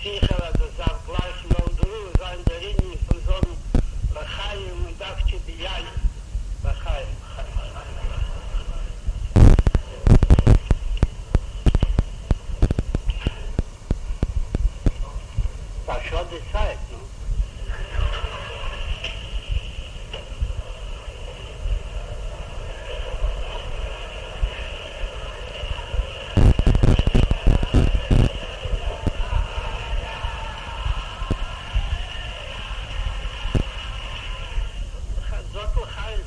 זיכער אז עס דארף גלייך נאך דערויף זיין דער ענין פון זאגן לחיים און דווקא ביין לחיים. א שאד די צייט, נו. זאגט לחיים.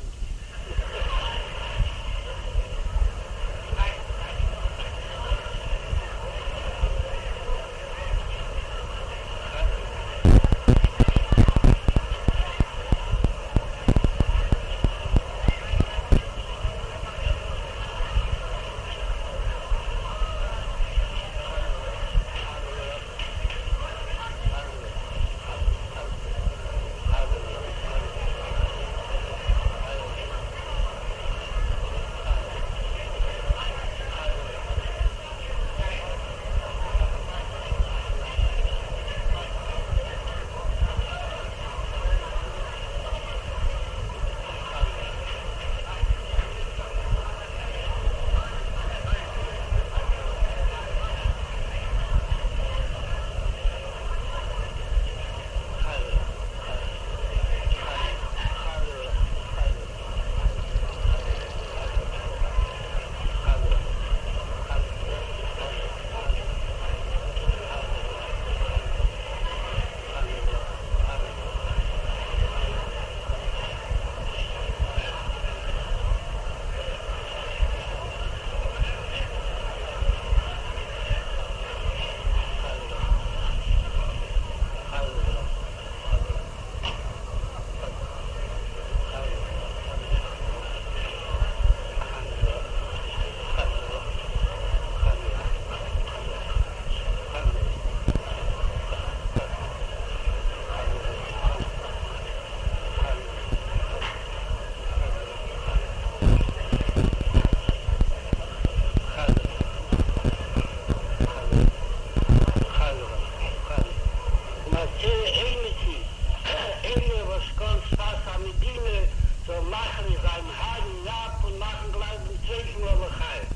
איינער וואס קען שפת המדינה זאל מכריז זיין הארי אפ און מאכן גלייך דעם צווייטן מאל לחיים.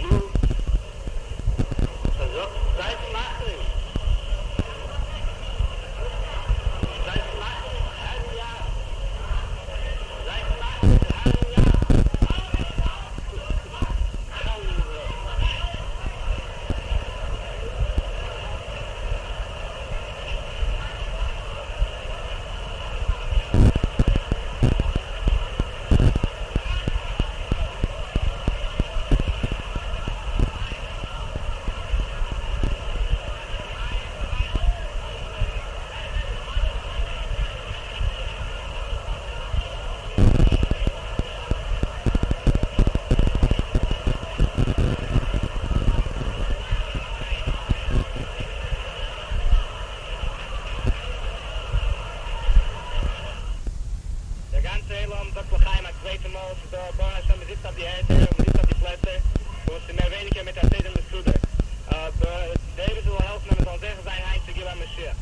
נו, זאגט, זייט מכריז. זייט מכריז הארי אפ. זייט מכריז הארי אפ. חלילה. דער גאנצער עולם זאגט לחיים א צווייטע מאל, ס'איז דא ברוך השם מ'זיצט אויף די ערטער און מ'זיצט אויף די פלעצער, און ס'איז מער ווייניגער מיט א סדר מסודר, אבער דער אייבערשטער זאל העלפן אז מ'זאל זוכה זיין היינט צו גילוי המשיח.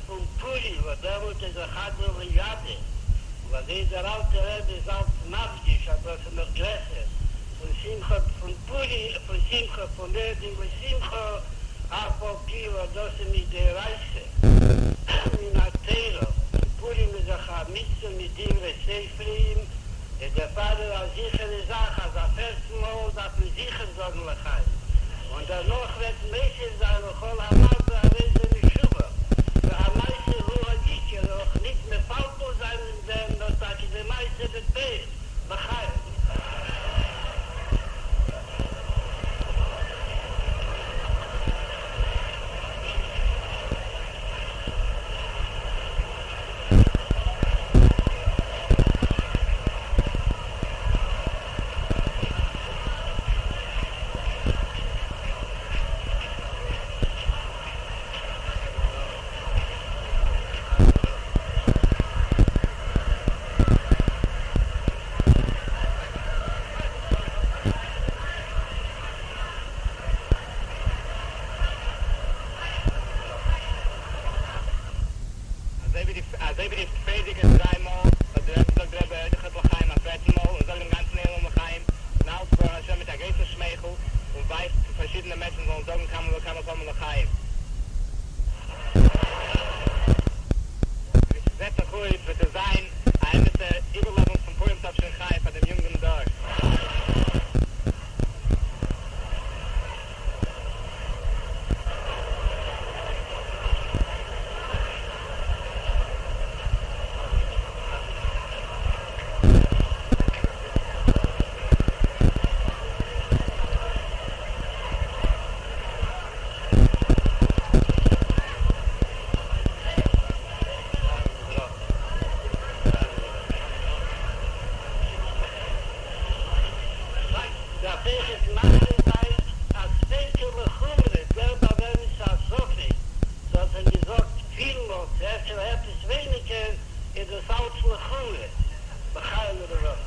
פון פורים וואס דעמאלט איז דאך חדא לידע, און אזוי דער אלטער רבי איז אלץ מדגיש אז דאס איז נאך גרעסער פון שמחה פון פורים, פון שמחה פון מועדים לשמחה, אף על פי וואס דאס איז מדאורייתא מן התורה, און פורים איז דאך א מצוה מדברי סופרים, איז דערפאר איז א זיכערע זאך אז א פערטן מאל דארף מען זיכער זאגן לחיים, און דערנאך וועט מוסיף זיין לכל המרבה הרי זה משובח, והמעשה הוא העיקר, אויך ניט מפלפל זיין אין דעם, נאר טאקע די מעשה בפועל, לחיים. אזוי ווי די אזוי ווי די פריערדיגע דריי מאל האט דער רבי זאגט דער רבי אויכעט לחיים א פערטן מאל און זאגט דעם גאנצן עולם לחיים און אלץ ברוך השם מיט א גרויסן שמייכל און ווייזט צו פארשידענע מענטשן זאלן זאגן כמה וכמה פעמים לחיים. ווי ס'זעט זיך אויס וועט עס זיין א אמת'ע איבערלעבונג פון פורים תש"ח פאר דעם יונגן דור. דארף אויכעט מכריז זיין א ספיקא לחומרא, דער ביי וועמען ס'איז א ספק, צו האט ער געזאגט פיר מאל צו אפשר עפעס ווייניגער, איז דאס אלץ לחומרא, לחיים ולברכה.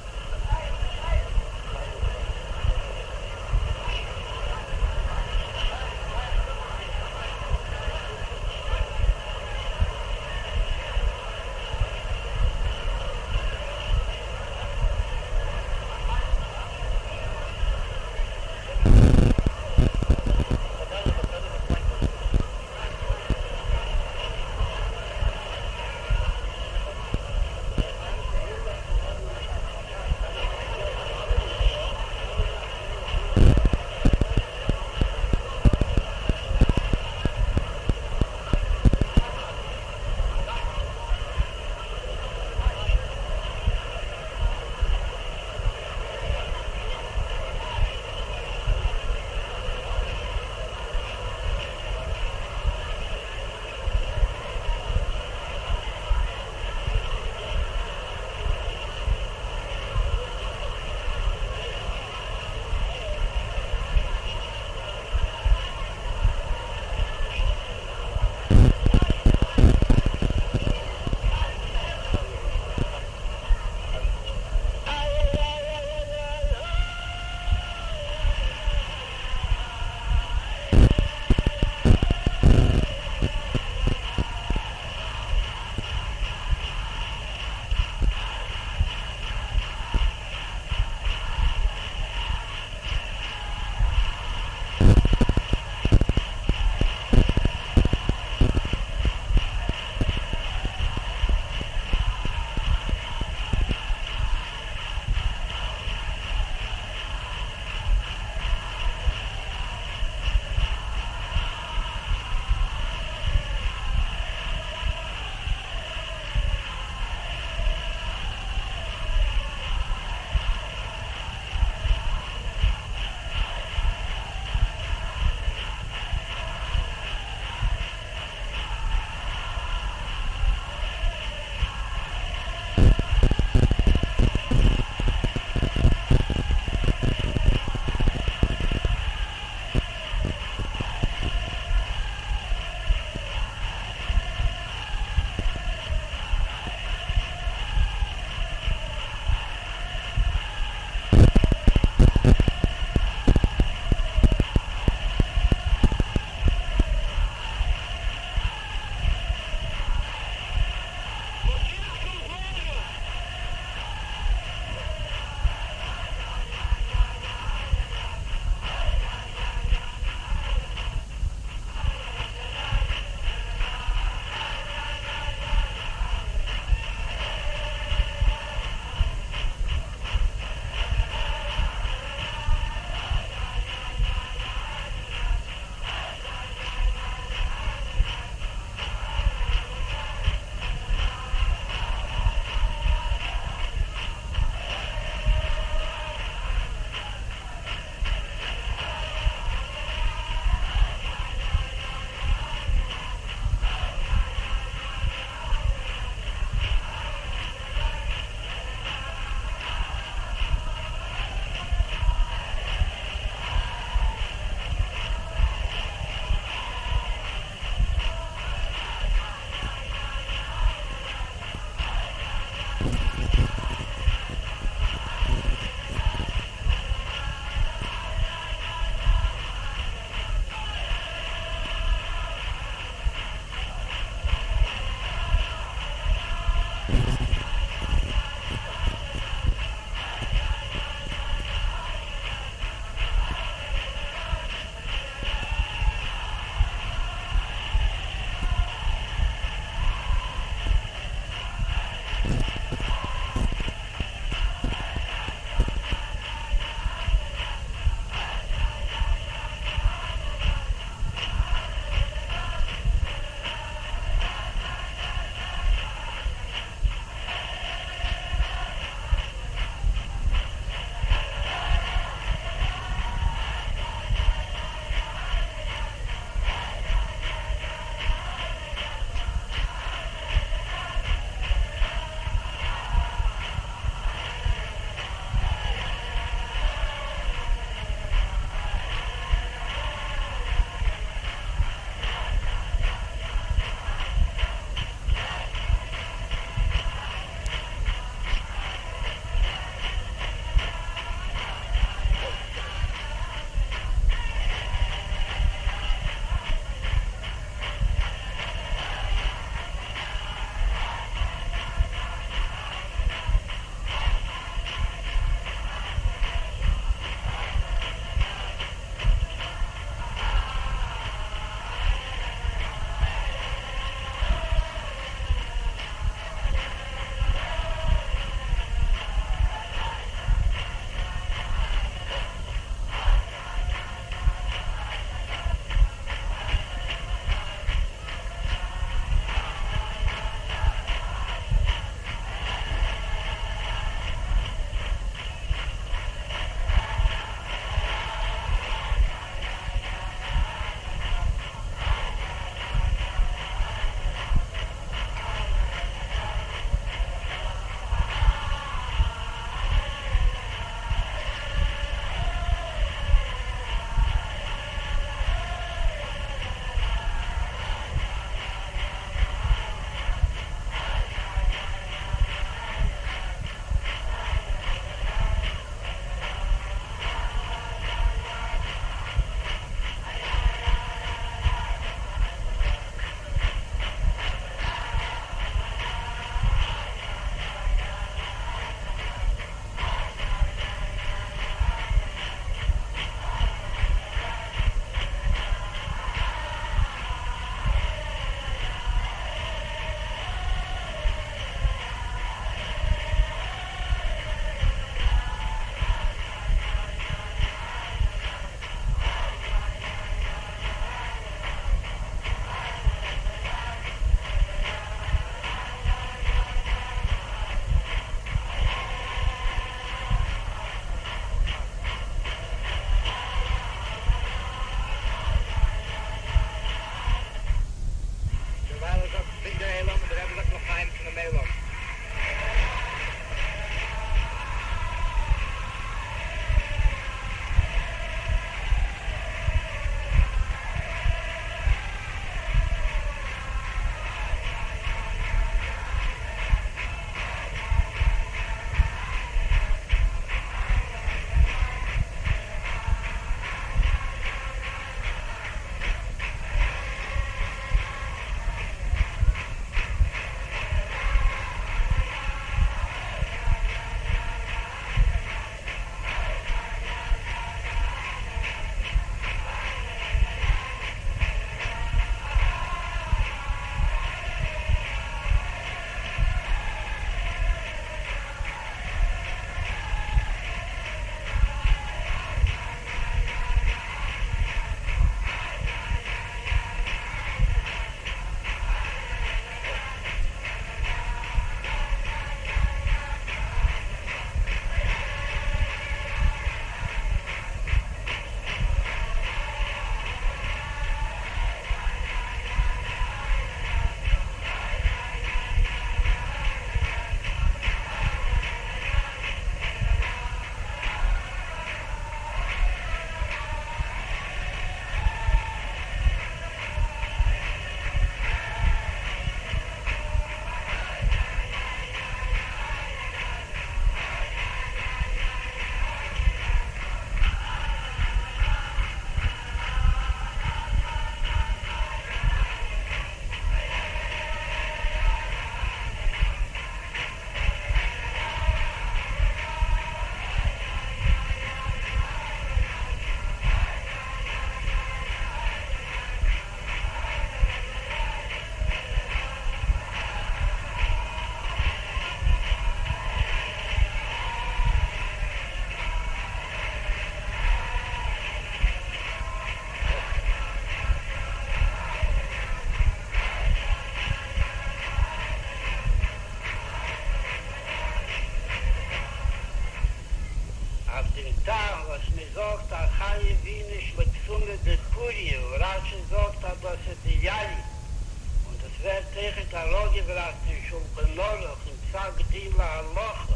אראפגעבראכט אין שולחן ערוך אין פסק דין להלכה,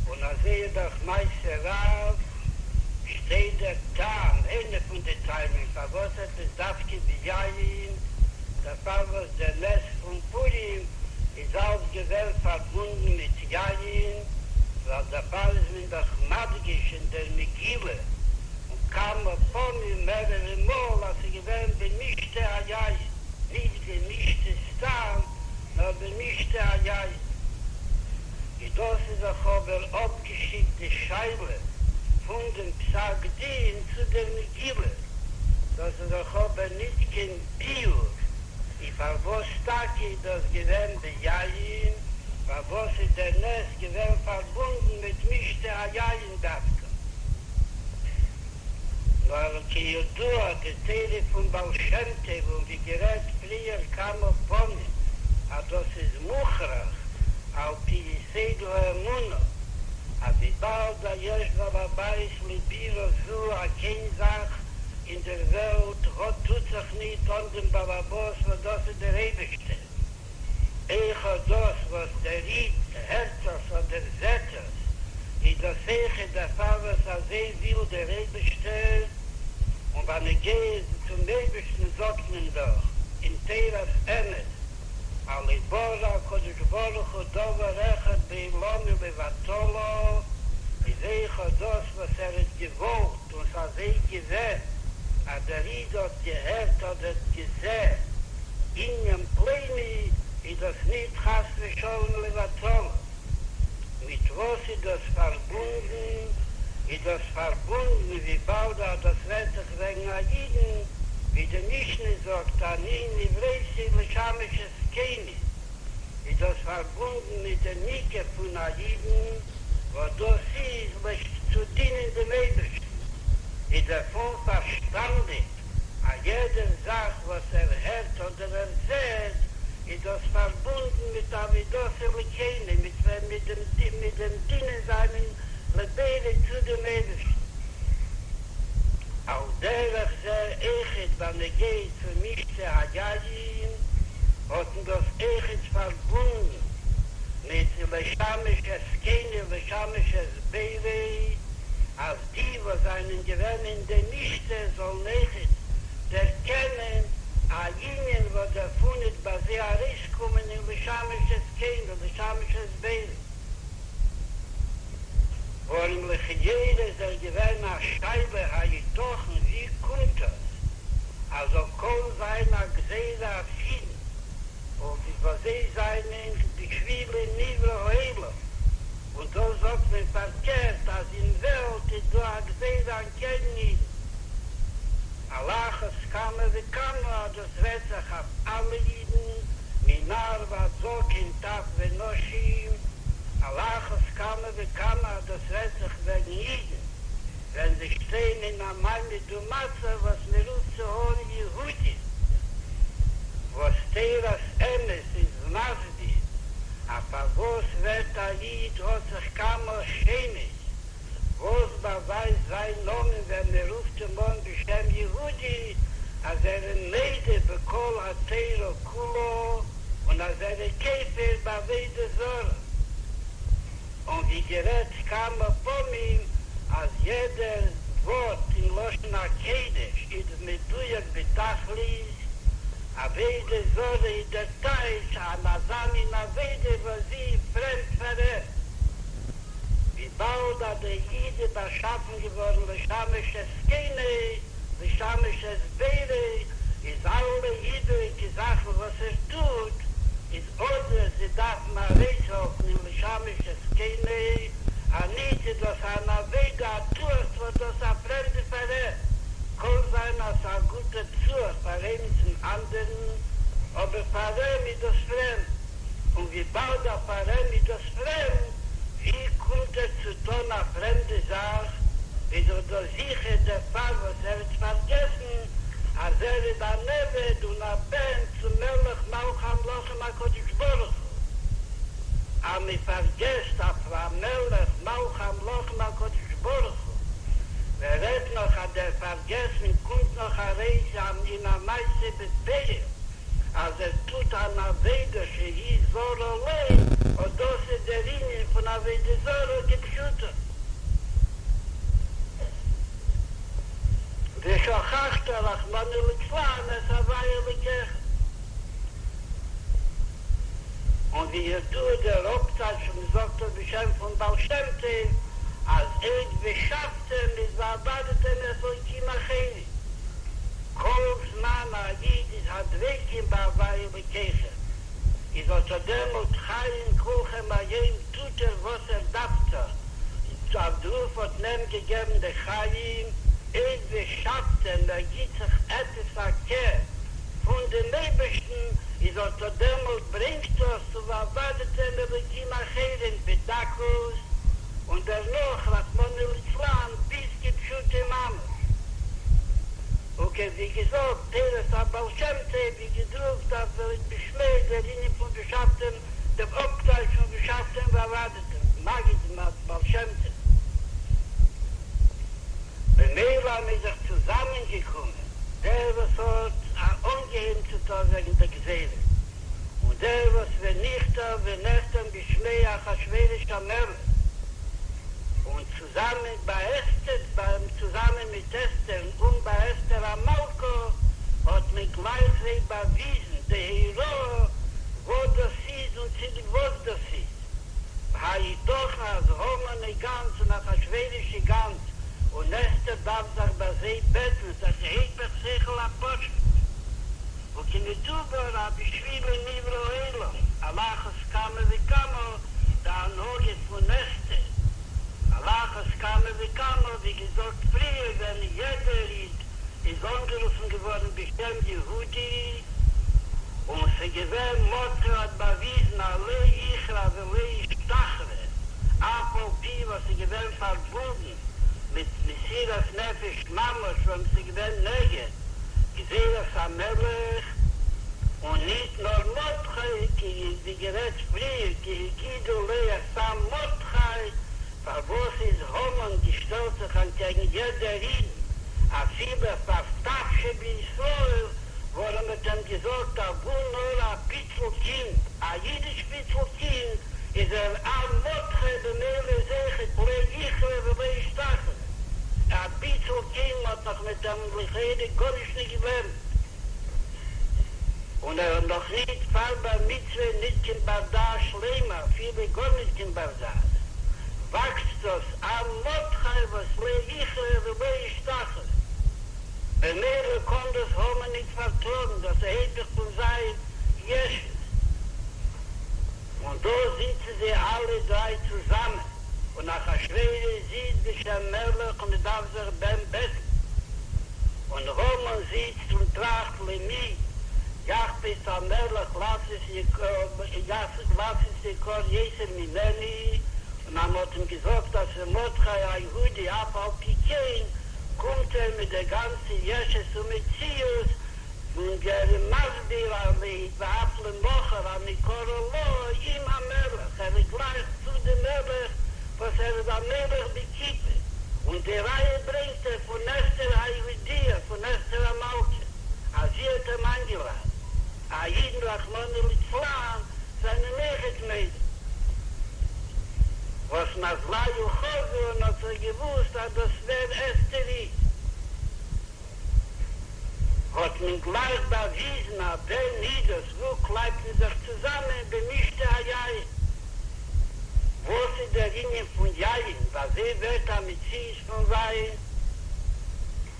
און אזוי איז דאך מעשה רב, שטייט דער טעם, איינע פון די טעמים פארוואס עפעס דווקא ביין, דערפאר וואס דער נס פון פורים איז אלץ געווען פארבונדן מיט יין, ווייל דערפאר איז מען דאך מדגיש אין דער מגילה און כמה פעמים מערערע מאל אז ס'איז געווען במשתה היין, נישט במשתה סתם, נאר במשתה היין. איז דאס איז דאך אבער אפגעשיקט די שאלה פון דעם פסק דין צו דער מגילה, דאס איז דאך אבער ניט קיין ביאור איז פארוואס טאקע איז דאס געווען ביין, פארוואס איז דער נס געווען פארבונדן מיט משתה היין דווקא. נאר כידוע די תורה פון בעל שם טוב און ווי גערעדט פריער כמה פעמים אז דאס איז מוכרח על פי יסוד האמונה אז וויבאלד אז יש בעל הבית לבירה זו אז קיין זאך אין דער וועלט האט טוט זיך ניט אן דעם בעל הבית וואס דאס איז דער אייבערשטער. אויך אט דאס וואס דער איד הערט עס אדער זעט עס, איז דאס אויכעט דערפאר וואס אזוי וויל דער אייבערשטער, און בנוגע צום אייבערשטן זאגט מען דאך אין תורת אמת, אז לא ברא הקדוש ברוך הוא דבר אחד בעולמו לבטלה, איז אויך אט דאס וואס ער האט געוואלט און ס'אזוי געווען אז דער איד האט געהערט אדער געזען ענין פלוני, איז דאס ניט חס ושלום לבטלה. מיט וואס איז דאס פארבונדן? איז דאס פארבונדן וויבאלד אז דאס רעדט זיך וועגן א אידן, ווי די משנה זאגט אני נבראתי לשמש את קוני, איז דאס פארבונדן מיט דעם עיקר פון א אידן, וואס דאס איז צו דינען דעם אייבערשטן, איז דערפון פארשטאנדיק אז יעדער זאך וואס ער הערט אדער ער זעט, איז דאס פארבונדן מיט עבודתו לקונו, מיט מיט דעם דינען זיינעם לבוראו צו דעם אייבערשטן. על דרך זה אויכעט בנוגע צו משתה היין, האט מען דאס אויכעט פארבונדן מיט לשמש את קונו לשמש את בוראו, אז די וואס זענען געווען אין דעם משתה זאלן אויכעט דערקענען א ענין וואס דערפון וועט ביי זיי ארויסקומען אין לשמש את קונו לשמש את בוראו. ווארום לכאורה איז דאך געווען א שאלה היתכן ווי קומט דאס אז זאל קאן זיין א גזירה אויף אידן און ווי וואס זיי זיינען בשבילו נברא העולם, און דא זאגט מען פארקערט אז אין וועלט איז דא א גזירה אנטקעגן אידן. על אחת כמה וכמה אז דאס רעדט זיך אויף אלע אידן מנער ועד זקן טף ונשים, על אחת כמה וכמה אז דאס רעדט זיך וועגן אידן ווען זיי שטייען אין א מעמד ומצב וואס מען רופט זיי אן יהודים, וואס תורת אמת איז מסביר אז פארוואס ווערט א איד האט זיך כמה שמות, וואס באווייזט זיין נאמען ווען מען רופט אים אן בשם יהודי אז ער איז מודה בכל התורה כולה און אז ער איז כופר בעבודה זרה, און ווי גערעדט כמה פעמים אז יעדער ווארט אין לשון הקודש איז מדויק בתכלית, עבודה זרה איז דער טייטש אן אזא מין עבודה וואס זי איז פרעמד פאר אים. וויבאלד אז דער איד איז באשאפן געווארן לשמש את קונו, לשמש את בוראו, איז אלע איבעריגע זאכן וואס ער טוט, איז אדער זיי דארפן ארויסהעלפן אין לשמש את קונו, אניט איז דאס אן עבודה א טועכץ וואס דאס איז א פרעמדע פאר אים, קאן זיין אז ס'איז א גוטע צורך פאר עמיצן אנדערן, אבער פאר אים איז דאס פרעמד. און וויבאלד אז פאר אים איז דאס פרעמד, ווי קומט ער צו טון א פרעמדע זאך, איז דאך דאס זיכער דערפאר וואס ער האט פארגעסן אז ער איז אן עבד און א בן צום מלך מלכי המלכים הקדוש ברוך הוא. אז מען פארגעסט אויף א מלך מלכי המלכים הקדוש ברוך הוא, ווער רעדט נאך אז דער פארגעסן קומט נאך ארויס אין א מעשה בפועל. אז ער טוט אן עבודה שהיא זרה לו, אט דאס איז דער ענין פון עבודה זרה כפשוטו. ושכחת רחמנא ליצלן את הוי' אלוקיך. און ווי ידוע דער אפטייטש וואס מ'זאגט דאס בשם פון בעל שם טוב, אז אויב ושבתם איז ועבדתם את אלוקים אחרים. כל זמן א איד איז הדבקים בהוי' אלוקיכם, איז אט דעמאלט חיים כולכם היום טוט ער וואס ער דארף טון, אויף דערויף האט מען אים געגעבן די חיים, אויב ושבתם ער גיט זיך עפעס א קער פון דעם אייבערשטן, איז אט דעמאלט ברענגט דאס צו ועבדתם אלוקים אחרים בדקות, און דערנאך רחמנא ליצלן ביז כפשוטו ממש. וכווי געזאגט, תורת הבעל שם טוב ווי געדרוקט אויף בשמו דער ענין פון ושבתם דעם אפטייטש פון ושבתם ועבדתם, מגיד בעל שם טוב. במילא אז מ'איז זיך צוזאמען געקומען, דער וואס האט אנגעהויבן צו טון וועגן די גזירה, און דער וואס ונכתב ונחתם בשמו אחשורוש המלך, און צוזאמען ביי אסתר, ביים צוזאמען מיט אסתר'ן און ביי אסתר המלכה, האט מען גלייך זיי באוויזן די הוראה וואס דאס איז און צוליב וואס דאס איז. היתכן אז המן איז גאנץ און אחשורוש איז גאנץ און אסתר דארף זיך ביי זיי בעטן, ס'איז היפך שכל הפשוט. וכמדובר אז בשבילו נברא העולם, על אחת כמה וכמה די הנהגה פון אסתר, על אחת כמה וכמה ווי געזאגט פריער ווען יעדער איד איז אנגערופן געווארן בשם יהודי, און ס'געווען מרדכי האט באוויזן אז לא יכרע ולא ישתחווה אף על פי וואס ס'געווען פארבונדן מיט מסירת נפש ממש ווארום ס'געווען נגד גזירת המלך, און ניט נאר מרדכי, כי ווי גערעדט פריער, כי הגידו לו את עם מרדכי, פארוואס איז המן געשטעלט זיך אנטקעגן יעדער אידן, אפילו פאר טף שבישראל, ווארום מ'האט אים געזאגט אז וואו נאר א פיצל קינד, א אידיש פיצל קינד, איז ער עם מרדכי במילא איז אויכעט לא יכרע ולא ישתחווה. א פיצל קינד מ'האט נאך מיט אים לכאורה גארנישט נישט געלערנט, און ער האט נאך ניט פאר בר מצוה ניט קיין בר דעת שלימה אפילו גארניט קיין בר דעת, וואקסט דאס עם מרדכי וואס לא יכרע ולא ישתחווה. במילא קאן דאס המן ניט פארטראגן, דאס איז היפך פון זיין ישות. און דא זיצן זיי אלע דריי צוזאמען, און אחשורוש זיצט בשם מלך און מ'דארף זיך ביי אים בעטן, און המן זיצט און טראכט למי יחפץ המלך לעשות יקר יותר ממני, און אז מ'האט אים געזאגט אז ס'איז מרדכי היהודי אף על פי כן קומט ער מיט דער גאנצע ישות ומציאות, און ער איז מסביר אז ואף למחר המקרא לה עם המלך, ער איז גלייך צו די מלך וואס ער איז א מלך בכיפה, און די ראיה ברענגט ער פון אסתר היהודיה, פון אסתר המלכה, אז זי האט אים איינגעלאדן, אז אידן רחמנא ליצלן זענען אויכעט מודים. וואס מזלייהו חזו און האט זיך געוואוסט אז דאס ווער אסתר איז. האט מען גלייך באוויזן אז ווען איז דאס וואו קלייבט מען זיך צוזאמען במשתה היין. וואס איז דער ענין פון יין? ווי אזוי ווערט א מציאות פון וויין?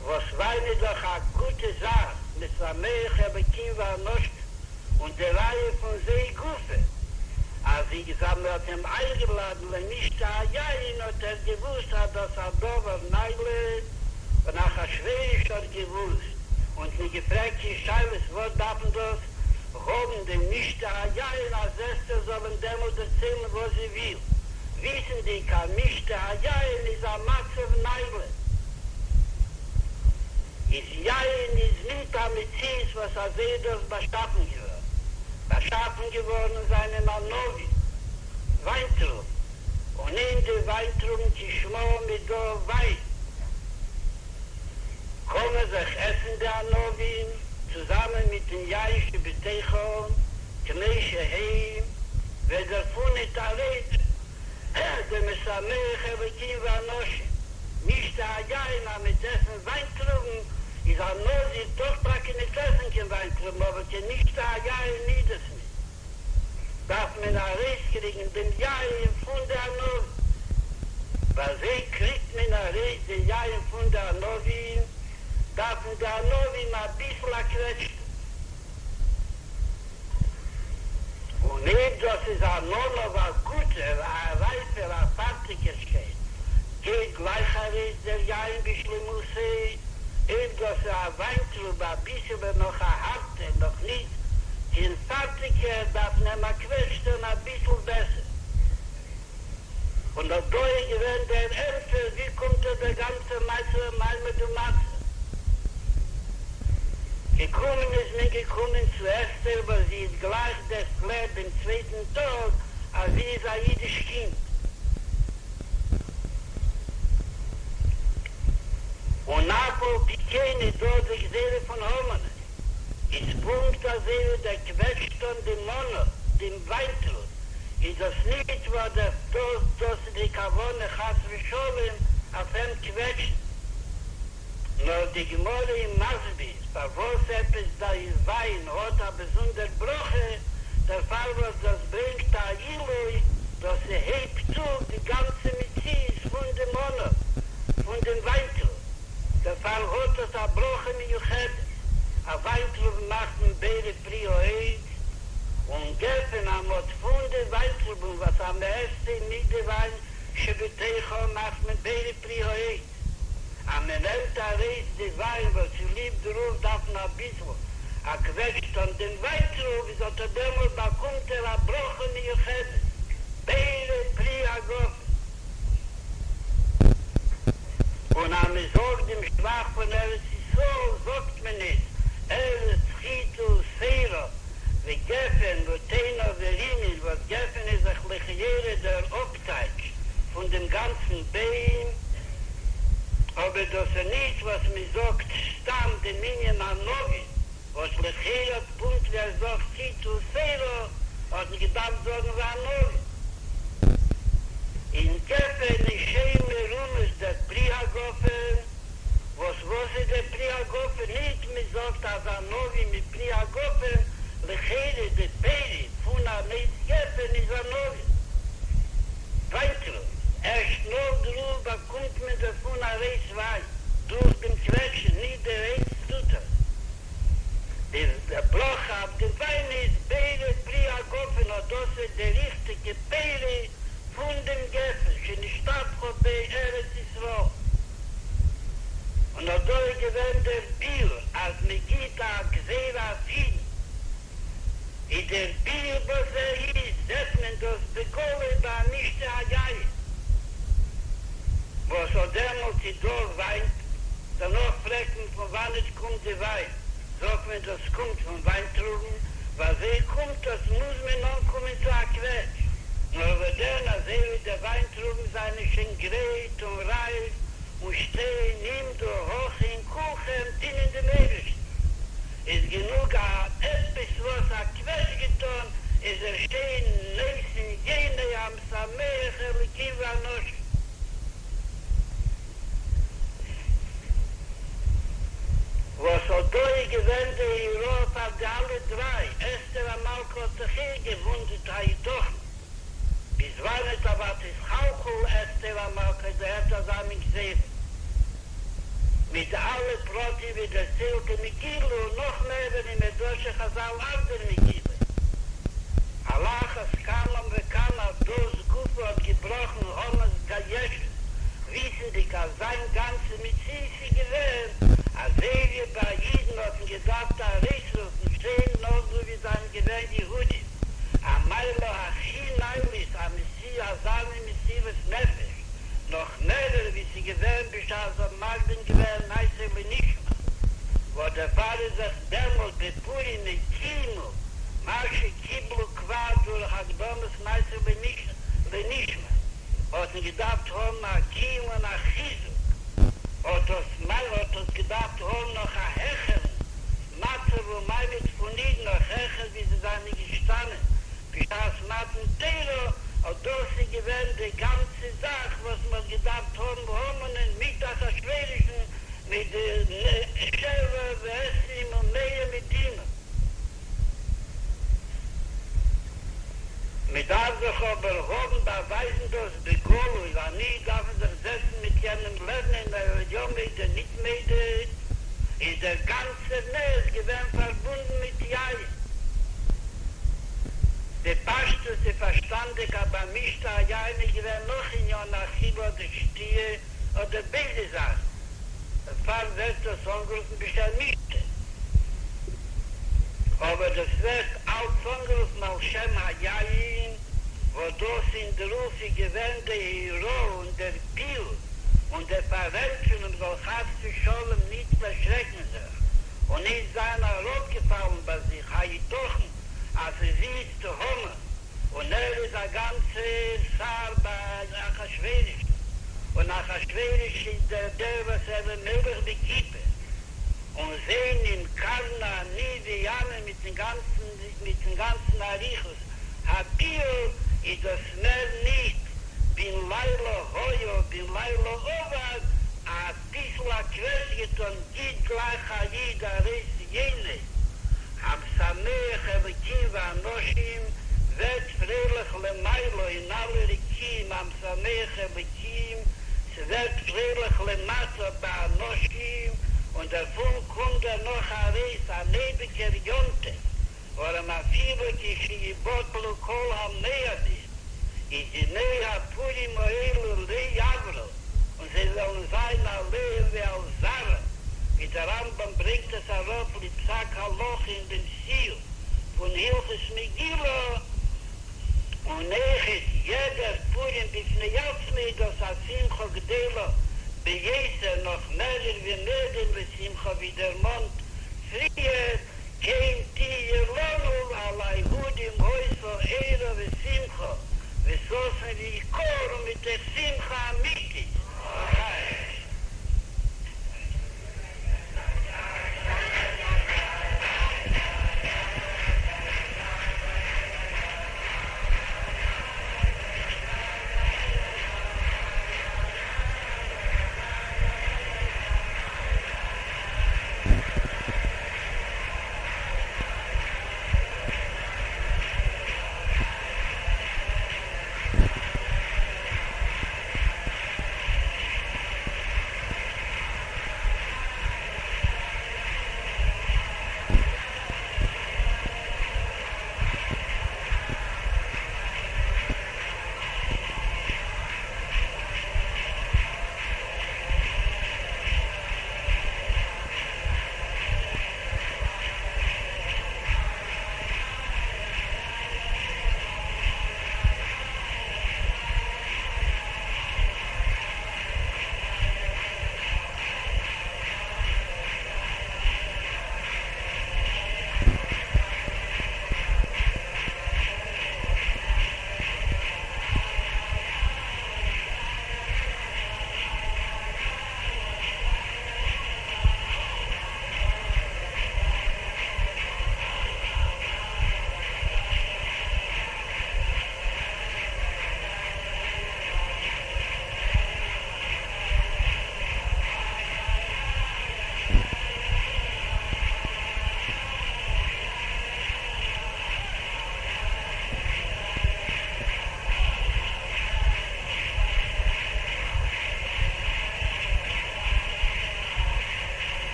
וואס וויין איז דאך א גוטע זאך, משמח אלקים ואנשים. און די ראיה פון זיי גופא, אז ווי געזאגט מען האט אים איינגעלאדן למשתה היין האט ער געוואוסט אז דאס א דבר נעלה, און אחשורוש האט געוואוסט און ניט געפרעגט קיין שאלות וואס דארף מען דאס האבן דעם משתה היין אז אסתר זאל אים דעמאלט דערציילן וואס זי וויל, וויסנדיג אז משתה היין איז א מצב נעלה. איז יין איז ניט א מציאות וואס אזוי איז דאס באשאפן געווארן. באשאפן געווארן זיינען ענבים, וויינטרויבן, און אין די וויינטרויבן כשמם איז דא וויין. קען מען זיך עסן די ענבים? צוזאמען מיטן יין שבתוכם כמו שהם, וועט דערפון ניט ארויס דער משמח אלקים ואנשים, משתה היין אז מ'וועט עסן וויינטרויבן איז א נזיר טאר טאקע ניט עסן קיין וויינטרויבן אבער קיין משתה היין איז דאס ניט. דארף מען ארויסקריגן דעם יין פון די ענבים. וויאזוי קריגט מען ארויס די יין פון די ענבים? דארף מען די ענבים אביסל א קוועטש טון. און אויב דאס איז אן ענב א גוטער, א רייפער, א פארטיגער שוין, גייט גלייך ארויס דער יין בשלימותו. אויב דאס איז א וויינטרויב אביסעלע נאך א הארטער, נאך ניט קיין פארטיגער, דארף מען אים א קוועטש טון אביסל בעסער. און אט דא איז געווען דער ענטפער, ווי קומט דא דער גאנצער מעשה מעמד ומצב? געקומען איז מען געקומען צו אסתר וואס זי האט גלייך דערקלערט דעם צווייטן טאג אז זי איז א אידיש קינד. און אף על פי כן איז דא די גזירה פון המן, איז פונקט אזוי ווי דער קוועטש טאן די מנה, דעם וויינטרויב, איז דאס ניט וואס דער דאס דאס איז די כוונה חס ושלום אויף אים קוועטשן. נאר די גמרא איז מסביר פארוואס עפעס די וויין האט א באזונדער ברכה, דערפאר וואס דאס ברענגט א עילוי, דאס הייבט אויף די גאנצע מציאות פון דעם ענב, פון דעם וויינטרויב, דערפאר האט עס א ברכה מיוחדת, א וויינטרויב מאכט מען בורא פרי העץ, און גפן אז מ'האט פון די וויינטרויבן וואס אז מ'עסט זיי מיט די וויין שבתוכה מאכט מען בורא פרי העץ. אז מען נעמט ארויס די וויין וואס צוליב דערויף דארף מען אביסל א קוועטש טאן דעם וויינטרויב איז אט א דעמאלט באקומט ער א ברכה מיוחדת בורא פרי הגפן. און אז מען זאגט דעם שבח פון ארץ ישראל זאגט מען ניט ארץ חיטה ושעורה וגפן ותאנה ורימון וואס גפן איז דאך לכאורה דער אפטייטש פון דעם גאנצן בוים, אבער דאס איז נישט וואס מען זאגט סתם דעם ענין ענבים, וואס לכאורה פונקט ווי ער זאגט חיטה ושעורה האט מען געדארפט זאגן וענבים. אין גפן איז שוין מרומז דער פרי הגפן, וואס וואס איז דער פרי הגפן? ניט מען זאגט אז ענבים איז פרי הגפן, לכאורה די פרי פון אן עץ גפן איז ענבים. וויינטרויב, ערשט נאך דערויף באקומט מען דערפון ארויס וויין, דורך דעם קוועטשן, ניט דער עץ טוט עס. איז די ברכה אויף דעם וויין איז בורא פרי הגפן אט דאס איז די ריכטיגע פרי פון דעם גפן שנשתבחה בו ארץ ישראל. און אט דא איז געווען דער ביאור אז מען גיט א גזירה אויף אידן, איז דער ביאור בזה איז זעט מען דאס בגלוי ביי משתה היין וואס אט דעמאלט איז דא וויין, דערנאך פרעגט מען פון וואנעט קומט די וויין, זאגט מען דאס קומט פון וויינטרויבן, וויאזוי קומט דאס מוז מען אנקומען צו א קוועטש, נאר וואדען אזוי ווי די וויינטרויבן זענען שוין גרייט און רייף און שטייען עמדו הכן כולכם דינען דעם אייבערשטן, איז גענוג א עפעס וואס א קוועטש געטאן איז ער שוין נותן יינו המשמח אלקים ואנשים. וואס אט דא איז געווען די הוראה פאר די אלע דריי, אסתר המלכה האט זיך אויך געוואונדערט היתכן, ביז וואנעט א ותתחלחל אסתר המלכה דערהערט אזא מין גזירה, מיט די אלע פרטים ווי דערציילט אין מגילה און נאך מערער אין מדרשי חזל אויף דער מגילה. על אחת כמה וכמה אז דאס גופא האט געבראכן המן'ס ישות, וויסענדיג אז זיין גאנצע מציאות איז געווען אזוי ווי ביי אידן האט מען געדארפט ארויסרופן שוין נאך דא ווי זיינען געווען יהודים, א מעלה הכי נעלית א מסירה אזא מין מסירות נפש, נאך מערער ווי ס'איז געווען בשעת זיי האבן מקדים געווען נעשה לנשמע, וואס דערפאר איז דאך דעמאלט בפורים קיימו מה שקיבלו כבר דורך הקדמת נעשה לנשמע, האט מען געדארפט האבן א קיום און א חיזוק, האט דאס האט דאס געדארפט האבן נאך א העכערן מצב. מצב ומעמד פון אידן נאך העכער ווי זיי זיינען געשטאנען בשעת מתן תורה, אט דאס איז געווען די גאנצע זאך וואס מען האט געדארפט האבן המן'ען מיט אחשורוש'ן מיט די שבע ועשרים ומאה מדינה. מען דארף דאך אבער האבן באווייזן דאס בגלוי, אז נישט דארף מען זיך זעצן מיט יענעם לערנען ער איז יא מודה ניט מודה, איז דער גאנצער נס געווען פארבונדן מיט יין. בפשטות איז פארשטאנדיג אז ביי משתה היין איז געווען נאך ענין אכילה אדער שתיה אדער ביידע זאכן, דערפאר ווערט דאס אנגערופן בשם משתה, אבער דאס ווערט אלץ אנגערופן על שם היין, וואס דאס אין דערויף איז געווען די הוראה און דער ביאור און דער פארענטפערונג מ'זאל חס ושלום ניט דערשרעקן זיך און ניט זיין אראפגעפאלן ביי זיך היתכן אז ס'זיצט המן און ער איז א גאנצער שר ביי אחשורוש, און אחשורוש איז דער דער וואס ער איז מלך בכיפה, און זה נמכרנו אני ועמי מיטן גאנצן מיטן גאנצן אריכות הביאור איז דאס מער ניט בן לילה היה ובן לילה אבד, א ביסל א קוועטש געטאן גיט גלייך א איד ארויס יינו המשמח אלקים ואנשים ווערט פרייליך למעלה אין אלע רקיעים המשמח אלקים, ס'ווערט פרייליך למטה ביי אנשים, און דערפון קומט דערנאך ארויס אן אייביגער יום טוב, ווארום אפילו כשיבטלו כל המועדים, איז ימי הפורים האלו לא יעברו, און זיי וועלן זיין עליהם ועל זרעם, ווי דער רמב"ם ברענגט עס אראפ לפסק הלכה אין דעם סיום פון הלכות מגילה, און אויכעט יעדער פורים בפני עצמו איז דאס א שמחה גדולה ביותר, נאך מערער ווי מועדים לשמחה ווי דערמאנט פריער. כן תהיה לנו ועל היהודים היתה אורה ושמחה וששון ויקר ומתוך שמחה אמיתית לחיים.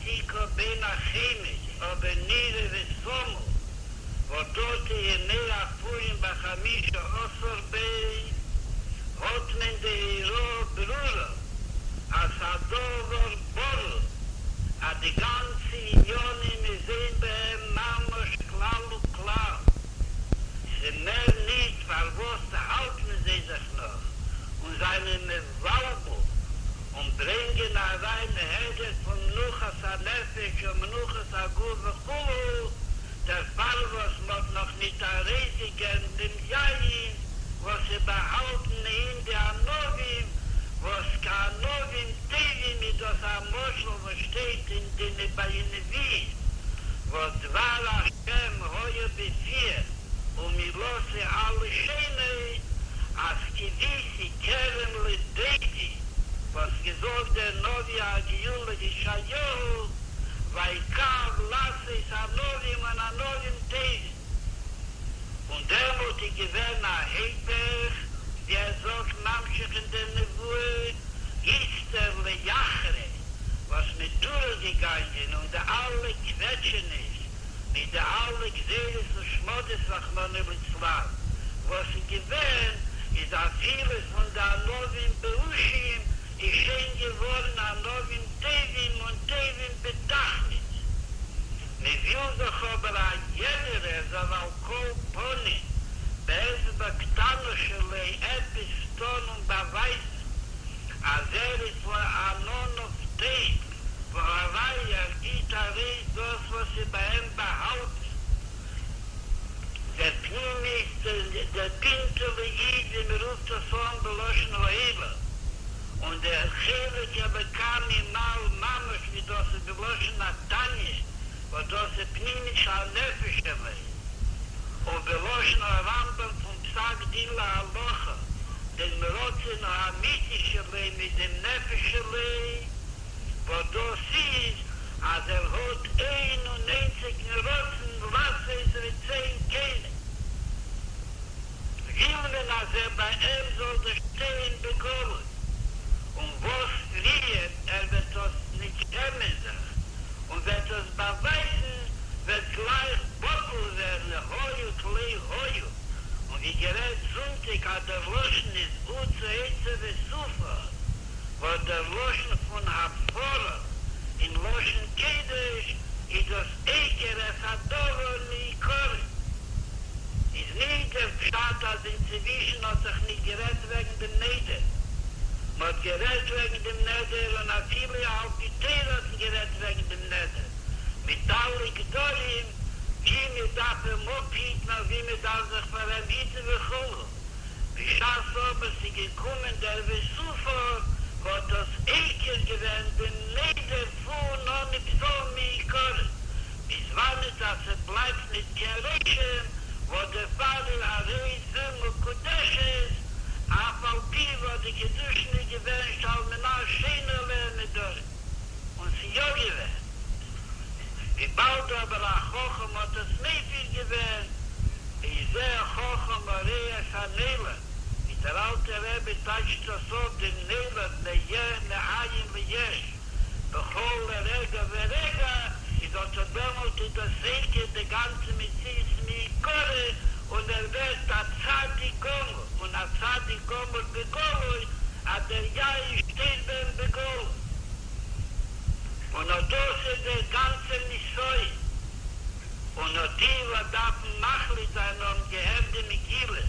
העתיקה בין החומות, אבער נראה וסמוך, וואס דארט איז ימי הפורים בחמישה עשר בו, האט מען די הוראה ברורה אז הדבר ברור אז די גאנצע עניינים איז אין בהם ממש כלל וכלל, ס'מער ניט פארוואס האלטן זיי זיך נאך און זיינען מבלבל און ברענגען אריין העדר פון מנוחת הנפש און מנוחת הגוף וכו', דערפאר וואס מ'האט נאך ניט ארויסגעגעבן דעם יין וואס איז באהאלטן אין די ענבים, וואס כענבים טובים איז דאס א משל וואס שטייט אין די ביי נביאים, וואס דבר השם היה בפיהם ומילתו על לשונו, אז קויתי כרם לדודי, וואס געזאגט דער נביא הגאולה ישעיהו, ויקו לעשות ענבים און ענבים טובים. און דעמאלט איז געווען א היפך, ווי ער זאגט ממשיך אין דער נבואה, איצטער לאחרי וואס מ'איז דורכגעגאנגען און די אלע קוועטשעניש מיט די אלע גזירות ושמדות רחמנא ליצלן וואס איז געווען, איז אפילו פון די ענבים באושים איז שוין געווארן ענבים טובים און טובים בתכלית. מען וויל דאך אבער א יעדערער זאל על כל פנים באצבע קטנה שלו עפעס טון און באווייזן אז ער איז אן ענב טוב, והראיה ער גיט ארויס דאס וואס איז ביי אים באהאלטן, דער פנימיות, דער פינטעלע איד ווי מען רופט עס אן בלשון העולם, און דער חלק אלוקה ממעל ממש ווי דאס איז בלשון התניא וואס דאס איז פנימיות הנפש שלו, ובלשון הרמב"ם פון פסק דין להלכה, דעם רצון האמיתי שלו מיט דעם נפש שלו, וואס דאס איז אז ער האט איין און איינציגן רצון לעשות רצון קונו, וויל מען אז ער ביי אים זאל דאס שטיין בגלוי, און וואס פריער ער וועט דאס ניט שעמען זיך און וועט דאס באווייזן, וועט גלייך בטל ווערן היו כלא היו, און ווי גערעדט זונטאג אז דער לשון איז עוץ עצה ותופר, וואס דער לשון פון הפרה אין לשון קודש איז דאס עוקר את הדבר מעיקרא, איז נישט דער פשט אז אינצווישן האט זיך נישט גערעדט וועגן דעם נדר, מ'האט גערעדט וועגן דעם נדר און אפילו על פי תורה האט מען גערעדט וועגן דעם נדר מיט אלע גדרים ווי מ'דארף אים אפהיטן און ווי מ'דארף זיך פאר אים היטן וכו'. בשעת אבער ס'איז געקומען דער ותופר, האט דאס עוקר געווען דעם נדר פון אן פסול מעיקרא, ביז וואנעט אז ס'בלייבט ניט קיין רושם, וואס דערפאר איז הרי זו מקודשת, אף על פי וואס די קידושין איז געווען שעל מנת שאין עליה נדרים, און ס'איז יא געווען. וויבאלד אבער א חכם האט עס מפר געווען, איז זה חכם הרואה את הנולד, ווי דער אלטער רבי טייטשט דאס אפ דעם נולד מאין ליש בכל רגע ורגע, איז אט אט דעמאלט איז דאס עוקר די גאנצע מציאות מעיקרא, און ער ווערט א צדיק גמור, און א צדיק גמור בגלוי, אז דער יין שטייט ביי אים בגלוי. און אט דאס איז דער גאנצער נסיון. און אט די וואס דארפן מחליט זיין האבן געהערט די מגילה,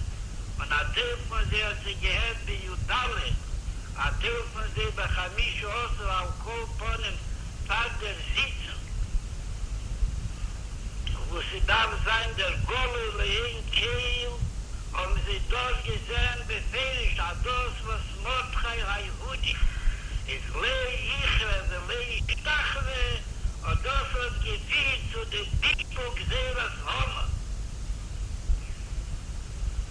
און א טייל פון זיי האט זי געהערט בי"ד, א טייל פון זיי בחמישה עשר על כל פנים פאר דער זיצונג וואו ס'דארף זיין דער גלוי לעין כל, האבן זיי דארט געזען בפירוש אז דאס וואס מרדכי היהודי איז לא יכרע ולא ישתחווה, אט דאס האט געפירט צו די ביטול גזירת המן,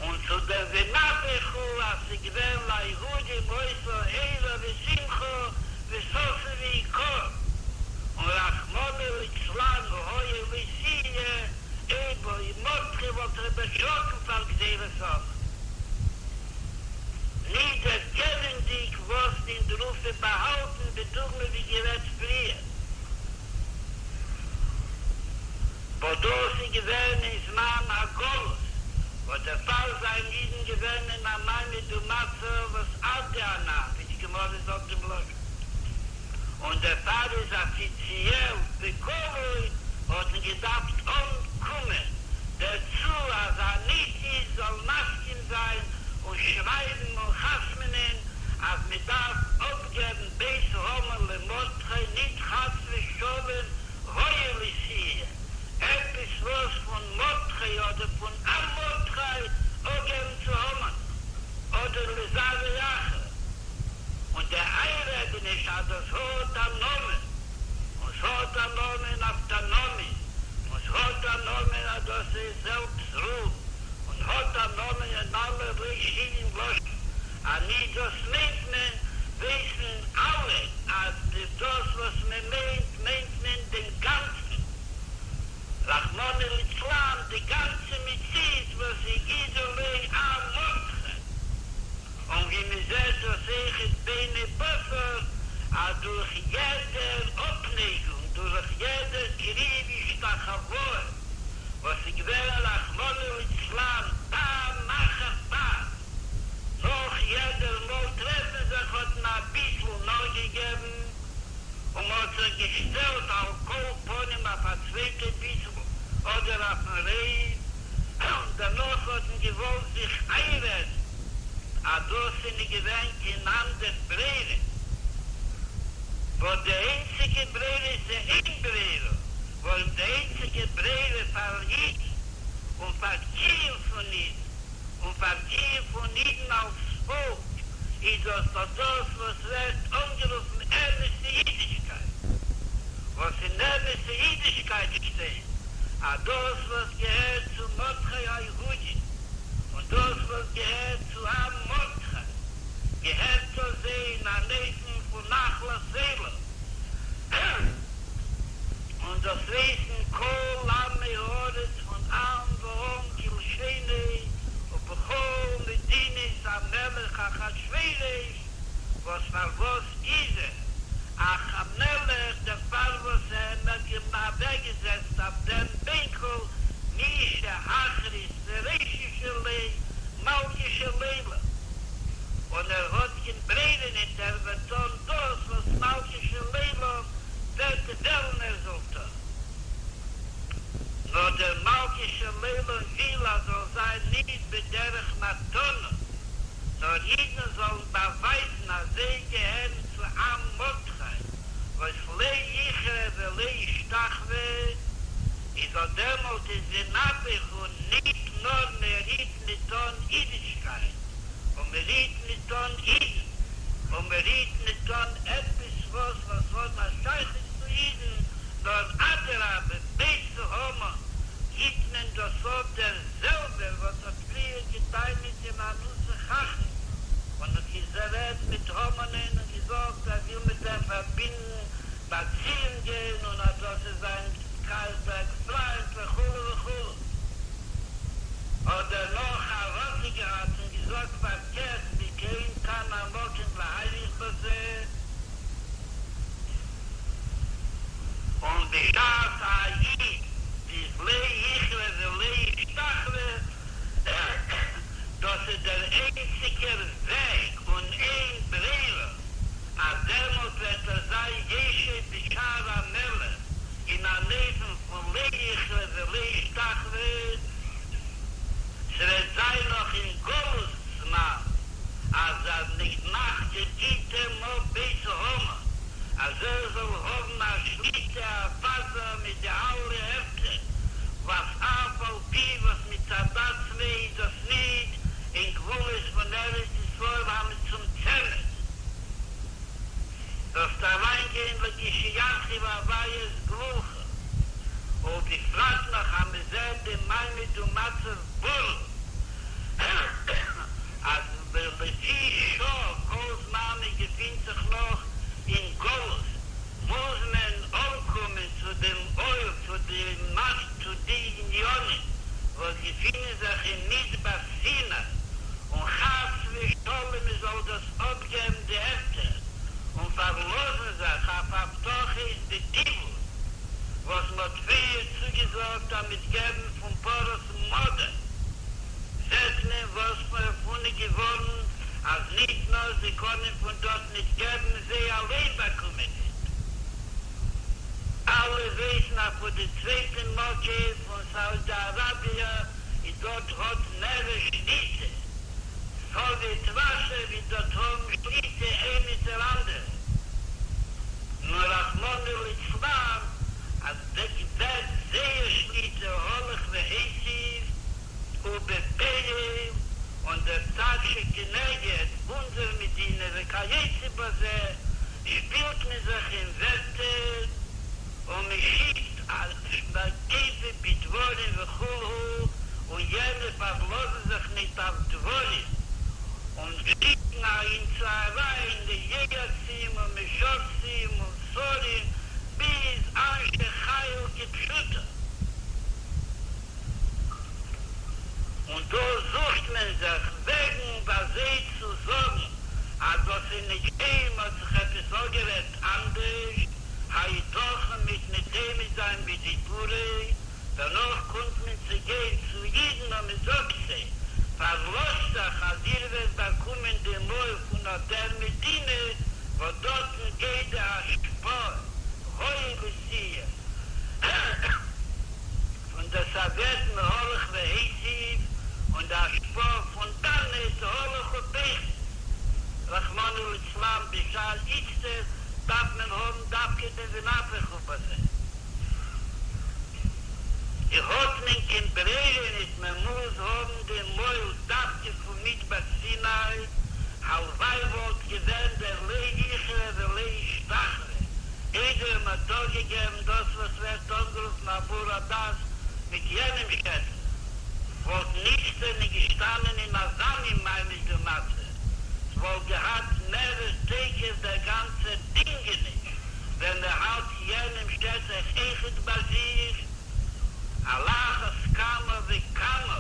און צו דעם ונהפוך הוא אז ס'איז געווען ליהודים היתה אורה ושמחה וששון ויקר, און רחמנא ליצלן היה לא תהיה, אויב מרדכי וואלט זיך דערשראקן פאר גזירת המן, נישט דערקענענדיג וואס אין דערויף איז באהאלטן, בדוגמא ווי גערעדט פריער. וואס דאס איז געווען אין זמן הגלות, וואס דערפאר זיינען אידן געווען אין א מעמד ומצב וואס עבדי אנן, ווי די גמרא זאגט דעם לשון, און דערפאר איז אפיציעל בגלוי האט מען געדארפט אנקומען דערצו אז א ניט איד זאל מסכים זיין און שרייבן און חתמ'נען אז מען דארף אפגעבן בית המן למרדכי ניט חס ושלום היה לא תהיה, עפעס וואס פון מרדכי אדער פון עם מרדכי אפגעבן צו המן אדער לזרעו אחריו, און די איינרעדעניש אז דאס האט א נאמען, און ס'האט א נאמען אווטאנאמיע, און ס'האט א נאמען אז דאס איז זעלבסט רול, און האט א נאמען אין אלערליי שבעים לשון, אז ניט דאס מיינט מען, ווייסן אלע אז דאס וואס מען מיינט, מיינט מען דעם גאנצן, רחמנא ליצלן, די גאנצע מציאות וואס איז הגידו לו עם מרדכי, און ווי מען זעט דאס אויכעט בעיני בשר, אז דורך יעדער אפנייגונג, דורך יעדער כריעה והשתחוואה וואס איז געווען רחמנא ליצלן פעם אחר פעם, נאך יעדער מאל טרעפן זיך האט מען אביסל נאכגעגעבן, און מ'האט זיך געשטעלט על כל פנים אויף א צווייטע ביסל אדער אויפן רוב, און דערנאך האט מען געוואלט זיך איינרעדן אז דאס איז נישט געווען קיין אנדער ברירה, וואס די איינציגע ברירה איז די אין ברירה, ווארום די איינציגע ברירה פאר אידן און פאר קיום פון אידן און פאר קיום פון אידן אלס פאלק איז דאס אט דאס וואס ווערט אנגערופן אמת'ע אידישקייט, וואס אין אמת'ע אידישקייט שטייט אז דאס וואס געהערט צו מרדכי היהודי און דאס וואס געהערט צו עם מרדכי געהערט דאס זיי אין אן אופן פון נחלת עולם, און דאס ווייסן כל עמי הארץ פון עם ועם כלשונו ובכל מדינות המלך אחשורוש, וואס פארוואס איז ער א מלך דערפאר וואס ער האט אים אוועקגעזעצט אויף דעם בענקל מי שהכריז וראשו שלו מלכו של עולם, און ער האט קיין ברירה ניט ער וועט טון דאס וואס מלכו של עולם וועט וועלן ער זאל טון. נאר דער מלכו של עולם וויל אז זאל זיין ניט בדרך מתנה, נאר אידן זאלן באווייזן אז זיי געהערן צו עם מרדכי וואס לא יכרע ולא ישתחווה, איז אט דעמאלט איז ונהפוך הוא, ניט נאר מען רירט ניט אן אידישקייט, און מען רירט ניט אן אידן, און מען רירט ניט אן עפעס וואס וואס האט א שייכות צו אידן, נאר אדרבה, בית המן גיט מען דאס אפ דער זעלבער וואס האט פריער געטענה'ט אין א נוסח אחר, און האט גערעדט מיט המנ'ען און געזאגט ער וויל מיט אים פארבינדן באציאונגען און אז דאס איז זיין קאלטער פריינט וכו' וכו'. האט דערנאך חרטה געהאט און געזאגט פארקערט כי אין כאן המקום להאריך בזה. און בשעת א איד איז לא יכרע ולא ישתחווה, דאס איז דער איינציגער וועג און אין ברירה, אז דעמאלט וועט ער זיין יושב בשער המלך אין אן אופן פון לא יכרע ולא ישתחווה, ס'וועט זיין נאך אין גלות זמן, אז ער מאכט גיט אים אפ בית המן. אז ער זאל האבן א שליטה אויף עזה מיט די אלע ערטער, וואס אף על פי וואס מצד עצמו איז דאס ניט אין גבולות פון ארץ ישראל המצומצמת, זאלסט אריינגיין לכשירחיב הוי' את גבולך, ובפרט נאך אז מ'זעט דעם מעמד ומצב ברור אז לפי שעה כל זמן מען געפינט זיך נאך אין גלות מוז מען אנקומען צו דעם אור, צו די מאכט, צו די עניינים וואס געפינען זיך אין מדבר סיני, און חס ושלום מען זאל דאס אפגעבן די ערטער און פארלאזן זיך אויף הבטחות בדיבור וואס מען האט פריער צוגעזאגט. געזאגט אז מ'עט געבן פון פרס מדי, זעט מען וואס דערפון איז געווארן, אז ניט נאר זיי קענען פון דארט ניט געבן, זיי אליין באקומען ניט. אלע ווייסן אז פון די צווייטע מכה פון סאודי אראביע איז דארט האט מערער שליטה סאוויעט ראשע ווי דארט האבן שליטה עמיצער אנדערע, נאר רחמנא ליצלן אז ווערט זייער שליטה הולך והוסיף ובפועל, און דער צד שכנגד, אונזער מדינה וכיוצא בזה, שפילט מען זיך אין ווערטער און מען שיקט א כופר בדברים וכו' און יענע פארלאזן זיך ניט אויף דברים און שיקן אהינצו אריין די יועצים און משרתים און שרים ביז אנשי חיל כפשוטו. און דא זוכט מען זיך וועגן וויאזוי צו זאגן אז דאס איז נישט שוין מ'האט זיך עפעס אפגערעדט אנדערש, היתכן מ'עט ניט עומד זיין בדיבורו, דערנאך קומט מען צו גיין צו אידן און מען זאגט זיי, פארלאזט זיך אז איר וועט באקומען דעם אויל פון אט דער מדינה וואס דארטן גייט די השפעה היה לו תהיה. פון די סאוועטן הולך והוסיף, און די השפעה פון דאנעט הולך ופוחת, רחמנא ליצלן, בשעת איצטער דארף מען האבן דווקא דעם ונהפוך הוא בזה. איז האט מען קיין ברירה ניט, מען מוז האבן דעם אויל דווקא פון מדבר סיני, הלוואי וואלט געווען דער לא יכרע ולא ישתחווה, איידער מען האט אפגעגעבן דאס וואס ווערט אנגערופן עבור הדת מיט יענעם שטח, וואלט איצטער ניט געשטאנען אין אזא מין מעמד ומצב, ס'וואלט געהאט מערער תוקף דער גאנצער דינגעניש ווען מען האלט יענעם שטח אויכעט ביי זיך, על אחת כמה וכמה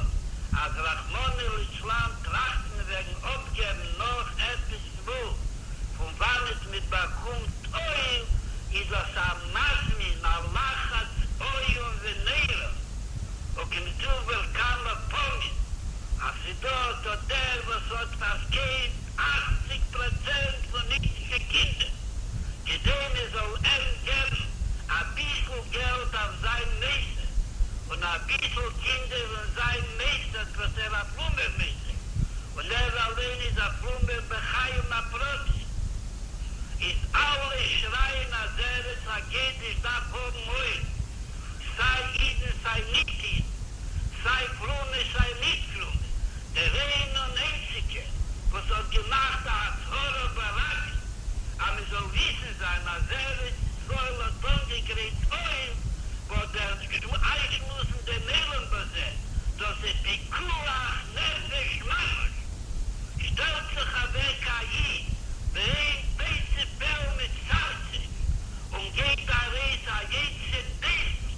אז רחמנא ליצלן טראכט מען וועגן אפגעבן נאך עפעס וואו פון וואנעט מען באקומט אויל, איז דאס א מזמין א לחץ איום ונורא, וכמדובר כמה פעמים אז ס'דא אט אט דער וואס האט פארקויפט אכציג פראצענט פון אידישע קינדער כדי מען זאל אים געבן אביסל געלט אויף זיין מוסד און אביסל קינדער אין זיין מוסד וואס ער א פרומער מוסד און ער אליין איז א פרומער בחיים הפרטיים, איז אלע שרייען אז ארץ הקודש דארף האבן אויל, סיי אידן סיי ניט אידן, סיי פרומע סיי ניט פרומע, דער איין און איינציגער וואס האט געמאכט א הצהרה ברבים אז מען זאל וויסן זיין אז ארץ ישראל האט אנגעגרייט אויל, וואס דער איינשמועסן דעם עולם בזה, דאס איז פיקוח נפש ממש! שטעלט זיך אוועק א איד באין פוצה פה ומצפצף און גייט ארויס א יוצא דופן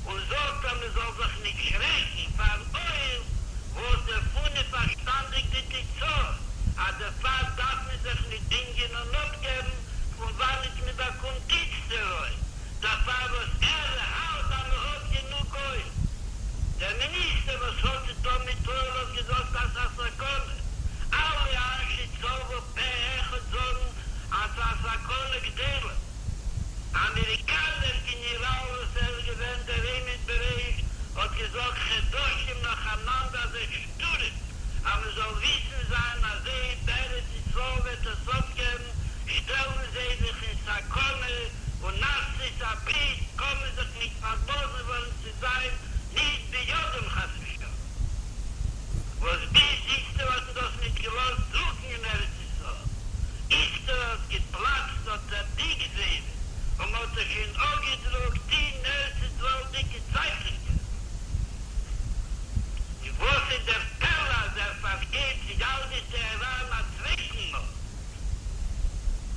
און זאגט אז מען זאל זיך נישט שרעקן פאר אויל, וואס דערפון איז פארשטאנדיג די תוצאה אז דערפאר דארף מען זיך נישט דינגען און אפגעבן פון וואנעט מען באקומט איצטער אויל, דערפאר וואס ער האלט אז מען האט גענוג אויל. דער מיניסטער וואס האט צו טון מיט אויל האט געזאגט אז ס'איז א סכנה. אלע אנשי צבא פה אחד זאגן אז ס'איז א סכנה גדולה. אמעריקאנער גענעראל וואס ער איז געווען דער עומד בראש האט געזאגט חדשים נאכאנאנד אז ער שטורעמט אז מען זאל וויסן זיין אז אויב ארץ ישראל וועט עס אפגעבן שטעלן זיי זיך אין סכנה און ארצות הברית קען מען זיך נישט פארלאזן ווארום ס'וועט זיין נישט בידם חס ושלום וואס ביז איצטער האט מען דאס נישט געלאזט דרוקן אין ארץ ישראל איצטער האט געפלאצט אט דער די גזירה און מען האט עס שוין אפגעדרוקט אין ארץ ישראל'דיגע צייטונגען. און וואס איז דער פלא אז ער פארקויפט ילדי טהרן א צווייטן מאל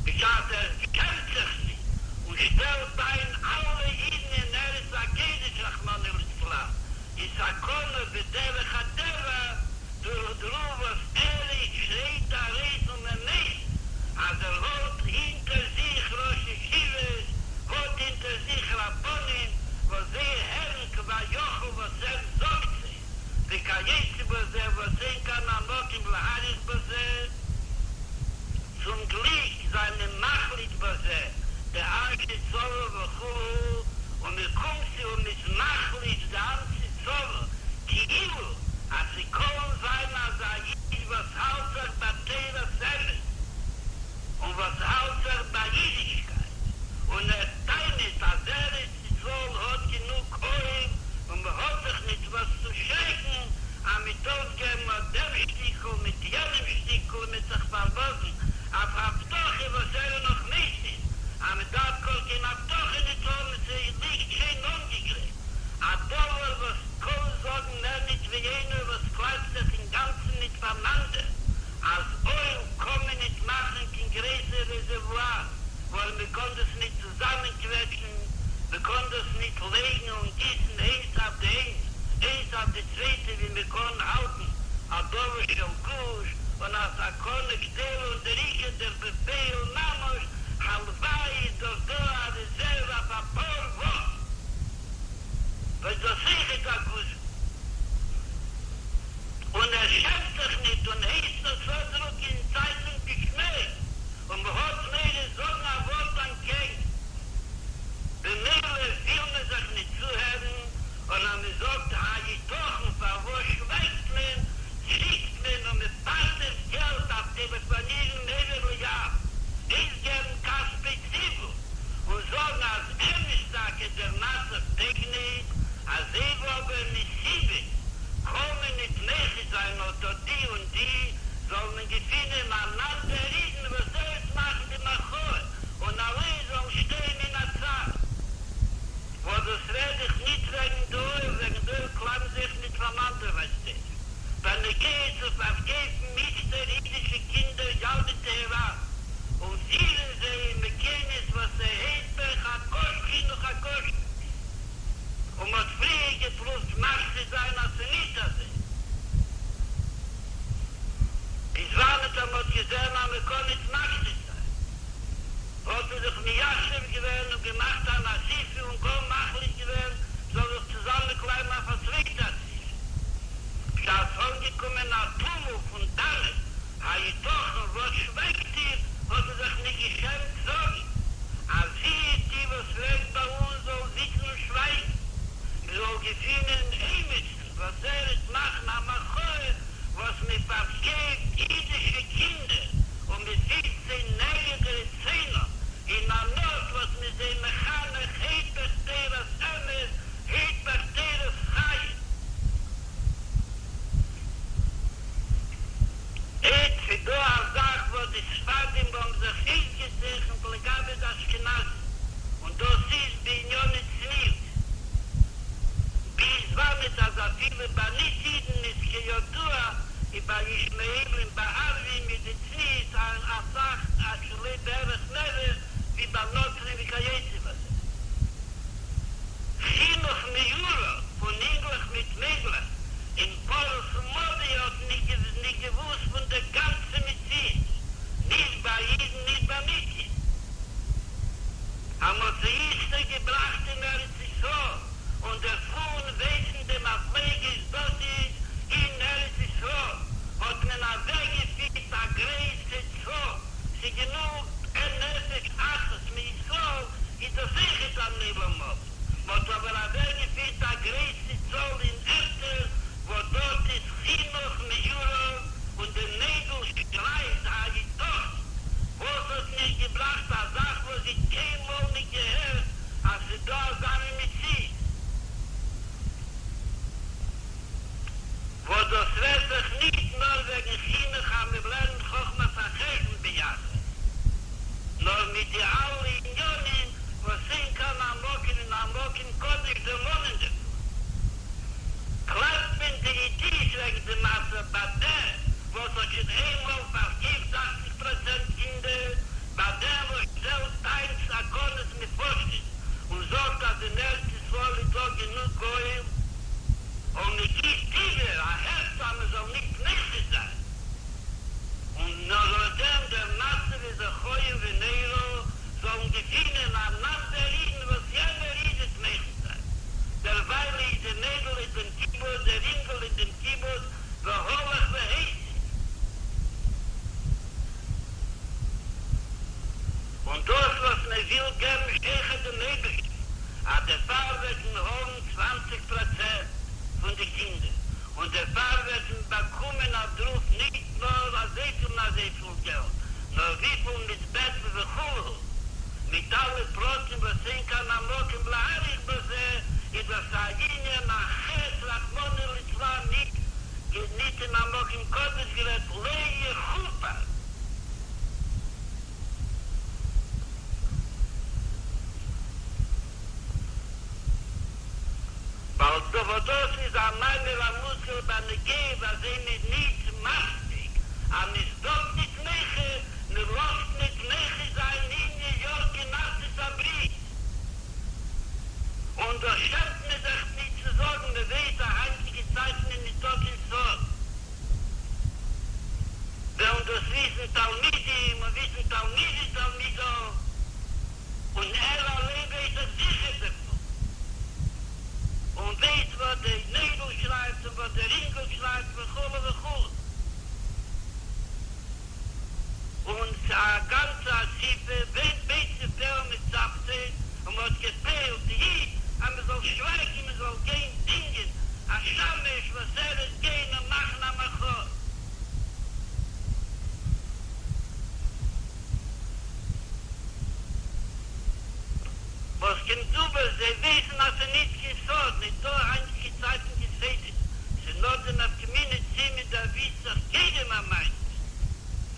בשעת ער שעמט זיך נישט און שטעלט איין אלע אידן אין ארץ הקודש רחמנא ליצלן אין סכנה בדרך הטבע דורך דערויף וואס ער איז שרייט ארויס און מען ווייסט אז ער האט הינטער זיך ראש ישיבות האט הינטער זיך רבנים וואס זיי הערן כבר. לייגן און גיסן איינס אויף די איינס, איינס אויף די צווייטע ווי מען קען האלטן א דבר של גוש און א סכנה גדולה און דער עיקר דער בפועל ממש, הלוואי איז דאך דא א רעזערוו אויף אפאר וואכן, וואס דאס אויכעט א גוזמא. און ער שעמט זיך ניט און הייסט דאס אפדרוקן אין צייטונג בשמו, און מ'האט מורא זאגן א ווארט אנטקעגן. במילא וויל מען זיך ניט צוהערן, און אז מ'זאגט היתכן פארוואס שווייגט מען, שיקט מען און מ'פארדערט געלט אויף טעלעפאנירן מעבר לים, אויסגעבן כספי ציבור, און זאגן אז אמת טאקע דער מצב טויג ניט, אזוי ווי אבער מסיבות קאן מען ניט מוחה זיין אט אט די און די, זאל מען געפינען אן אנדער אידן וואס ער וועט מאכן די מחאה און אליין זאלן שטיין מן הצד. וואס דאס רעד איך ניט וועגן די אויל, וועגן די אויל קלייבן זיך ניט פאנאנדערווייזט זיך בנוגע צו פארקויפן איצטער אידישע קינדער ילדי טהרן און פירן זיי אין מקומות וואס ס'היפך הכשר חינוך הכשר. און מ'האט פריער געפרואווט מכחיש זיין אז ס'ניט אזוי, ביז וואנעט אז מ'האט געזען אז מ'קען ניט מכחיש זיין, האט מען זיך מיישב געווען און געמאכט אן אסיפה און גאר מחליט געווען מ'זאל זיך צוזאמענקלייבן אויף א צווייטע אסיפה. בשעת ס'אנגעקומען א טומל פון דאנעט היתכן וואס שווייגט איר, האט מען זיך ניט געשעמט זאגן אז זי די וואס לערנט ביי אונז זאל זיצן און שווייגן, מען זאל געפינען עימיצן וואס ער וועט מאכן א מחאה וואס מען פארקויפט אידישע קינדער און מען פירט זיי נגד רצונם אין אן ארט וואס מען איז זיי מחנך היפך תורת אמת היפך תורת חיים. איצט איז דא א זאך וואס די ספרדים האבן זיך אויסגעצייכנט לגבי די אשכנזים, און דאס איז בענייני צניעות. ביז וואנעט אז אפילו ביי ניט אידן איז כידוע איז ביי ישמעאלים ביי ערבים איז די צניעות א סך א שלא בערך מערער ווי ביי נוצרים וכיוצא בזה. חינוך מעורב פון אינגלעך מיט מיידלעך אין פרס ומדי האט ניט געוואוסט פון דער גאנצע מציאות, נישט ביי אידן נישט ביי ניט אידן. אז מ'האט זיי איצטער געבראכט אין ארץ ישראל און דערפון ווייסן די מחלוקת דאס איז אין ארץ ישראל האט מען אוועקגעפירט א גרויסע צאל ס'גענוג א נפש אחת מישראל איז דאס אויכעט אן עולם מלא. מ'האט אבער אוועקגעפירט א גרויסע צאל אין ערטער וואס דארט איז חינוך מעורב און די מיידל שרייט היתכן וואס האט מיר געבראכט א זאך וואס זי האט קיינמאל נישט געהערט אז ס'איז דא אזא מין מציאות. וואס דאס רעדט זיך נישט נאר וועגן חינוך אז מ'לערנט חכמת החשבון ביחד, נאר מיט די אלע עניינים וואס אין כאן המקום און המקום קדוש דערמאנען דערפון. קלערט מען די ידיעות וועגן די מצב ביי דעם וואס האט שוין איינמאל פארקויפט אכציג פראצענט קינדער, ביי דעם וואס שטעלט איין סכנות נפשות און זאגט אז אין ארץ ישראל איז דא גענוג אויל, און מען גיבט איבער א הערצה אז מען זאל ניט מוחה זיין, און נאר דעם דער מצב איז דאך איום ונורא, זאלן געפינען אן אנדער אידן וואס יענער איד וועט מוחה זיין, דערווייל איז די מיידל אין דעם קיבוץ, דער אינגל אין דעם קיבוץ, והלך והוסיף. און דאס וואס מען וויל געבן שוחד דעם אייבערשטן, אז דערפאר וועט מען האבן צוואנציג פראצענט פון די קינדער, און דערפאר וועט מען באקומען אויף דערויף נישט נאר אזויפיל און אזויפיל געלט, נאר וויפיל מ'וועט בעטן וכו', מיט אלע פרטים וואס אין כאן המקום להאריך בזה, איז דאס א ענין א חטא רחמנא ליצלן ניט ניט אין א מקום קדוש גערעדט לא יכופר. ווייל דא וואס דאס איז א מאמר המוסגר בנוגע ווי אזוי מ'איז ניט מספיק אז מ'איז דארט ניט מוחה, מ'לאזט ניט מוחה זיין אין ניו יארק אין ארצות הברית, און דאס. כמדובר, זיי ווייסן אז ס'איז ניט קיין סוד, ניטא היינט קיין צייטן קיין סודות, ס'איז נאר די נפקא מינה צי מ'דערוויסט זיך קודם המעשה,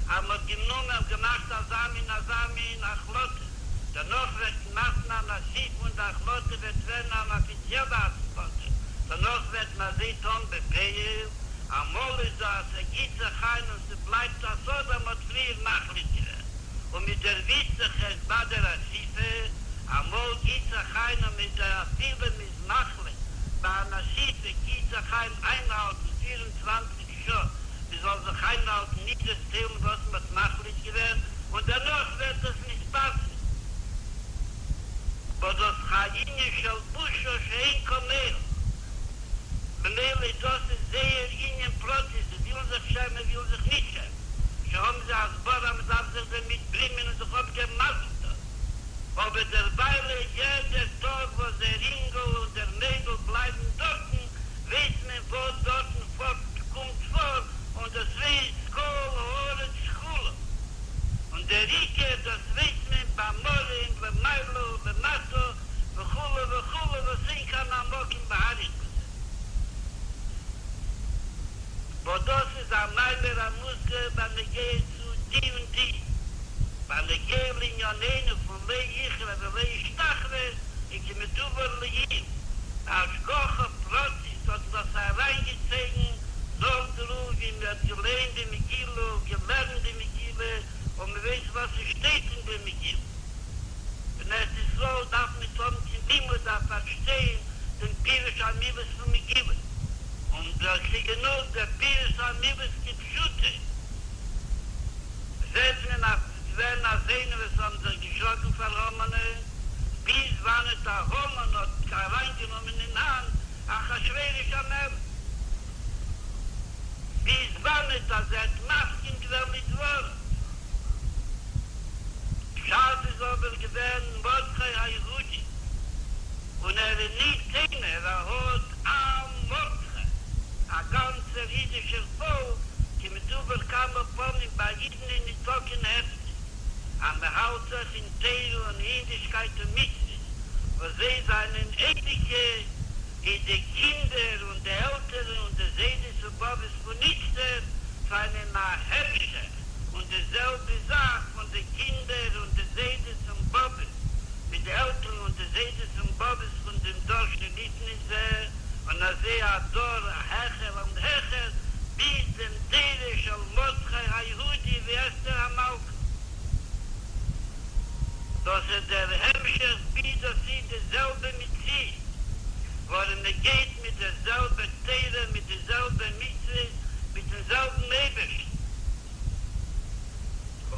אז מ'האט גענומען געמאכט אזא מין אזא מין החלטה, דערנאך וועט מאכן אן אסיפה און די החלטה וועט ווערן אן אפיציעלע החלטה, דערנאך וועט מען אזוי טון בפועל, אמאל איז דא אז ס'גיט זיך איין און ס'בלייבט א סוד אז מ'האט פריער מחליט געווען און מ'דערוויסט זיך ערשט ביי דער אסיפה, אמאל גיט זיך איין און מ'איז אפילו מ'איז מחליט ביי אן אסיפה גיט זיך איין איינהאלטן 24 שעה מ'זאל זיך איינהאלטן ניט דערציילן וואס מ'האט מחליט געווען און דערנאך ווערט עס נתפרסם. וואס דאס איז א ענין של בושה שאין כמוה. במילא דאס איז זייער ענין פרטי, זיי ווילן זיך שעמען ווילן זיך נישט שעמען, שוין האבן זיי הסברה אז מ'דארף זיך דערמיט ברימען און זיך אפגעבן מזל טוב. אבער דערוויילע יעדער טאג וואס דער אינגל און דער מיידל בלייבן דארטן, ווייסט מען וואס דארטן פארט קומט פאר, און דאס ווייסט כל הארץ כולה. און דער עיקר דאס ווייסט מען במרום למעלה ולמטה וכו' וכו' וואס אין כאן המקום להאריך בזה. וואס דאס איז א מאמר המוסגר בנוגע צו די און די, בנוגע לענינינו פון לא יכרע ולא ישתחווה, און כמדובר לעיל, בהשגחה פרטית האט דאס אריינגעצויגן נאך דערויף ווי מען האט געלייענט די מגילה און געלערנט די מגילה און מען ווייסט וואס עס שטייט אין די מגילה. אין ארץ ישראל דארף מען ניט האבן קיין לימוד אויף פארשטיין דעם פירוש המילות פון מגילה, און דאס איז גענוג דער פירוש המילות כפשוטו. זעט מען אז ס'איז געווען אזוינע וואס האבן זיך געשראקן פאר המן'ען, ביז וואנעט א המן האט אריינגענומען אין האנט אחשורוש המלך, ביז וואנעט אז ער האט מסכים געווען לדבריו. בשעת איז אבער געווען מרדכי היהודי, און ער איז ניט איינער, ער האט עם מרדכי, א גאנצער אידישער פאלק, כמדובר כמה פעמים ביי אידן איז ניטא קיין הפסק, אז מען האלט זיך אין תורה און אידישקייט און מצוות, וואס זיי זיינען אייביגע, איז די קינדער און די עלטערן און די זיידעס און באבעס פון איצטער זיינען א המשך און די זעלבע זאך פון די קינדער און די זיידעס און באבעס מיט די עלטערן און די זיידעס און באבעס פון דעם דור שלפני זה, און אזוי א דור העכער און העכער ביז דעם דור של מרדכי היהודי ואסתר המלכה. דאס איז דער המשך ביז דאס איז די זעלבע מציאות, ווארום מען גייט מיט דער זעלבע תורה, מיט די זעלבע מצוות, מיטן זעלבן אייבערשטן,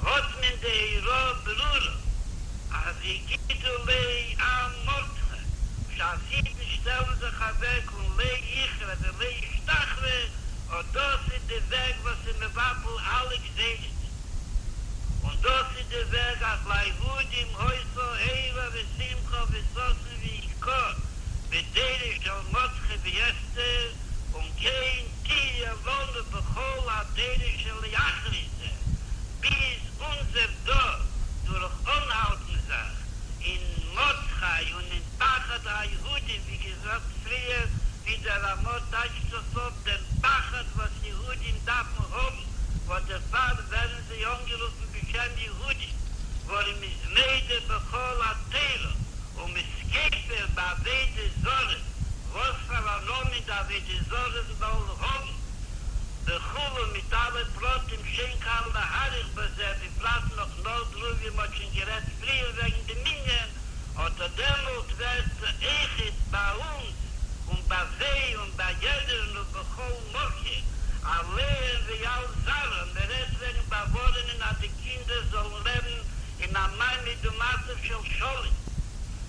האט מען די הוראה ברורה אז יגידו לו עם מרדכי, בשעת אידן שטעלן זיך אוועק און לא יכרע ולא ישתחווה, אט דאס איז די וועג וואס איז מבטל אלע גזירות. און דאס איז די וועג אז ליהודים היתה אורה ושמחה וששון ויקר בדורו של מרדכי ואסתר, און כן תהיה לנו בכל הדורות שלאחרי זה, ביז אונזער דור, דורך אנהאלטן זיך אין מרדכי און אין פחד היהודים, ווי געזאגט פריער, ווי דער רמ"א טייטשט דאס אפ דעם פחד וואס יהודים דארפן האבן, וואס דערפאר ווערן זיי אנגערופן בשם יהודים, ווארום מ'איז מודה בכל התורה און מ'איז כופר בעבודה זרה, וואס פאר א נאמען די עבודה זרה זאל האבן וכו' מיט אלע פרטים שאין כאן להאריך בזה, בפרט נאך נאך דערויף ווי מ'האט שוין גערעדט פריער וועגן דעם ענין, אט א דעמאלט ווערט אויכעט ביי אונז און ביי זיי און ביי יעדערן ובכל מקום, עליהם ועל זרעם, מען רעדט וועגן באווארענען אז די קינדער זאלן לעבן אין א מעמד ומצב של שלום,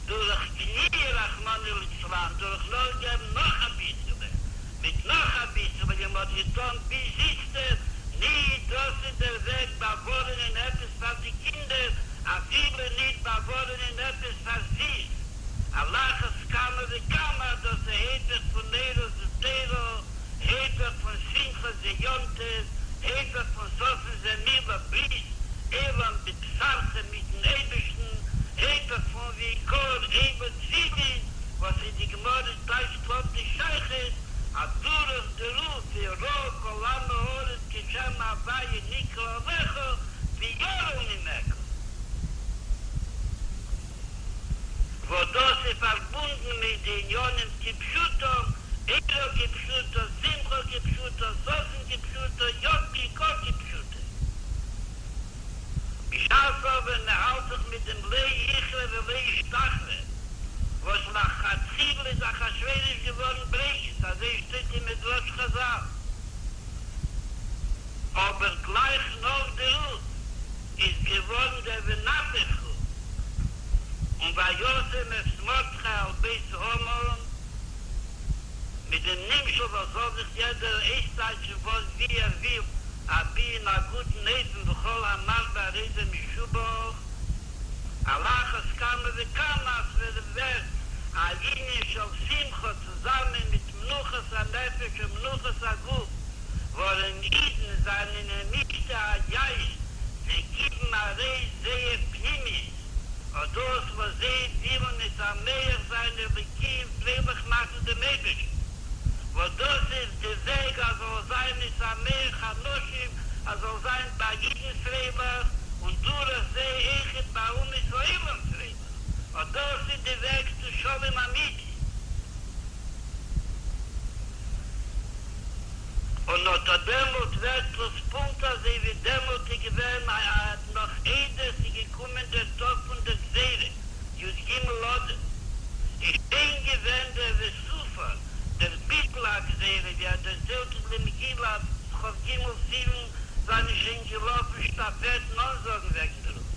דורך כניעה רחמנא ליצלן, דורך נאכגעבן נאך אביסעלע, מיט נאך אביסעלע ווי מען האט געטאן ביז איצטער, ניט דאס איז דער וועג באווארענען עפעס פאר די קינדער, אפילו ניט באווארענען עפעס פאר זיך, על אחת כמה וכמה דאס איז היפך פון אורה זו תורה, היפך פון שמחה זה יום טוב, היפך פון ששון זה מילה ברית עולם בבשרכם מיטן אייבערשטן, היפך פון ויקר אילו. פארבונדן מיט די עניינים כפשוטם, אורה כפשוטו, שמחה כפשוטו, ששון כפשוטו, יגע כפשוטו. בשעת אבער מען האלט זיך מיט דעם לא יכרע ולא ישתחווה, וואס לכתחילה איז אחשורוש געווארן ברוגז, אזוי שטייט אין מדרש חזל, אבער גלייך נאך דערויף איז געווארן דער ונהפוך הוא, און וישם את מרדכי על בית המן, מיט דעם נמשל וואס זאל זיך יעדער אויסטייטשן וואס ווי ער וויל, אבי אין א גוטן אופן וכל המרבה הרי זה משובח, על אחת כמה וכמה אז ס'ווערט א ענין של שמחה צוזאמען מיט מנוחת הנפש ומנוחת הגוף, ווארום אידן זענען אין משתה היין, זיי גיבן ארויס זייער פנימיות, אט דאס וואס זיי ווילן משמח זיין אלוקים פרייליך מאכן דעם אייבערשטן, וואס דאס איז די וועג אז זאל זיין משמח אנשים, אז זאל זיין ביי אידן פרייליך, און דורך זה אויכעט ביי אומות העולם פרייליך, אט דאס איז די וועג צו שלום אמיתי. און אט אט דעמאלט ווערט דאס פונקט אזוי ווי דעמאלט איז געווען נאך איידער ס'איז געקומען דער טאג פון דער גזירה, י ג אדר, איז שוין געווען דער ותופר, דער ביטול הגזירה, ווי ער דערציילט אין די מגילה אז כ ג סיוון זענען שוין געלאפן שטאפעטן אנזאגן וועגן דערויף,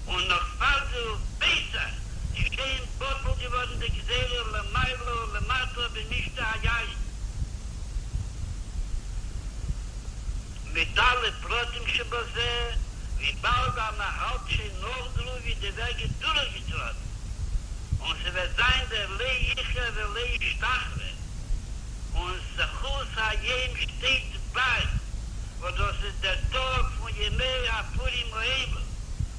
און נאך פאר די פסח איז שוין בטל געווארן די גזירה למעלה ולמטה במשתה היין. מיט אלע פרטים שבזה, וויבאלד אז מען האלט שוין נאך דערויף ווי די וועג איז דורכגעטראטן, און ס'וועט זיין דער לא יכרע ולא ישתחווה, און זכות היום שטייט ביי, וואס דאס איז דער טאג פון ימי הפורים האלו,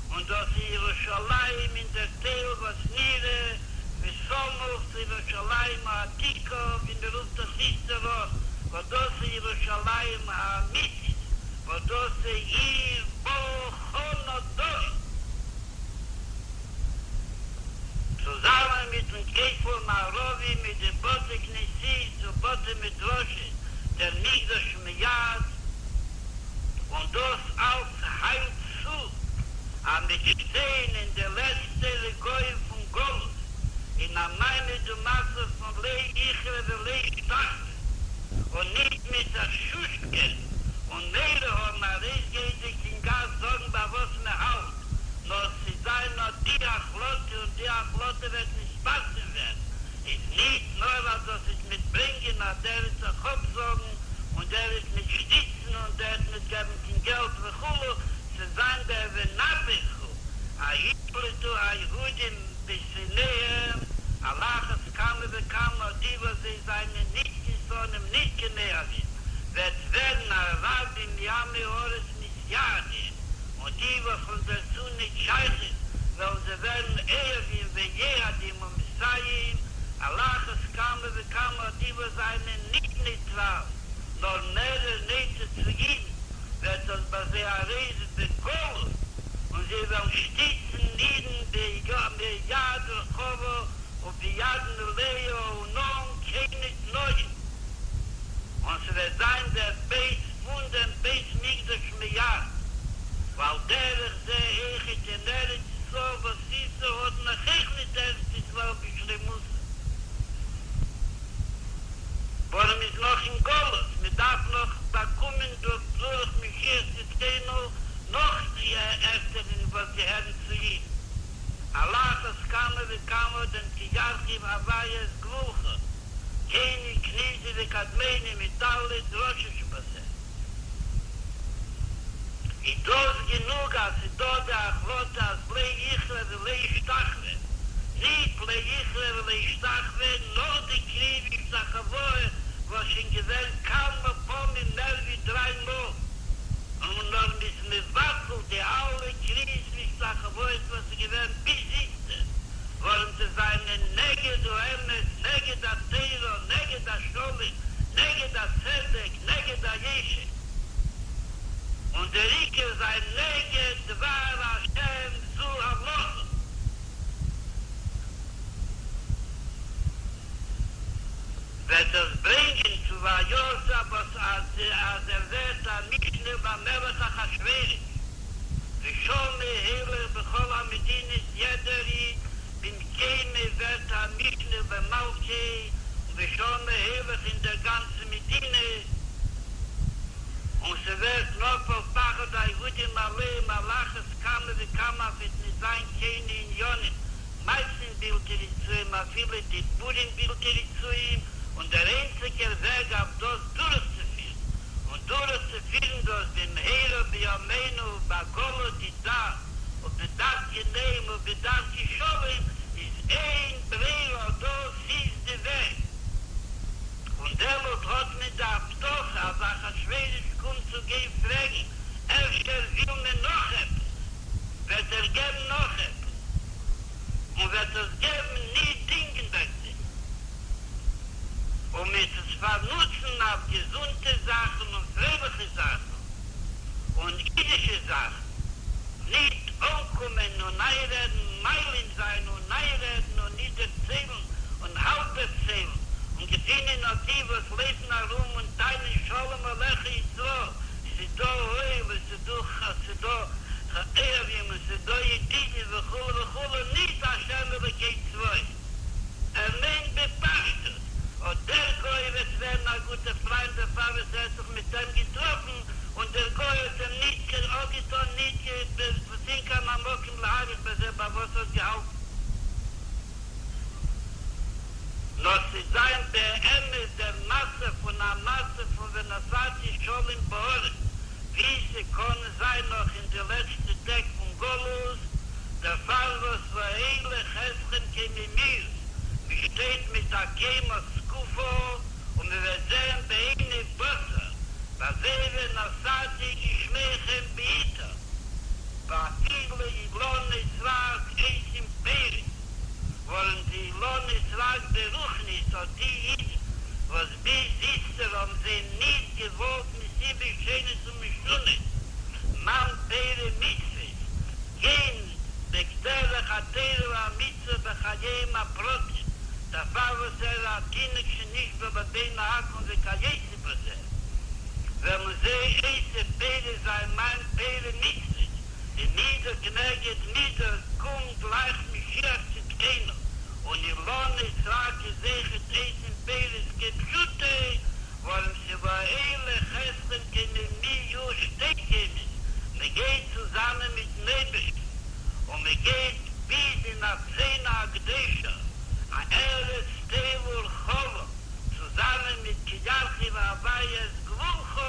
און דאס איז ירושלים אין דער טייל וואס נראה וסמוך צו ירושלים העתיקה ווי מען רופט דאס איצטער אן, וואס דאס איז ירושלים האמיתית, וואס דאס איז עיר בה חנה דוד, צוזאמען מיטן כותל מערבי מיט די בתי כנסיות ובתי מדרשות דער מקדש מעט, און דאס אלץ היילט צו אז מ'וועט שטיין אין די לעצטע רגעים פון גלות אין א מעמד ומצב פון לא יכרע ולא ישתחווה, און ניט מיט זיך שושקען און מורא האבן ארויסגייענדיג אין גאס זאגן ביי וואס מען האלט, נאר ס'וועט זיין אט די החלטה און די החלטה וועט נתפרסם ווערן, איז ניט נאר אז דאס וועט ניט ברענגען אז דער וועט זיך אפזאגן און דער וועט ניט שטיצן און דער וועט ניט געבן קיין געלט וכו', ס'וועט זיין דער ונהפוך הוא, אז יפלטו היהודים בשונאיהם, על אחת כמה וכמה די וואס זיי זיינען ניט קיין שונאים ניט קיין אוהבים, וועט ווערן א רבים מעמי הארץ מתייהדים, און די וואס האבן דערצו ניט שייכות וועלן זיי ווערן אוהבים ויועדים ומסייעים, על אחת כמה וכמה די וואס זיינען ניט נייטראל נאר מערער נוטה צו אידן, וועט דאס ביי זיי ארויס בגלוי, און זיי וועלן שטיצן אידן ביד רחבה וביד מלאה און אן קיינע תנאים, און ס'וועט זיין דער בית פון דעם בית מקדש מעט, ועל דרך זה אויכעט אין ארץ ישראל וואס איצטער האט נאך אויך ניט ארץ ישראל בשלימותה, ווארום מ'איז נאך אין גלות, מ'דארף נאך באקומען דורך דורך משיח צדקינו נאך ערטער אין וואס געהערן צו אידן, על אחת כמה וכמה דעם כי ירחיב הוי' את גבולך, קיני קניזי וקדמוני מיט אלע דרשות שבזה. איז דאס גענוג אז ס'איז דא די החלטה אז לא יכרע ולא ישתחווה, ניט לא יכרע ולא ישתחווה נאר די כריעה והשתחוואה וואס שוין געווען כמה פעמים מער ווי דריי מאל, און נאר מ'איז מבטל די אלע כריעות והשתחוואות וואס איז געווען ביז איצטער, ווארום זיי זיינען נגד האמת, נגד התורה, נגד השלום, נגד הצדק, נגד היושר, און דער עיקר זיין נגד דבר השם זו הלכה. וועט דאס ברענגען צו ויעש וואס אז אז ער ווערט א משנה למלך אחשורוש, ושמה הולך בכל המדינות יעדער איד במקומו ווערט א משנה למלכו און ושמה הולך אין דער גאנצע מדינה, און ס'ווערט נפל פחד היהודים עליהם על אחת כמה וכמה אז ס'וועט נישט זיין קיינע עניינים מעשים בלתי רצויים אפילו דיבורים בלתי רצויים, און דער איינציגער וועג אויף דאס דורכצופירן, און דורכצופירן דאס במהרה בימינו בעגלא דידן ובדרכי נועם ובדרכי שלום, איז אין ברירה דאס איז די וועג. און דעמאלט האט מען די הבטחה אז אחשורוש קומט צו גיין פרעגן אפשר וויל מען נאך עפעס, וועט ער געבן נאך עפעס, און וועט עס געבן ניט דינגענדיג זיך, און מ'וועט עס פארנוצן אויף געזונטע זאכן און פרייליכע זאכן און אידישע זאכן, ניט אנקומען און איינרעדן, מעלים זיין און איינרעדן און ניט דערציילן און האלב דערציילן, און געפינען אט די וואס לויפן ארום און טענה'ן שלום עליך ישראל, ס'איז דא אוהל און ס'איז דא ס'איז דא אוהבים און ס'איז דא ידידים וכו' וכו', ניט השם אלוקי צבאות. ער מיינט בפשטות אט דער גוי וועט ווערן א גוטער פריינט דערפאר וואס ער האט זיך מיט אים געטראפן און דער גוי האט אים ניט אפגעטאן ניט וואס אין כאן המקום להאריך בזה ביי וואס האט געהאלטן. נאר ס'וועט זיין באמת דער מצב פון א מצב פון ונתתי שלום בארץ, ווי ס'קען זיין נאך אין די לעצטע טעג פון גלות, דערפאר וואס ואולך אתכם קוממיות, מ'שטייט מיט א קומה זקופה און מ'וועט זען בעיני בשר בזה ונתתי גשמיכם בעתם, ואפילו אילנות סרק עושים פירות. ווארום די אילנות סרק ברוחניות אט די אידן וואס ביז איצטער האבן זיי ניט געוואלט מסיבות שונות ומשונות מאן תורה ומצוות גיין בדרך התורה והמצוה בחייהם הפרטיים דערפאר וואס ער איז א תינוק שנשבה לבין העכו"ם וכיוצא בזה וועלן זיי עושה פירות זיין מאן תורה ומצוות און מידה כנגד מידה קומט גלייך משיח צדקינו, און אילנות סרק איז אויכעט עושין פירות כפשוטו, ווארום ס'איז ואולך אתכם קוממיות שתי קומות, מ'גייט צוזאמען מיטן אייבערשטן, און מ'גייט ביז אין ארצינו הקדושה, א ארץ טובה ורחבה, צוזאמען מיט כי ירחיב הוי' את גבולך,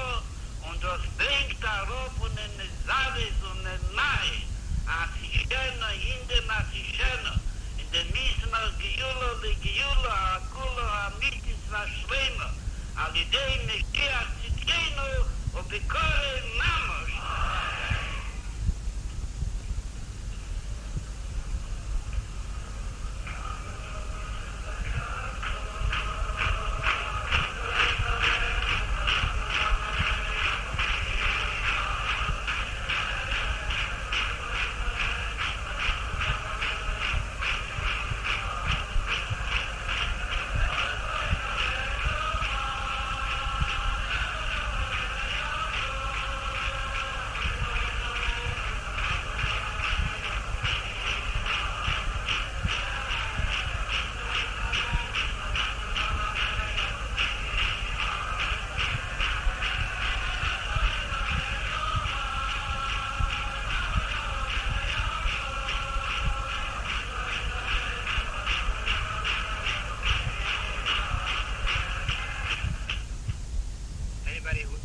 און דאס ברענגט אראפ און איז מזרז און ממהר אחישנה אין דעם אחישנה אין דעם ישמח גאולה לגאולה הגאולה האמיתית והשלימה על ידי משיח צדקינו ובקרוב ממש. Anybody who,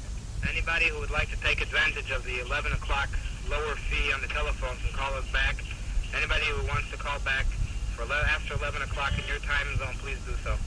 anybody who would like to take advantage of the 11 o'clock lower fee on the telephone can call us back. Anybody who wants to call back for after 11 o'clock in your time zone, please do so.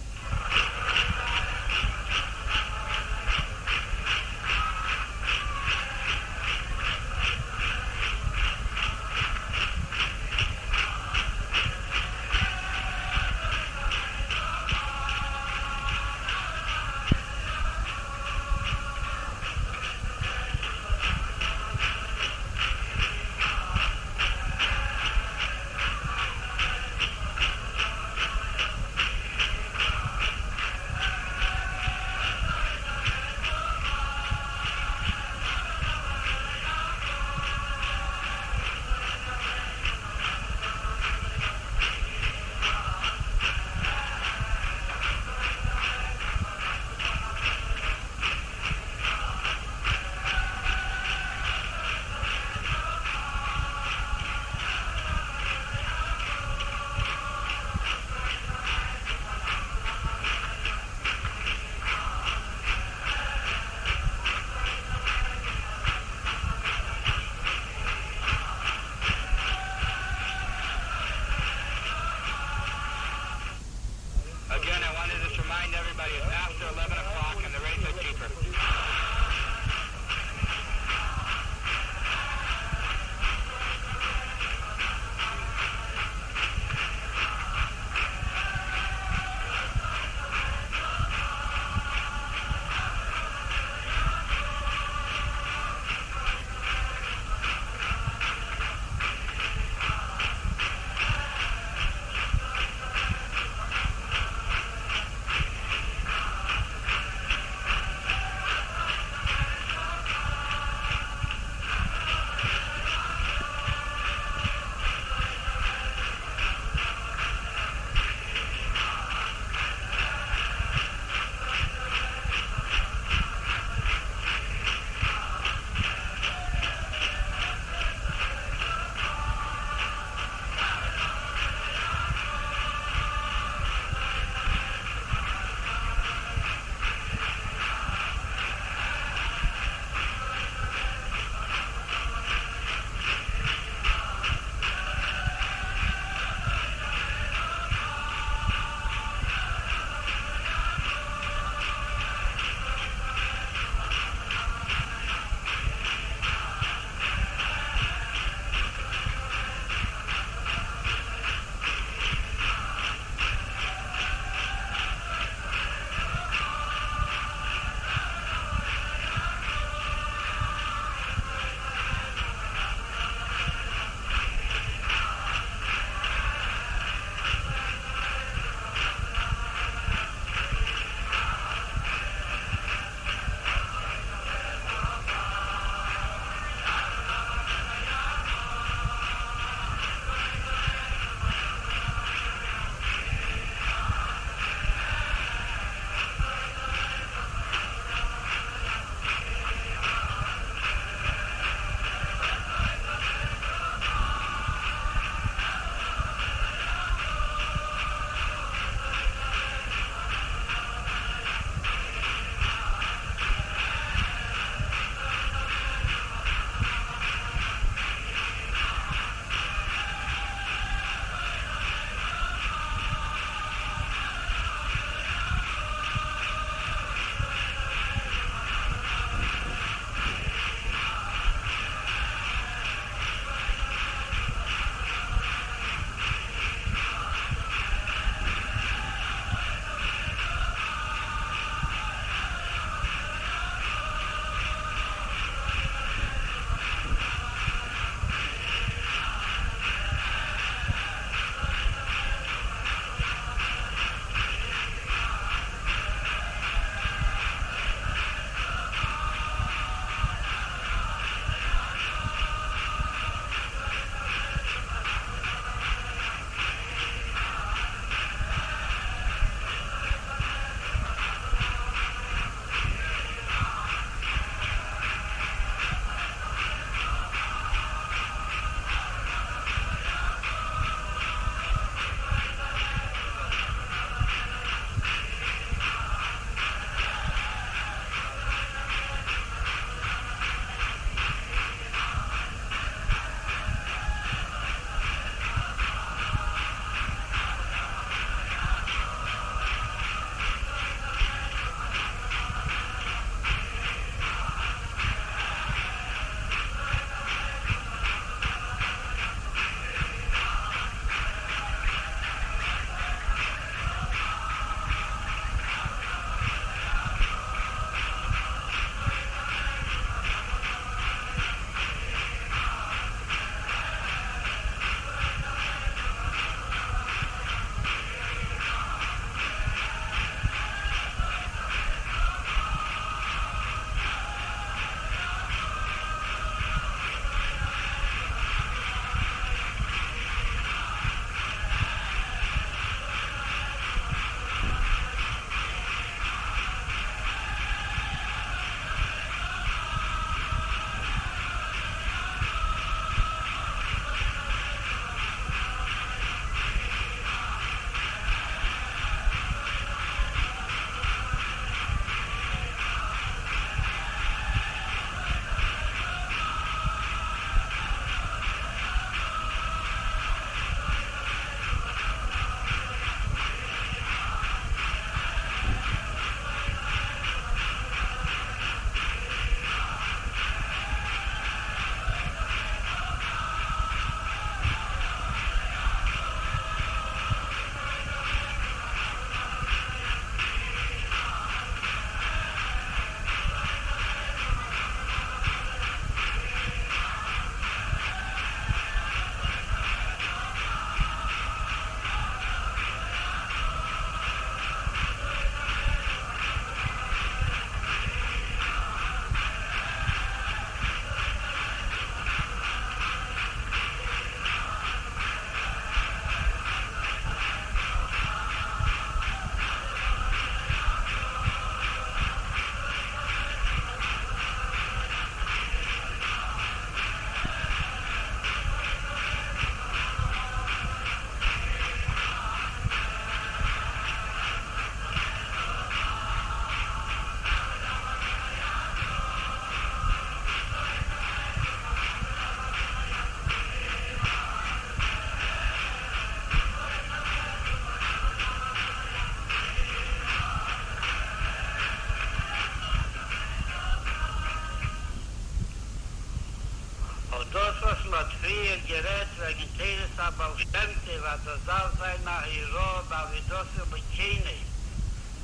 הבעל שם טוב אז דאס דארף זיין א הוראה בעבודתו לקונו,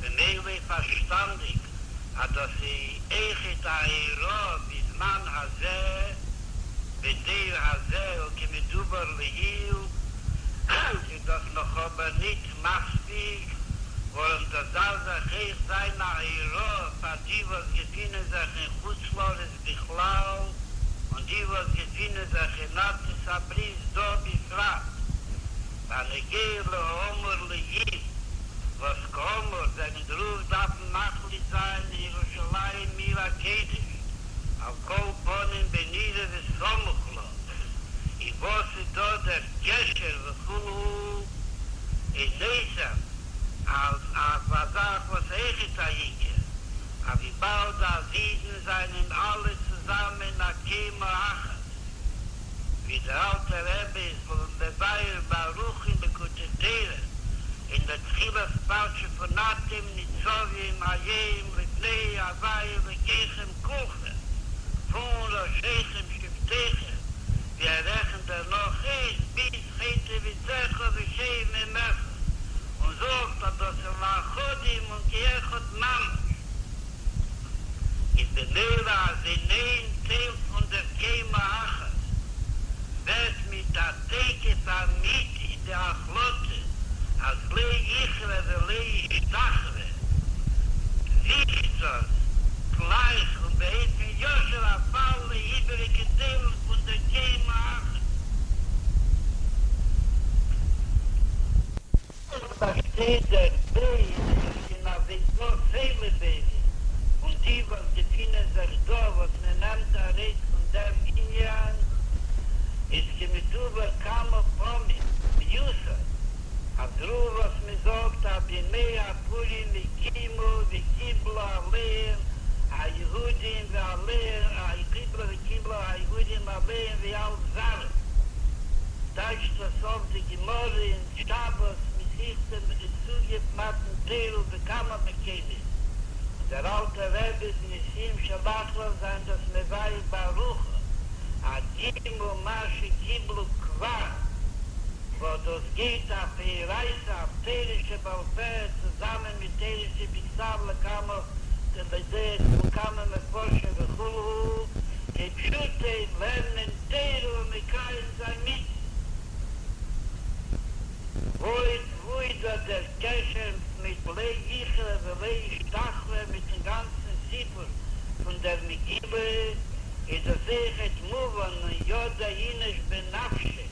במילא איז פארשטאנדיק אז דאס איז אויכעט א הוראה בזמן הזה, בדור הזה וכמדובר לעיל, איז דאס נאך אבער ניט מספיק, ווארום דאס דארף דאך אויך זיין א הוראה פאר די וואס געפינען זיך אין חוץ לארץ בכלל, און די וואס געפינען זיך אין ארצות הברית דא בפרט, בנוגע להאמור לעיל, וואס כאמור וועגן דערויף דארף מען מחליט זיין אין ירושלים עיר הקודש, על כל פנים בנראה וסמוך לה, און וואס איז דא דער קשר וכו', און נוסף אויף א זאך וואס אויכעט א עיקר, אז וויבאלד אז אידן זענען אלע צוזאמען א קומה אחת, ווי דער אלטער רבי איז מבאר בארוכה אין ליקוטי תורה אין דער תחילת פרשה פון אתם ניצבים היום לפני הוי' אלוקיכם כולכם, פון ראשיכם שבטיכם, ווי ער רעכנט דערנאך אויס ביז חוטב עציך ושואב מימיך, און זאגט אז דאס איז לאחדים און כאחד ממש. איז במילא אז אין איין טייל פון דער קומה אחת ווערט מיט א תוקף אמיתי די החלטה אז לא יכרע ולא ישתחווה, ווירקט דאס גלייך און באופן ישיר אויף אלע איבעריגע טיילן פון דער קומה אחת. וואס באשטייט דער ב' אין עבודתו לבוראו, און די וואס געפינען זיך דא וואס מען נעמט ארויס פון דעם ענין, איז כמדובר כמה פעמים מיוסד אויף דערויף וואס מען זאגט אז בימי הפורים קיימו וקיבלו עליהם היהודים ועליהם קיבלו וקיבלו היהודים עליהם ועל זרעם, טייטשט דאס אויף די גמרא אין שבת, מסכת סוגיית מתן תורה בכמה מקומות, און דער אלטער רבי בנשיאים שלאחריו זיינען דאס מבאר בארוכה, אז קיימו מה שקיבלו כבר, וואס דאס גייט אויף אורייתא אויף תורה שבעל פה צוזאמען מיט תורה שבכתב לכמה לדעות פון כמה מפרשים וכו', כפשוטו לערנען תורה און מקיים זיין מצוות. וואו איז דא דער קשר מיט לא יכרע ולא ישתחווה מיטן גאנצן סיפור פון דער מגילה? איז דאס אויכעט מובן און ידע איניש בנפשיה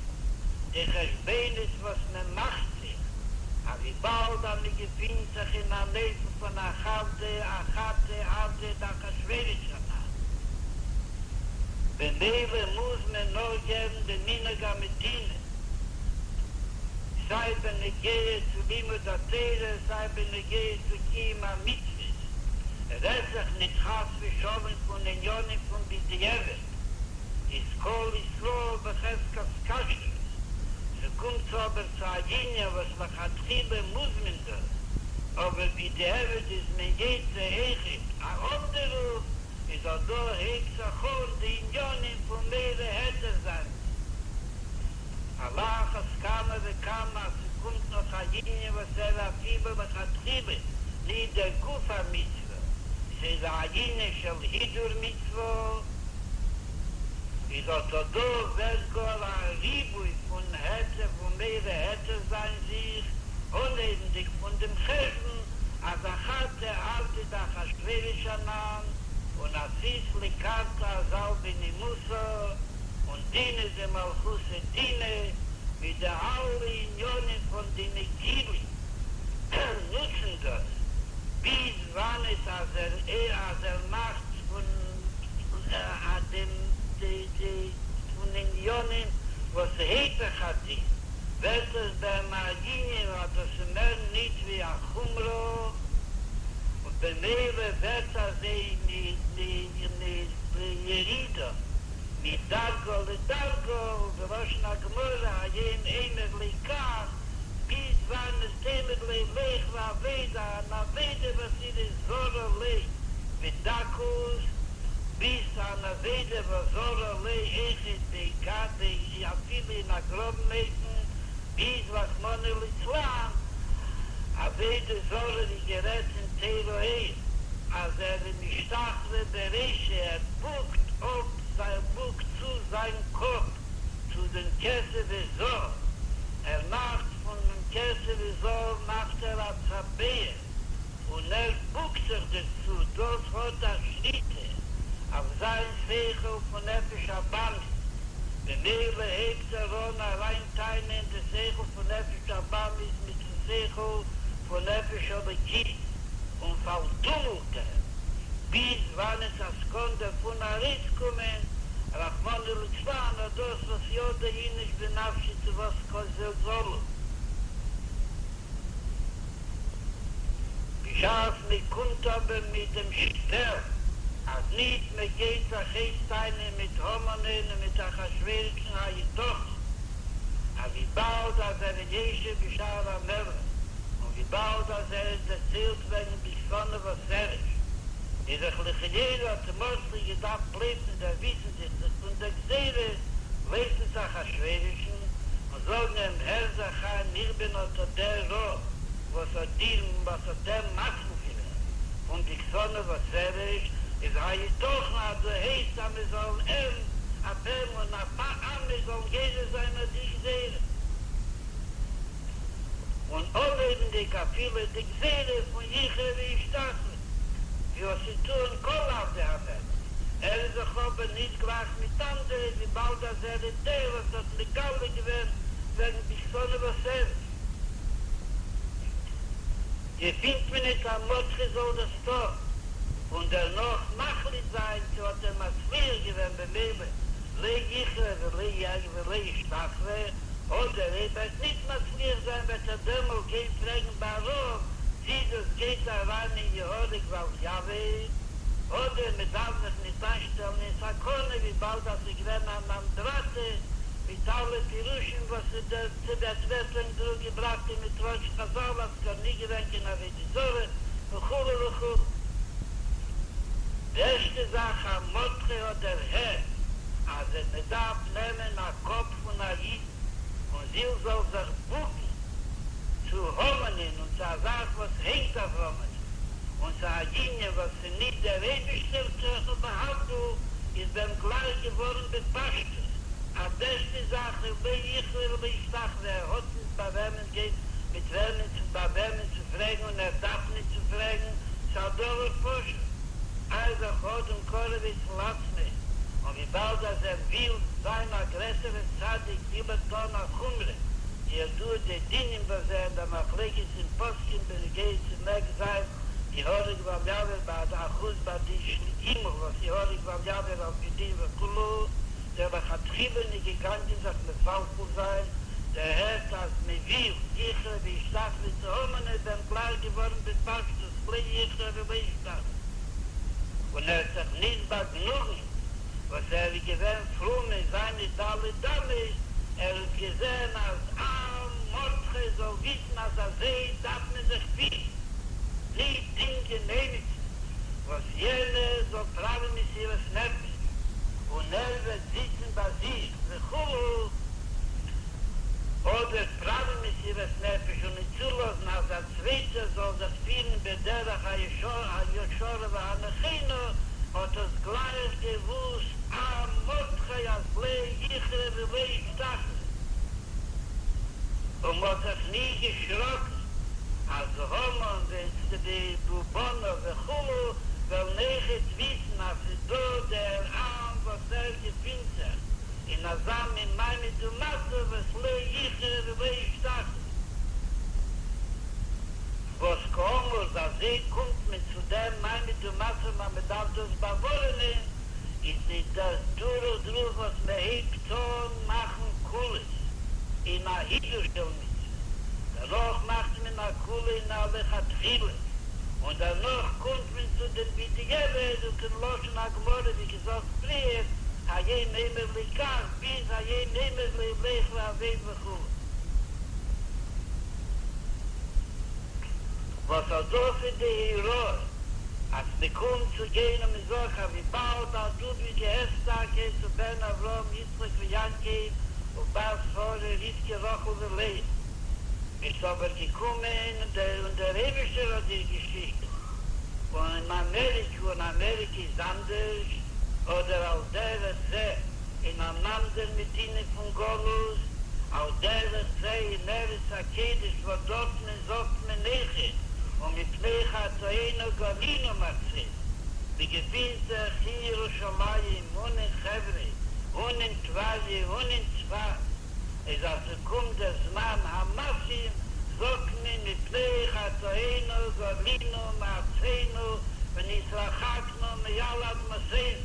די חשבונות וואס מען מאכט זיך אז וויבאלד אז מען געפינט זיך אין אן אופן פון אכבדי אכתי עבדי דאחשורוש אנן במילא מוז מען נאכגעבן די מנהג המדינה, סיי בנוגע צו לימוד התורה סיי בנוגע צו קיום המצוות, רעדט זיך ניט חס ושלום פון עניינים פון בדיעבד, איז כל ישראל בחזקת כשרות, ס'קומט צו אבער צו א ענין וואס לכתחילה מוז מען דאס, אבער בדיעבד איז מען יוצא אויכעט אויף דערויף, איז אט דא הייבט זיך אן די עניינים פון מורה היתר זיין על אחת כמה וכמה אז ס'קומט נאך א ענין וואס ער אפילו לכתחילה ניט דער גוף המצוה, ס'איז א ענין של הידור מצוה, איז אט אט דא ווערט גאר א ריבוי פון היתר ומורה היתר זיין זיך, אנהייבנדיג פון דעם חשבון אז אכתי עבדי דאחשורוש אנן, און אתית לקרתא אזל בנימוסא, און דינא דמלכותא דינא, מיט די אלע עניינים פון די מגילה נוצן דאס, ביז וואנעט אז ער אז ער מאכט פון דעם די די פון עניינים וואס היפך הדין, ווערט עס ביי אים א ענין אז דאס איז מער ניט ווי א חומרא, און במילא ווערט אזוי מירידה מדרגא לדרגא, ובלשון הגמרא היום אומר לו כך, ביז וואנעט תאמר לו לך ועבוד אן עבודה וואס איז זרה לו בדקות, ביז אן עבודה וואס זרה לו אויכעט בגדא אפילו אין א גראבן אופן. רחמנא ליצלן, עבודה זרה ווי גערעדט אין תורה אור, אז ער איז משתחווה בראשו, ער בוקט אפ זיין בוקט צו זיין קאפ צו דעם כסף וזהב, ער מאכט פונעם כסף וזהב מאכט ער א טבע, און ער בוקט זיך דערצו, דאס האט א שליטה אויף זיין שכל פון נפש הבהמית, במילא הייבט ער אן אריינטענה'ן די שכל פון נפש הבהמית מיטן שכל פון נפש אלוקית, און פארטומלט אים, ביז וואנעט אז ס'קאן דערפון ארויסקומען, רחמנא ליצלן, אט דאס וואס ידע איניש בנפשיה צו וואס ס'איז עלול. בשעת מען קומט אבער מיט דעם שטעל אז ניט מען גייט זיך אויסטענה'ן מיט המנ'ען און מיט אחשורוש'ן היתכן אז וויבאלד אז ער איז יושב בשער המלך און וויבאלד אז ער האט דערציילט וועגן בגתנא ותרש איז דאך לכאורה האט מרדכי געדארפט לויפן דערוויסן זיך זיך פון דער גזירה לויפן צו אחשורוש'ן און זאגן אים הער זיך איין איך בין אט אט דער רב וואס האט דיר וואס האט אים מציל געווען פון בגתנא ותרש, איז היתכן אז דו הייסט אז מען זאל אים אויף אים און אויף עמו זאלן גוזר זיין אט די גזירה, און אנהויבנדיג אפילו די גזירה פון יכרע וישתחוה ווי וואס ס'טוען כל עבדי המלך, ער איז דאך אבער ניט גלייך מיט אנדערע וויבאלד אז ער איז דער וואס האט מגלה געווען וועגן בגתנא ותרש. געפינט מען ניט אז מרדכי זאל דאס טון און דערנאך מחליט זיין צו האט ער מצליח געווען במילא לא יכרע ולא ישתחוה, אדער אויב ער וועט ניט מצליח זיין וועט ער דעמאלט גיין פרעגן ביי א רב צי דאס גייט אריין אין יהרג ואל יעבור, אדער מען דארף זיך ניט איינשטעלן אין סכנה וויבאלד אז ס'איז געווען אן אנדרטה מיט אלע פירושים וואס איז דער צו וועט ווערט אין דערויף געבראכט אין מדרש חזל אז ס'גאר ניט געווען קיין עבודה זרה וכו' וכו'. די ערשטע זאך אז מרדכי האט דערהערט אז מען דארף נעמען א קאפ פון א אידן און זי זאל זיך בוקן צו המנ'ען און צו א זאך וואס הענגט אויף המנ'ען און צו א ענין וואס איז ניט דער אייבישטער להבדיל איז ביי אים גלייך געווארן בפשטות אז די ערשטע זאך איז לא יכרע ולא ישתחוה ער האט ניט ביי וועמען גיין מיט וועמען צו ביי וועמען צו פרעגן און ער דארף ניט צו פרעגן ס'איז א דבר פשוט איז דאך אדם קרוב אצל עצמו און וויבאלד אז ער וויל זיין א גרעסערע צדיק וויל ער טון א חומרא, כידוע די דינים בזה און די מחלוקת אין פוסקים בנוגע צו מעג זיין יהרג ואל יעבור ביי אחוץ ביי די שלימים וואס יהרג ואל יעבור על פי דין וכו' דער לכתחילה ניט געגאנגען זיך מפלפל זיין, דערהערט אז מען וויל יכרע וישתחוה צו המן איז ביי אים גלייך געווארן בפשטות לא יכרע ולא ישתחוה און ער האט זיך נישט באגנוגנט וואס ער איז געווען פרום אין זיינע ד' אמות, ער האט געזען אז עם מרדכי זאל וויסן אז אזוי דארף מען זיך פירן, נישט דינגען עמיצן וואס יענער זאל פראווען מסירות נפש און ער וועט זיצן ביי זיך וכו', אדער פראווען מסירות נפש און נישט צולאזן אז א צווייטער זאל זיך פירן בדרך הישרה והנכונה, האט עס גלייך געוואוסט עם מרדכי אז לא יכרע ולא ישתחוה, און מ'האט זיך נישט געשראקן אז המן ובניו וכו' וועלן אויכעט וויסן אז ס'איז דא דער עם וואס ער געפינט זיך אין אזא מין מעמד ומצב וואס לא יכרע ולא ישתחוה. וואס כאמור ווי אזוי קומט מען צו דעם מעמד ומצב אז מען דארף דאס באווארענען, איז ניט דאס דורך דערויף וואס מען הייבט אן מאכן קולות אין א הידור של מצוה, דערנאך מאכט מען א קולא אין א לכתחילה, און דערנאך קומט מען צו דעם בדיעבד, וכלשון הגמרא ווי געזאגט פריער, היום אומר לו כך, ביז היום אומר לו לך ועבוד וכו'. וואס אט דאס איז די הוראה, אז מען קומט צו גיין און מען זאגט אז וויבאלד אז דו ביסט געהערסט טאקע צו בן אברהם יצחק ויעקב ובת שרה רבקה רחל ולאה. ביסט אבער געקומען און דער אייבישטער האט דיר געשיקט און אין אמעריקע, און אמעריקע איז אנדערש, אדער על דרך זה אין אן אנדער מדינה פון גלות, על דרך זה אין ארץ הקודש וואס דארט מען זאגט מען אויכעט ומפני חטאינו גלינו מארצנו, מען געפינט זיך אין ירושלים און אין חברון און אין טבריה און אין צפת, איז אז ס'קומט דער זמן המתאים זאגט מען מפני חטאינו גלינו מארצינו ונתרחקנו מעל אדמתינו,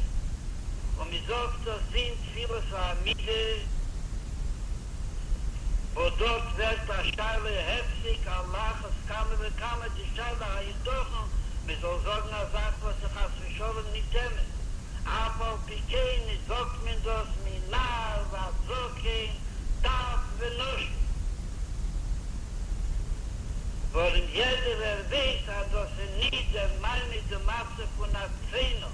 און מ'זאגט דאס אין תפילת העמידה, וואס דארט ווערט א שאלה הפסק על אחת כמה וכמה די שאלה היתכן מ'זאל זאגן א זאך וואס איז חס ושלום ניט אמת, אף על פי כן איז זאגט מען דאס מנער ועד זקן טף ונשים, ווארום יעדערער ווייס אז דאס איז ניט דער מעמד ומצב פון ארצינו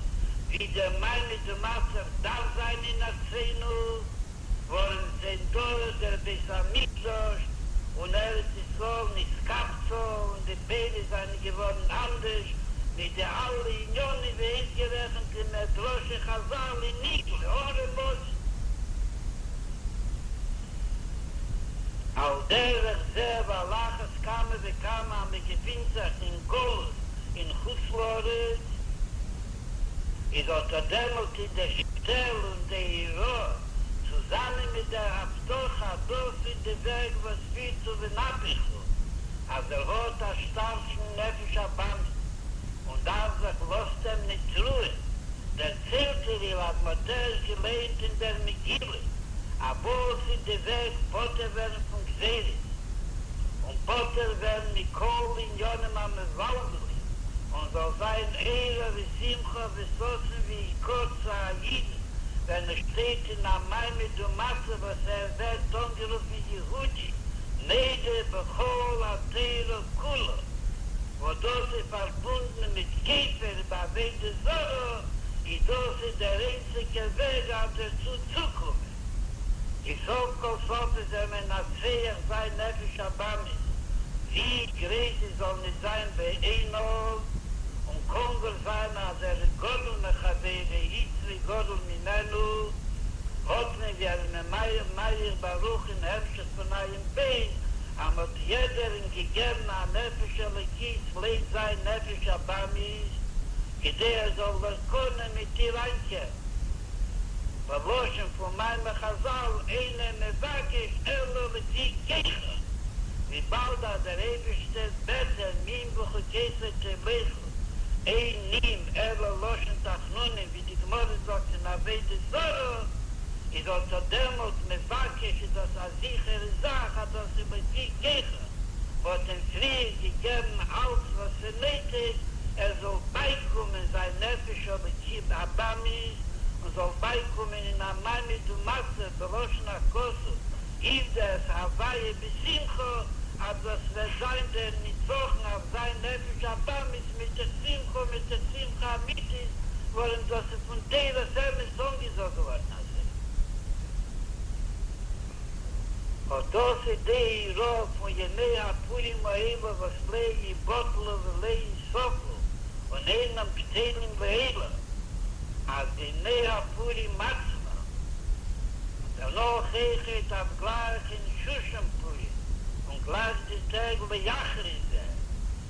ווי דער מעמד ומצב דארף זיין אין ארצינו, ווארום ס'איז דא דער בית המקדש און ארץ ישראל נתקבצה און די פירות זיינען געווארן אנדערש מיט די אלע עניינים ווי אויסגערעכנט אין מדרשי חזל אין נגלה און רמזים. על דרך זה ועל אחת כמה וכמה אז מען געפינט זיך אין גלות אין חוץ לארץ, איז אָט אָ דעמאָלט איז דער שטעל און די הוראה, צוזאַמען מיט דער הבטחה, אַז דאָס איז די וועג וואָס פירט צו ונהפוך הוא, אַז ער האָט אַ שטאַרקן נפש הבהמית און דאַרף זיך לאָזט אים ניט רוען, דערציילט ער איר אַז מ'האָט ערשט געלייענט אין דער מגילה, אַז וואָס איז די וועג פטור ווערן פון גזירות און פטור ווערן מכל עניינים המבלבלים, און זאל זיין אורה ושמחה וששון ויקר צו א אידן ווען ער שטייט אין א מעמד ומצב וואס ער ווערט אנגערופן יהודי מודה בכל התורה כולה, וואס דאס איז פארבונדן מיט כופר בעבודה זרה, איז דאס איז דער איינציגער וועג אויף דערצו צוקומען. כי סוף כל סוף איז ער מנצח זיין נפש הבהמית, ווי גרויס זי זאל ניט זיין בעיניו, און קאן גאר זיין אז ער איז גדול מחבירו יצרו גדול ממנו, האט מען ווי ער איז מאריך בארוכה אין המשך פון עיין ב', אז מ'האט יעדערן געגעבן א נפש אלוקית לויט זיין נפש הבהמית, כדי ער זאל קענען מיט איר איינקערן. בלשון פון מאמר חזל אינו מבקש אלא לפי כוחו, וויבאלד אז דער אייבישטער בעט אים אם בחוקותי תלכו אין אם אלא לשון תחנונים ווי די גמרא זאגט אין עבודה זרה, איז אט א דעמאלט מבקש איז דאס א זיכערע זאך אז דאס איז לפי כוחו, מ'האט אים פריער געגעבן אלץ וואס איז נויטיג ער זאל בייקומען זיין נפש אלוקית הבהמית און זאל בייקומען אין א מעמד ומצב בלשון הכתוב עבדו את הוויה בשמחה, אז דאס וועט זיין דער ניצחון אויף זיין נפש הבהמית מתוך שמחה ומתוך שמחה אמיתית, ווארום דאס איז פון תורת אמת אנגעזאגט געווארן אזוי. אט דאס איז די הוראה פון ימי הפורים האלו וואס לא יבוטלו ולא יספו און אינם בטלים לעולם, אז די ימי הפורים עצמם, און דערנאך אויכעט אויף גלייך אין שושן פורים און גלייך די טעג לאחרי זה,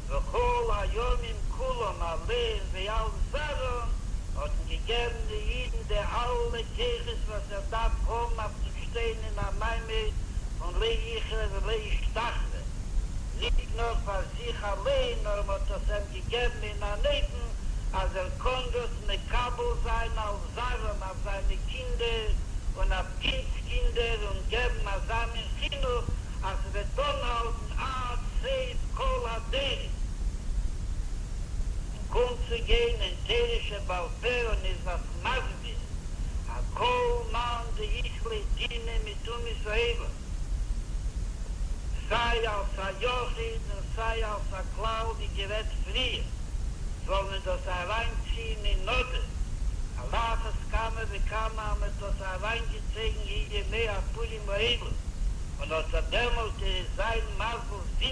וכל הימים כולם עליהם ועל זרעם, האט מען געגעבן די אידן די אלע כוחות וואס ער דארף האבן אויף צו שטיין אין א מעמד פון לא יכרע ולא ישתחווה, ניט נאר פאר זיך אליין, נאר מען האט עס אים געגעבן אין אן אופן אז ער קען דאס מקבל זיין על זרעם, אויף זיינע קינדער און אויף קינדס קינדער, און געבן אזא מין חינוך אז ס'וועט אנהאלטן עד סוף כל הדורות, און קומט צו גיין אין תורה שבעל פה און איז דאס מסביר אז כל מאן דאית ליה דינא מיט אומות העולם, סיי אלס א יחיד און סיי אלס א כלל ווי גערעדט פריער, זאל מען דאס אריינציען אין אדר, על אחת כמה וכמה אז מ'האט דאס אריינגעצויגן אין ימי הפורים האלו, און אט אט דעמאלט איז זיין מזל זיכער.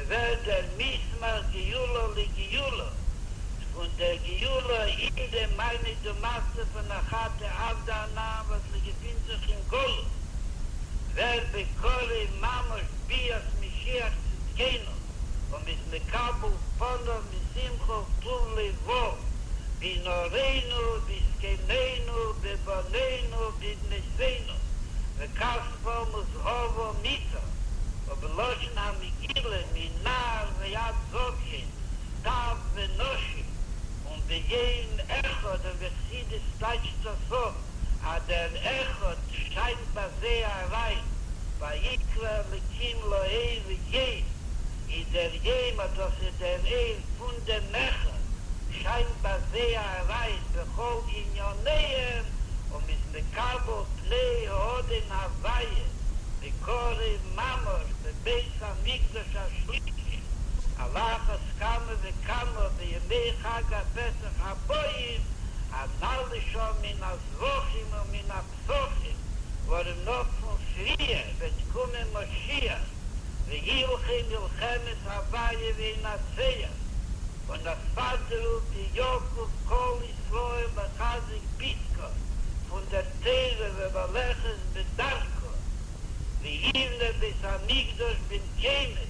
ס'ווערט דער מיסמך גאולה לגאולה, פון דער גאולה אין דעם מעמד ומצב פון אכתי עבדי אנן וואס מ'געפינט זיך אין גלות, ווערט בקרוב ממש ביאת משיח צדקינו, און מ'איז מקבל פניו בשמחה ובטוב לבב, בנערינו בזקנינו בבנינו בבנותינו, וכספם וזהבם אתם, ובלשון המגילה מנער ועד זקן, טף ונשים, און ביום אחד, און ווי חסידות טייטשט דאס אפ אז דער אחד שיינט ביי זיי אריין, ויקרא אלקים לאור יום, איז דער יום אז דאס איז דער אור פון דעם אחד, שיינט ביי זיי אריין בכל עניניהם, און מ'איז מקבל פני האדון הוויה בקרוב ממש בבית המקדש השלישי, על אחת כמה וכמה בימי חג הפסח הבאים, אז נעלה שם מן הזבחים ומן הפסחים, ווארום נאך פון פריער וועט קומען משיח וילחם מלחמת הוויה וינצח, און נאך פאר דערויף יקוף כל ישראל לחזק פסקה פון דער תורה וללכת בדרכה, ויבנה בית המקדש במקומו,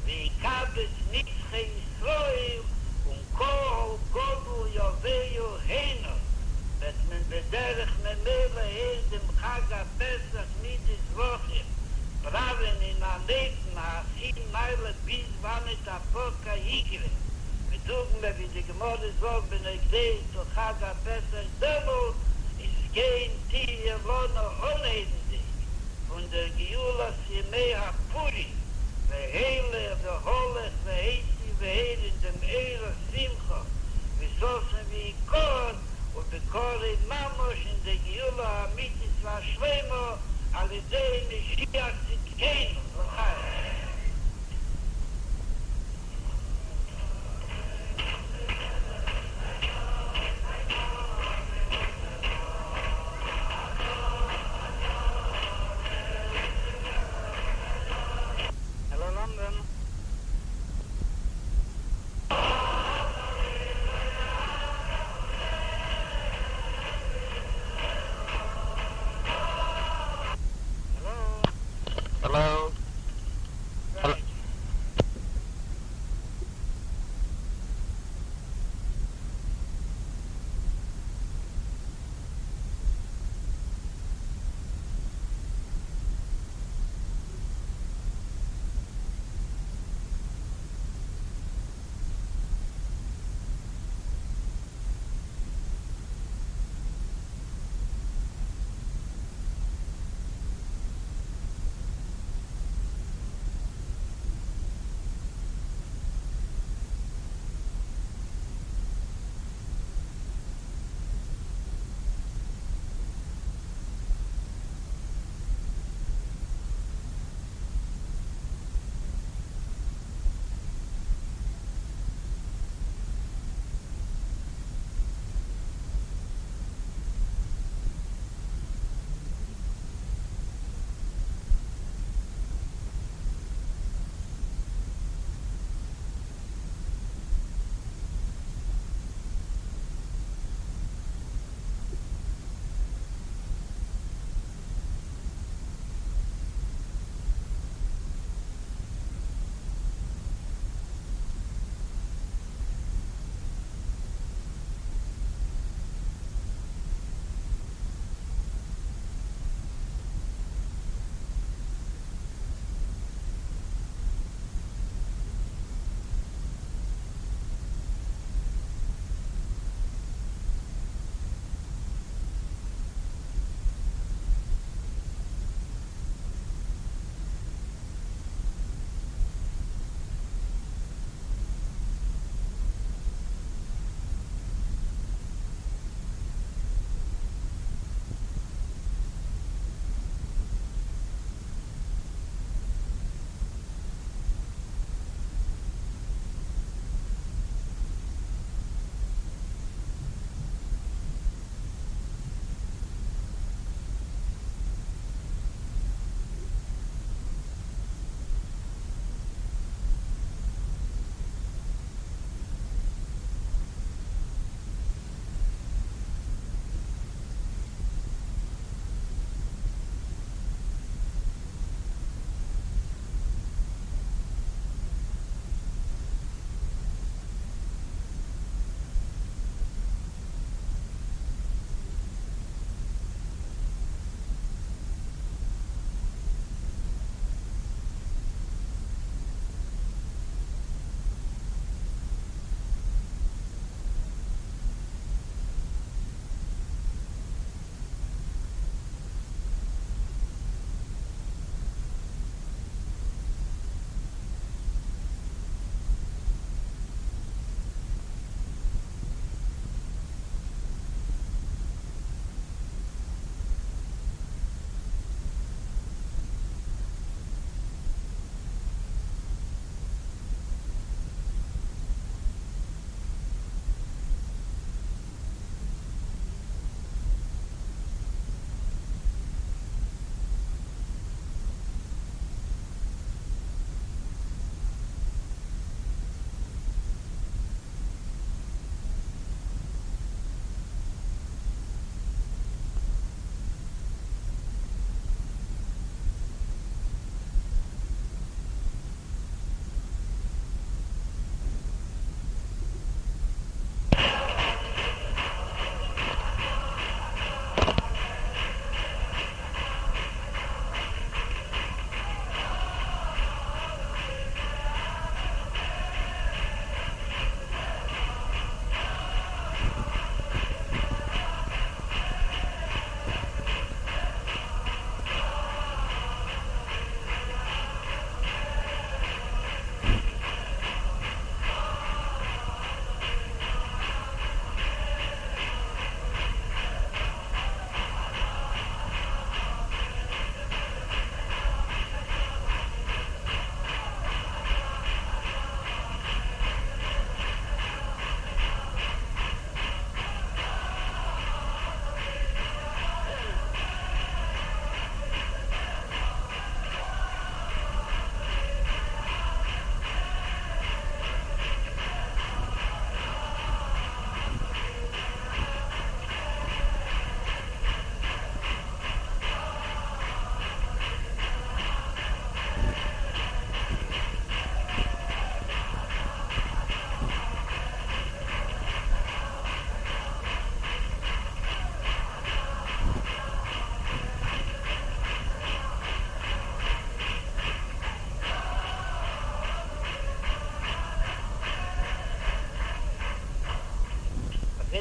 ויקבץ נדחי ישראל, און קהל גדול יבואו הנה, וועט מען בדרך ממילא אויך דעם חג הפסח מיט די זבחים פראווען אין אן אופן הכי נעלה ביז וואנעט א פקע איגרא, בדוגמא ווי די גמרא זאגט בנוגע צו חג הפסח דעמאלט איז כן תהיה לנו אנהייבנדיג פון דער גאולת ימי הפורים והולך והלך והוסיף והאיר אין דעם אור ושמחה וששון ויקר, ובקרוב ממש אין דער גאולה האמיתית והשלימה על ידי משיח צדקינו, לחיים. העלא לאנדאן. העלא.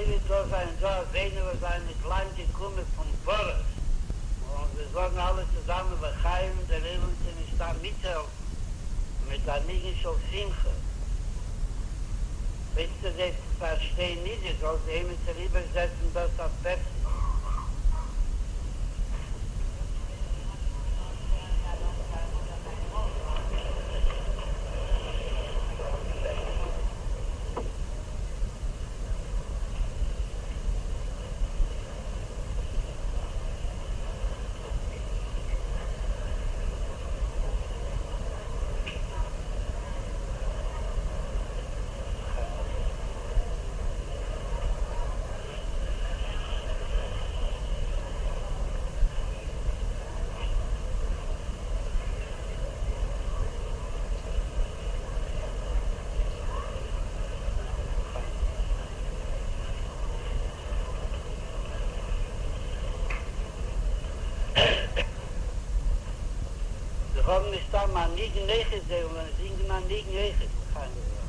אזוי ווי דא זענען דא אזוינע וואס זענען ניט לאנג געקומען פון פרס, און זיי זאגן אלע צוזאמען לחיים און דער עולם קען מסתם מיטהעלפן מיט א ניגון של שמחה. ווייסטו זיי פארשטיין אידיש זאל זיי עמיצער איבערזעצן דאס אויף פערסיש. זיי האבן מסתם א ניגון אויכעט, זיי וועלן זינגען א ניגון אויכעט, לחיים וברכה.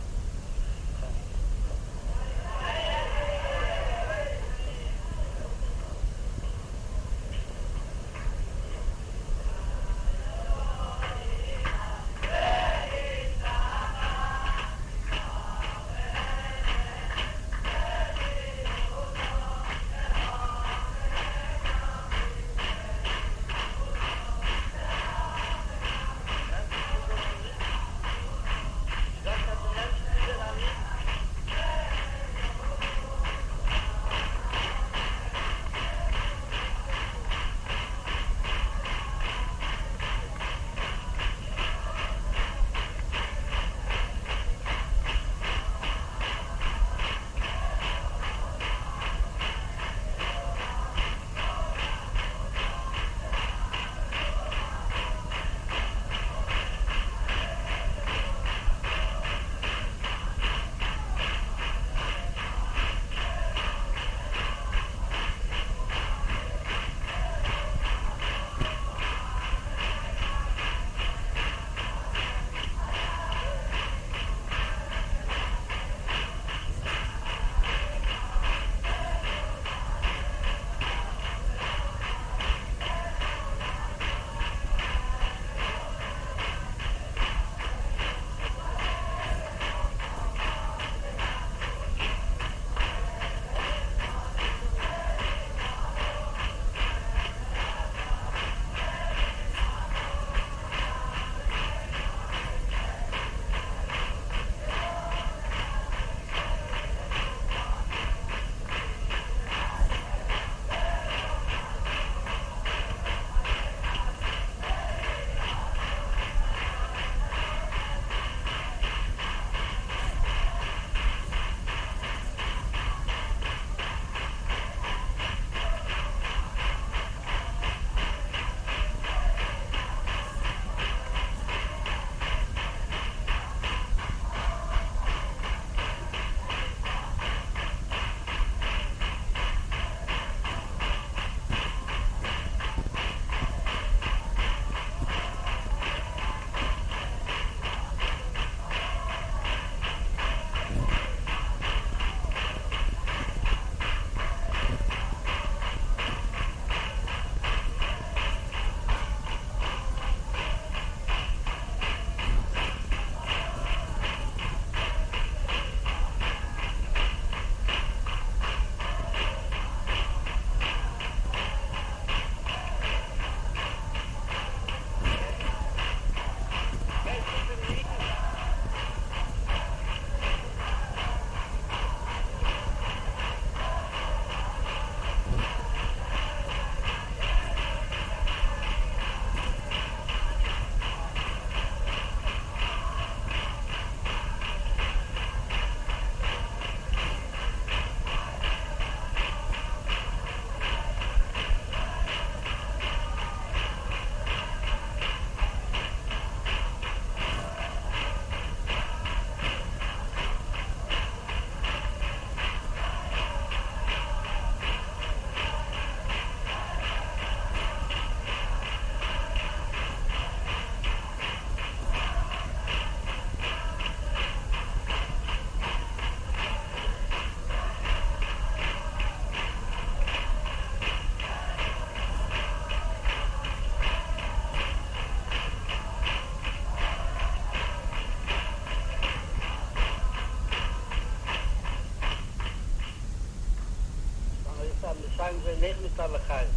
מען אויך ניט א לחיים.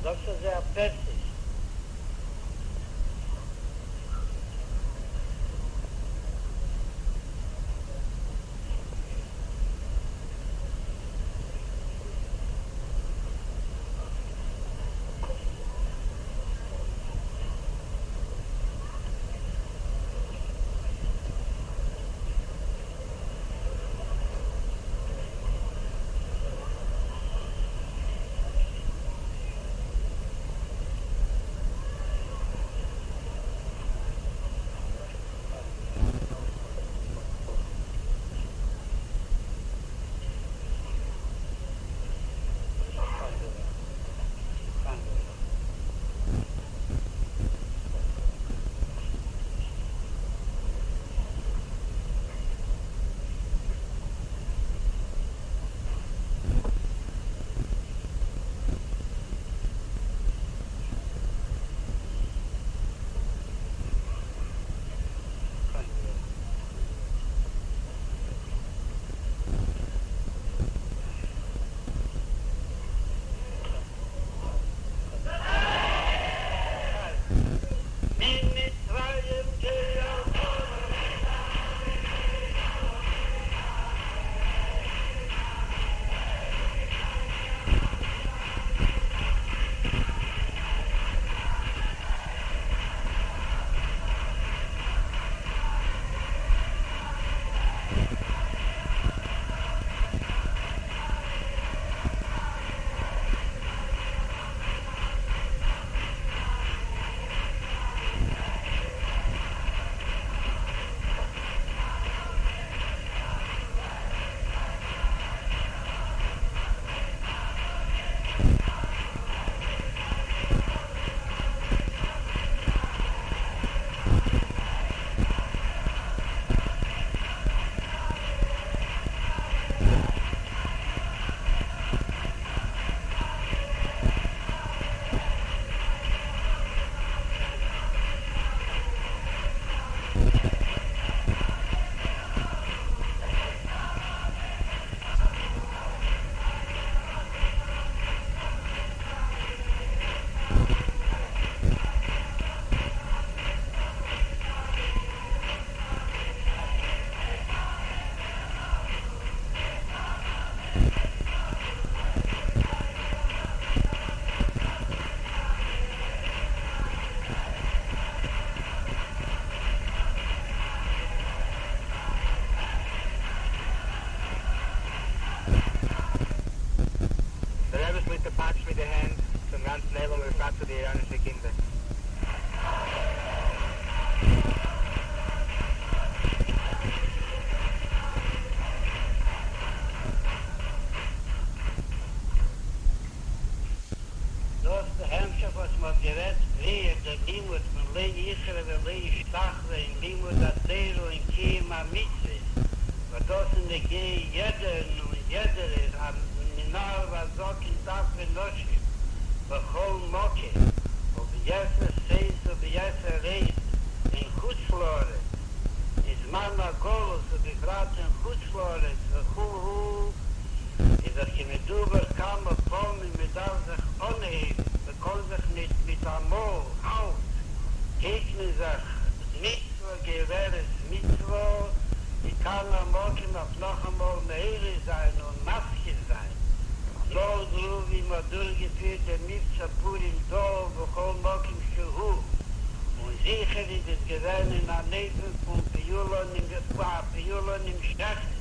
זאגסט אזוי א פערסיש. ממצרים גאלתנו. דער רבי שליטא פאטשט מיט די הענט צום גאנצן עולם ובפרט צו די איראנישע קינדער. דאס די המשך וואס מ'האט גערעדט פריער, דער לימוד פון לא יכרע ולא ישתחווה אין לימוד התורה און קיום המצוות, וואס דאס איז נוגע יעדערן און יעדערער, מנער ועד זקן טף ונשים בכל מקום, וביתר שאת וביתר עז אין חוץ לארץ, אין זמן הגלות ובפרט אין חוץ לארץ וכו', איז דאך כמדובר כמה פעמים מען דארף זיך אנהייבן, מען קען זיך ניט מיט אמאל אלץ גייט מען זיך מצוה גוררת מצוה, וכאן המקום אויף נאכאמאל מעורר זיין און מזכיר זיין נאך דערויף ווי מען האט דורכגעפירט דעם מבצע פורים דא ובכל מקום שהוא, און זיכער איז עס געווען אין אן אופן פון פעולה נמשכת.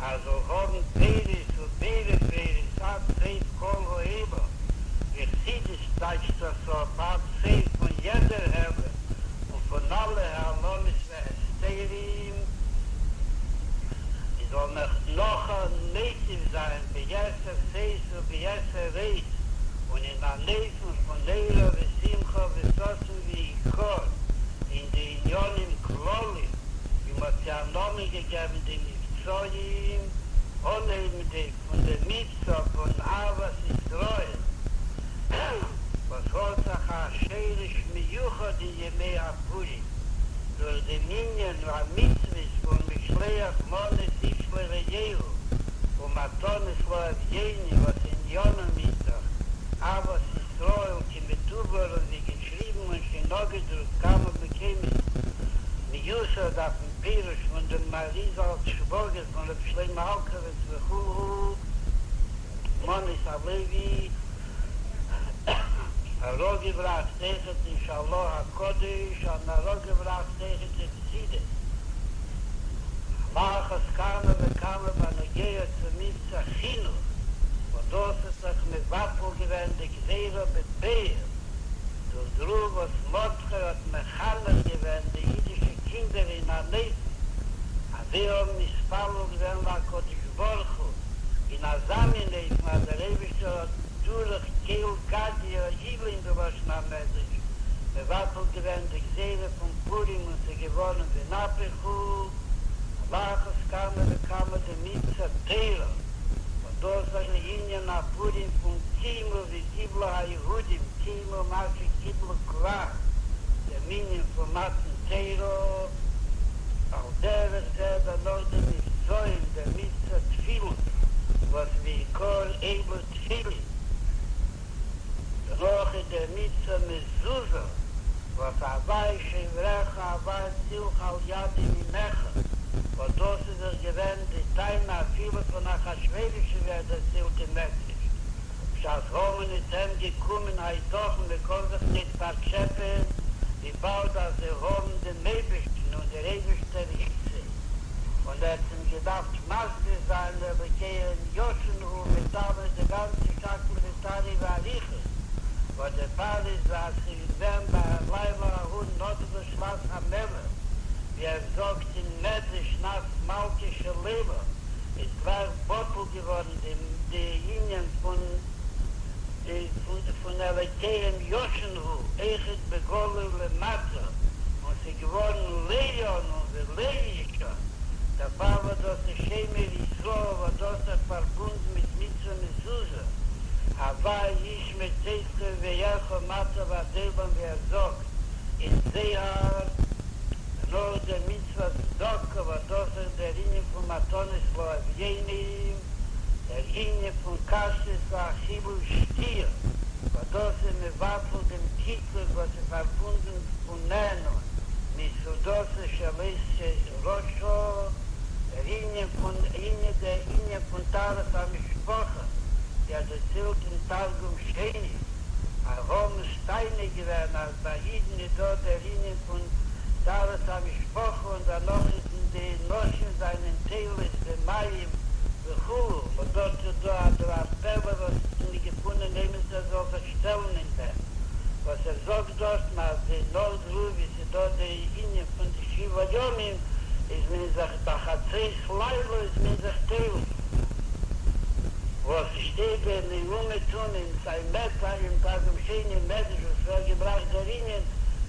אז זאל האבן פירות ופירי פירות עד סוף כל העולם, ווי חסידות טייטשט דאס אפ עד סוף פון יעדער העלם און פון אלע העלמות והסתרים, איז זאל מען נאך מוסיף זיין ביתר שאת וביתר עז און אין אן אופן פון אורה ושמחה וששון ויקר אין די עניינים כלליים, ווי מ'האט זיי א נאמען געגעבן די מבצעים, אנהייבנדיג פון די מבצע פון אהבת ישראל, וואס האט זיך א שורש מיוחד אין ימי הפורים, דורך דעם ענין המצוות פון משלוח מנות איש לרעהו ומתנות לאביונים, וואס אין. ענינם איז דאך אהבת ישראל כמדובר און ווי געשריבן און שוין נאכגעדרוקט כמה מקומות מיוסד אויפן פירוש פון דעם אריז"ל'ס שוואגער פון ר' שלמה אלקבץ וכו' מנות הלוי אראפגעבראכט אויכעט אין של"ה הקדוש און אראפגעבראכט אויכעט אין חסידות על אחת כמה וכמה בנוגע צו מבצע חינוך וואס דאס האט דאך מבטל געווען די גזירה בפועל דורך דערויף וואס מרדכי האט מחנך געווען די אידישע קינדער אין אן אופן אז זיי האבן מתפלל געווען להקדוש ברוך הוא אין אזא מין אופן אז דער אייבישטער האט דורך קול גדיא עילין בלשון המדרש מבטל געווען די גזירה פון פורים און ס'איז געווארן ונהפוך הוא, על אחת כמה וכמה די מבצע תורה, וואס דאס איז דער ענין הפורים פון קיימו וקיבלו היהודים קיימו מה שקיבלו כבר, דעם ענין פון מתן תורה, על דרך זה דערנאך די מבצעים, דער מבצע תפילין וואס ועיקר אלו תפילין. דערנאך איז דער מבצע מזוזה וואס הוי' שומרך הוי' צלך על יד ימינך, וואס דאס איז דאך געווען די טענה אפילו פון אחשורוש ווי ער דערציילט אין מדרש, בשעת המן איז צו אים געקומען היתכן מען קען זיך ניט פארטשעפען וויבאלד אז זיי האבן דעם אייבערשטן און דער אייבערשטער היט זיי, און ער האט אים געדארפט מסביר זיין אלוקיהם ישן הוא מיט אלע די גאנצע שקלא וטריא ואריכות, וואס דערפאר איז אז ס'איז געווען בלילה ההוא נדדה שנת המלך, ווי ער זאגט אין מדרש שנת מלכו של עולם, איז גלייך בטל געווארן די די ענין פון פון אלוקיהם ישן הוא, אויכעט בגלוי למטה, און ס'איז געווארן לא ינום ולא יישן, דערפאר וואס דאס איז שומר ישראל וואס דאס איז פארבונדן מיט מצוה מזוזה, הוי' ישמר צאתך ובואך מעתה ועד עולם ווי ער זאגט אין זוהר, דערנאך דער מצוות צדקה וואס דאס איז דער ענין פון מתנות לאביונים, דער ענין פון כשרות לאכילה ושתיה וואס דאס איז מבטל דעם קטרוג וואס איז פארבונדן פון נהנו מסעודתו של אותו רשע, דער ענין פון ענין דער ענין פון טהרת המשפחה, ווי ער דערציילט אין תרגום שני, אז המן'ס טענה געווען אז ביי אידן איז דא דער ענין פון טהרת המשפחה און דערנאך איז די נשים זענען טובלות במים וכו', און דארט איז דא א דבר פלא וואס איז נישט געפונען עמיצער זאל זיך שטעלן אין דעם וואס ער זאגט דארטן אז די נאך דערויף ווי ס'איז דא די ענין פון די שבעה ימים איז מען זיך בחצות לילה איז מען זיך טובל וואס ס'שטייט אין אומעטום אין סיי מעט אין תרגום שני מדרש וואס ווערט געבראכט דער ענין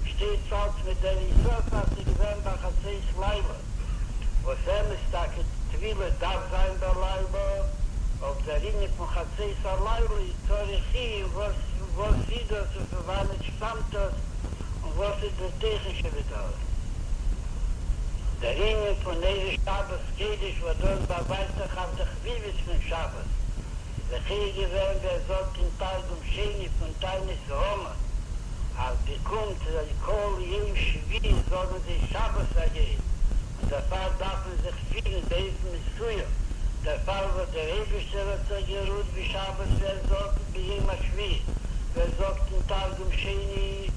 שטייט אלץ מיט דער הוספה אז ס'איז געווען בחצות לילה וואס אמת טאקע טבילה דארף זיין בלילה אבער דער ענין פון חצות הלילה איז צריך עיון וואס וואס איז דאס און פון וואנעט שטאמט דאס און וואס איז דער תוכן שבדבר. דער ענין פון ערב שבת קודש וואס דאס באווייזט דאך אויף די חביבות פון שבת איז דאך אויך געווען ווי ער זאגט אין תרגום שני פון תענית המן אז ס'קומט כל יום שביעי זאגן זיי שבת היום און דערפאר דארף מען זיך פירן באופן מסוים, דערפאר וואס דער אייבערשטער האט זיך גערוהט בשבת ווי ער זאגט ביום השביעי, ווי ער זאגט אין תרגום שני,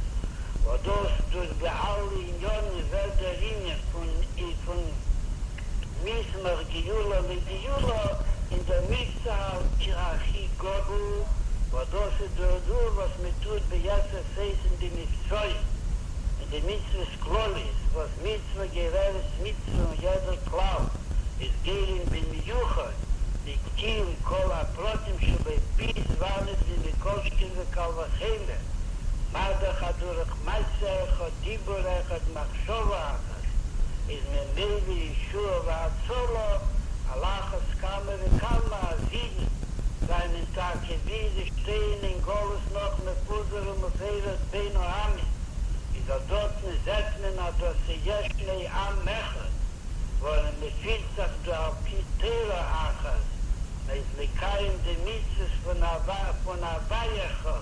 וואס דאס דורך די אלע עניינים ווערט דער ענין פון פון מסמך גאולה לגאולה אין דער מבצע הכי גדול, וואס דאס איז דורך דאס וואס מען טוט ביתר שאת אין די מבצעים, אין די מצוות כלליות, וואס מצוה גוררת מצוה און יעדער כלל איז גורם במיוחד בקיום כל הפרטים שלו ביז וואנעט ווי מכל שכן וקל וחומר מה דאך אז דורך מעשה אחד דיבור אחד מחשבה אחת איז מען מביא ישועה והצלה על אחת כמה וכמה אז אידן זענען טאקע ווי זיי שטייען אין גלות נאך מפוזר ומפורד בין העמים איז אט דארטן זעט מען אז דאס איז ישנו עם אחד, ווארום מען פירט זיך דא על פי תורה אחת, מ'איז מקיים די מצוות פון פון הוי' אחד,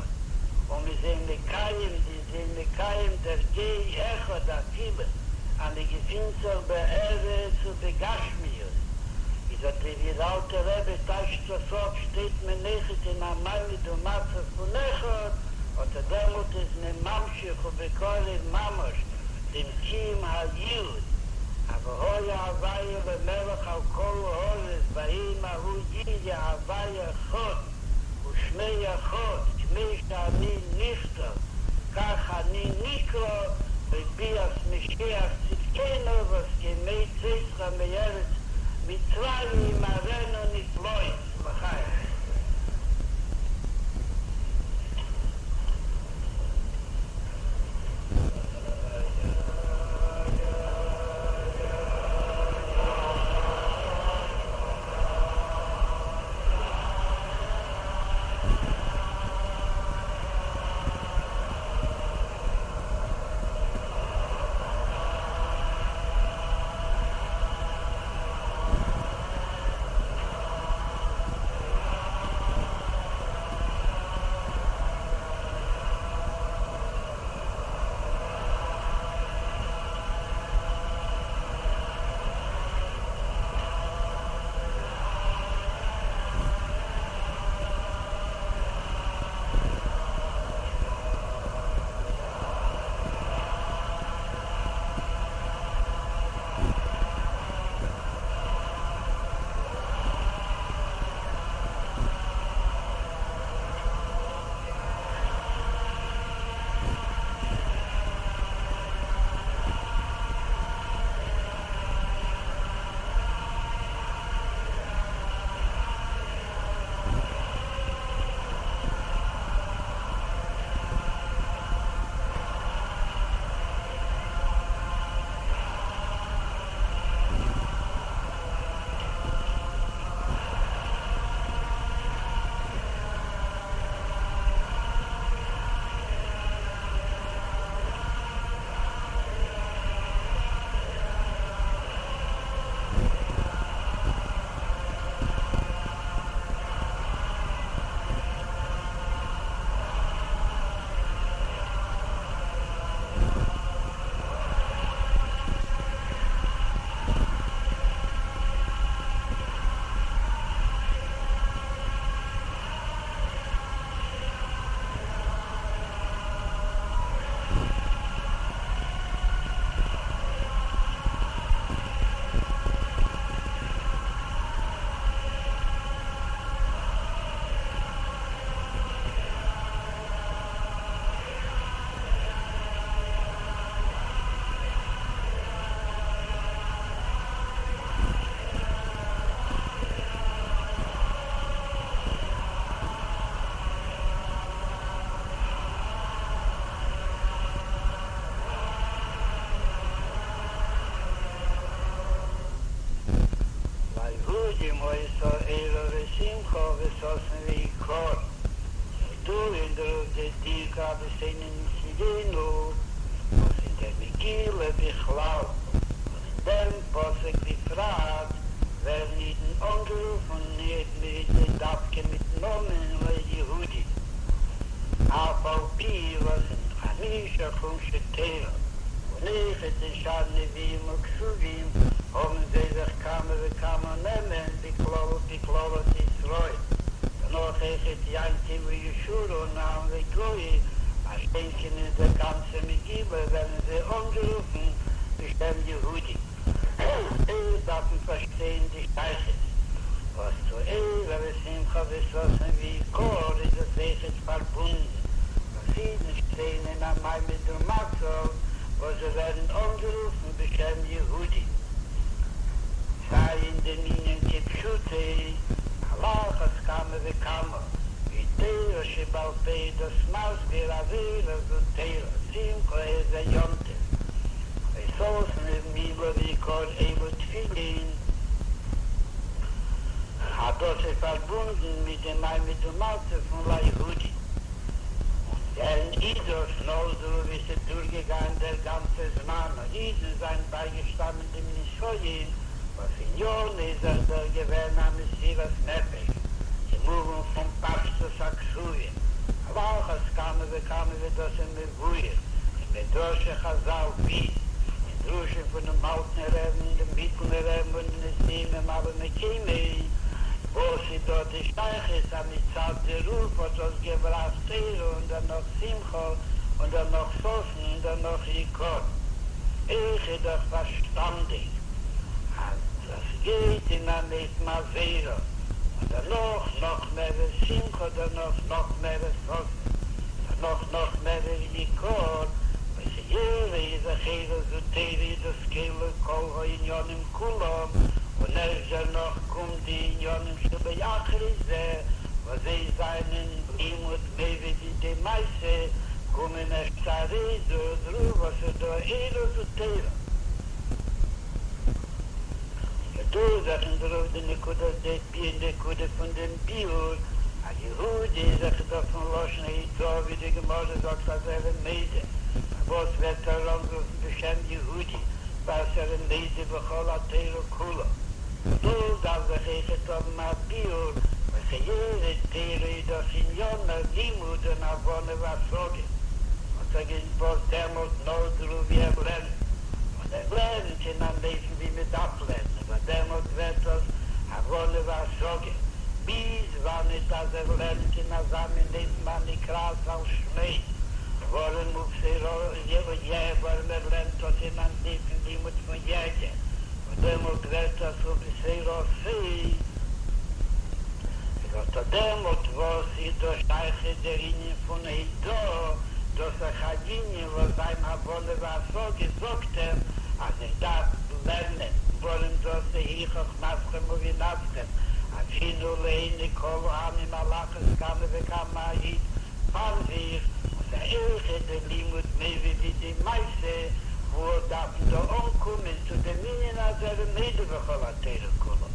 און מ'איז זיי מקיים די זיי מקיים דער גוי אחד אפילו אז מ'געפינט זיך בארץ ובגשמיות, איז אט ווי דער אלטער רבי טייטשט דאס אפ שטייט מען אויכעט אין א מעמד ומצב פון אחד, אט דעמאלט איז מען ממשיך ובקרוב ממש דעם קיום היעוד, אז והיה הוי' למלך על כל הארץ ביום ההוא יהיה הוי' אחד ושמו אחד כמו שאני נכתב כך אני נקרא בביאת משיח צדקינו וואס כימי צאתך מארץ מצרים אראנו נפלאות לחיים. ליהודים היתה אורה ושמחה וששון ויקר. ידוע אין דערויף די דיוק אבותינו נשיאינו, וואס אין דער מגילה בכלל און אין דעם פסוק בפרט ווערן אידן אנגערופן ניט מיט דווקא מיטן נאמען ליהודים, אף על פי וואס אין חמשה חומשי תורה און אויכעט אין שאר נביאים וכתובים האבן זיי זיך כמה וכמה נעמען בכללות ישראל, דערנאך אויכעט יעקב וישורון עם וגוי, מה שאין כן אין דער גאנצער מגילה ווערן זיי אנגערופן בשם יהודים. אויך דארף מען פארשטיין די שייכות וואס צו אורה ושמחה וששון ויקר איז עס אויכעט פארבונדן וואס אידן שטייען אין א מעמד ומצב וואס זיי ווערן אנגערופן בשם יהודים סיי אין דעם ענין כפשוטו על אחת כמה וכמה ווי תורה שבעל פה איז דאס מסביר אז אורה זו תורה שמחה איז א יום טוב וששון מילה ויקר אלו תפילין אז דאס איז פארבונדן מיט דעם מעמד ומצב פון ליהודים. און ווען איז דאס נאך דערויף ווי ס'איז דורכגעגאנגען דער גאנצער זמן און אידן זיינען בייגעשטאנען דעם נסיון, וואס ענינו איז דאך דאך געווען א מסירת נפש. כמובן פון פשטות הכתובים, על אחת כמה וכמה ווי דאס איז מבואר אין מדרשי חזל ביז אין דרושים פונעם אלטן רבי'ן און דעם מיטעלן רבי'ן און די נשיאים ממלאי מקומו, וואס איז דא די שייכות אז מצד דערויף האט דאס געבראכט אורה און דערנאך שמחה און דערנאך ששון און דערנאך יקר. אויך איז דאך פארשטאנדיג אז דאס גייט אין אן אופן אז אורה און דערנאך נאך מערער שמחה דערנאך נאך מערער ששון דערנאך נאך מערער יקר, וואס אורה איז דאך אורה זו תורה איז דאס כולל כל הענינים כולם, און ערשט דערנאך קומט די ענינים שבאחרי זה וואס זיי זיינען לימוד מביא לידי מעשה, קומען ערשט ארויס דורך דערויף וואס איז דא אורה זו תורה. ידוע דאך אין דערויף די נקודה די בי נקודה פון דעם ביאור אז יהודי איז דאך דא פון לשון הודאה ווי די גמרא זאגט אז ער איז מודה, פארוואס ווערט ער אנגערופן בשם יהודי ווייל ער איז מודה בכל התורה כולה? דא דארף דאך אויכעט האבן א ביאור לכאורה תורה איז דאך עניינה לימוד און הבנה והשגה, און וואס דעמאלט נאך דערויף ווי ער לערנט, און ער לערנט אין אן אופן ווי מען דארף לערנען, וואס דעמאלט ווערט דאס הבנה והשגה, ביז וואנעט אז ער לערנט אין אזא מין אופן הנקראת על שמו, ווארום ווארום ער לערנט דאס אין אן אופן לימוד פון יגע, און דעמאלט ווערט דאס ובתורתו, איז אט א דעמאלט וואס איז דא שייך דער ענין פון הודאה, דאס אויך אן ענין וואס זיין הבנה והשגה זאגט אים אז ער דארף לערנען, ווארום דאס איז היא חכמתכם ובינתכם, אפילו לעיני כל העמים על אחת כמה וכמה א איד פאר זיך, און ס'איז אויכעט דער לימוד מביא לידי מעשה, וואו דארף מען דא אנקומען צו דעם ענין אז ער איז מודה בכל התורה כולה.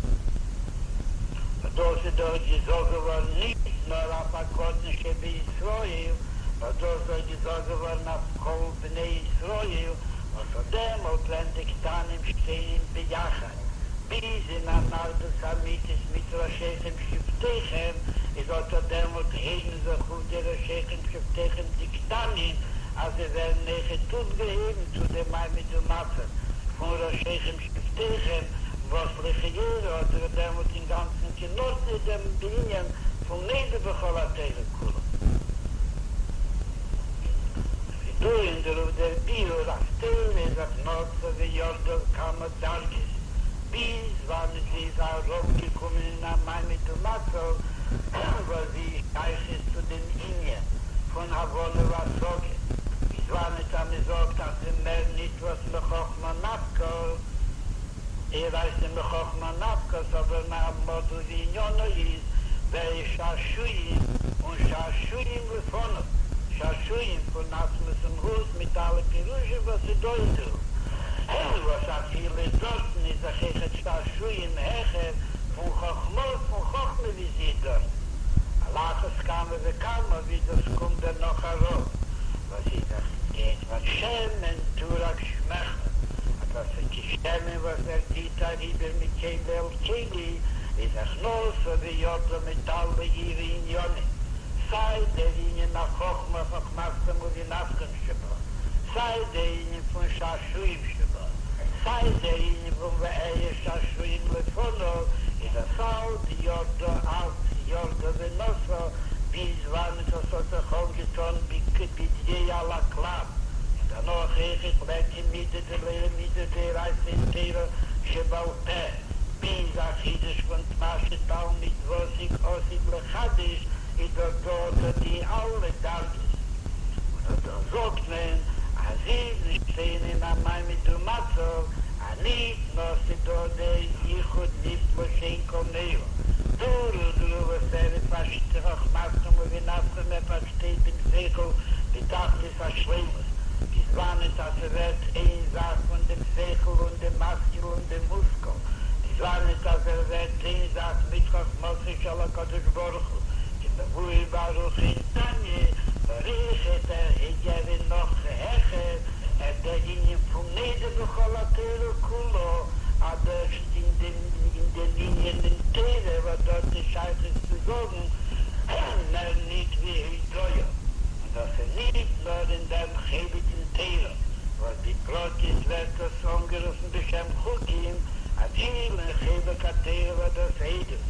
און דאס איז דאך געזאגט געווארן ניט נאר אויף א קטן שבישראל, נאר דאס איז דאך געזאגט געווארן אויף כל בני ישראל, וואס אט דעמאלט ווען די קטנים שטייען ביחד, ביז אין אן אחדות אמיתית מיט ראשיכם שבטיכם, איז אט אט דעמאלט הייבן זיך אויף די ראשיכם שבטיכם די קטנים, אז זיי ווערן אויכעט אויפגעהויבן צו דעם מעמד ומצב פון ראשיכם שבטיכם, וואס לכאורה האט זיך דעמאלט אינגאנצן קיין ארט ניט דעם ענין פון מודה בכל התורה כולה. וכידוע אין דערויף דער ביאור אז תורה איז דאך נעשתה וירדה כמה דרגות, ביז וואנעט זי איז אראפגעקומען אין א מעמד ומצב וואס זי איז שייכות צו דעם ענין פון הבנה והשגה, ביז וואנעט אז מען זאגט אז ס'איז מער ניט וואס מחכמה נפקא, אורייתא מחכמה נפקת, אבער מעמדה ועניינה איז והיה שעשועים און שעשועים לפניו, שעשועים פון עצמות ומהות מיט אלע פירושים וואס איז דא אין דערויף, וואס אפילו דארטן איז דאך אויכעט שעשועים העכער פון חכמה פון חכמה ווי זי איז דארטן, על אחת כמה וכמה ווי דאס קומט דערנאך אראפ, וואס איז דאך געט וואס שמן תורק שמך, אז דאס איז כשמן וואס ער גיט אריבער מכלי אל כלי, איז דאך נסעה וירדה מיט אלע אירע עניינים, סיי דער ענין החכמה חכמתכם ובינתכם שבה, סיי דער ענין פון שעשועים שבה, סיי דער ענין פון והיה שעשועים לפניו, איז דאס אלץ ירדה אלץ ירדה ונסעה, ביז וואנעט עס האט זיך אנגעטאן בדיו על הקלף, און דערנאך אויכעט ליכא מידי דלא מידי דאורייתא אין תורה שבעל פה, ביז א חידוש פון מה שתלמיד ותיק עתיד לחדש איז דאך דא אט די אלע דרגות, און אט דא זאגט מען אז אידן שטייען אין א מעמד ומצב אז ניט נאר ס'דא דער יחוד נפלא שאין כמוהו, דורך דערויף וואס ער פארשטייט חכמתכם ובינתכם ער פארשטייט דעם שכל בתכלית השלימות, ביז וואנעט אז ס'ווערט איין זאך פון דעם שכל און דעם משכיל און דעם מושכל, ביז וואנעט אז ער ווערט איין זאך מיט חכמתו של הקדוש ברוך הוא, כמבואר בארוכה אין תניא, נאר אויכעט ער איז נאך העכער, ער דער ענין פון מודה בכל התורה כולה, אז דאס אין דעם אין דעם ענין אין תורה וואס דארט איז שייכות צו. זאגן מער ניט ווי הודאה, און דאס איז ניט נאר אין דעם חלק אין תורה וואס בפרטיות ווערט דאס אנגערופן בשם חוקים, אפילו אין חלק התורה וואס דאס עדות,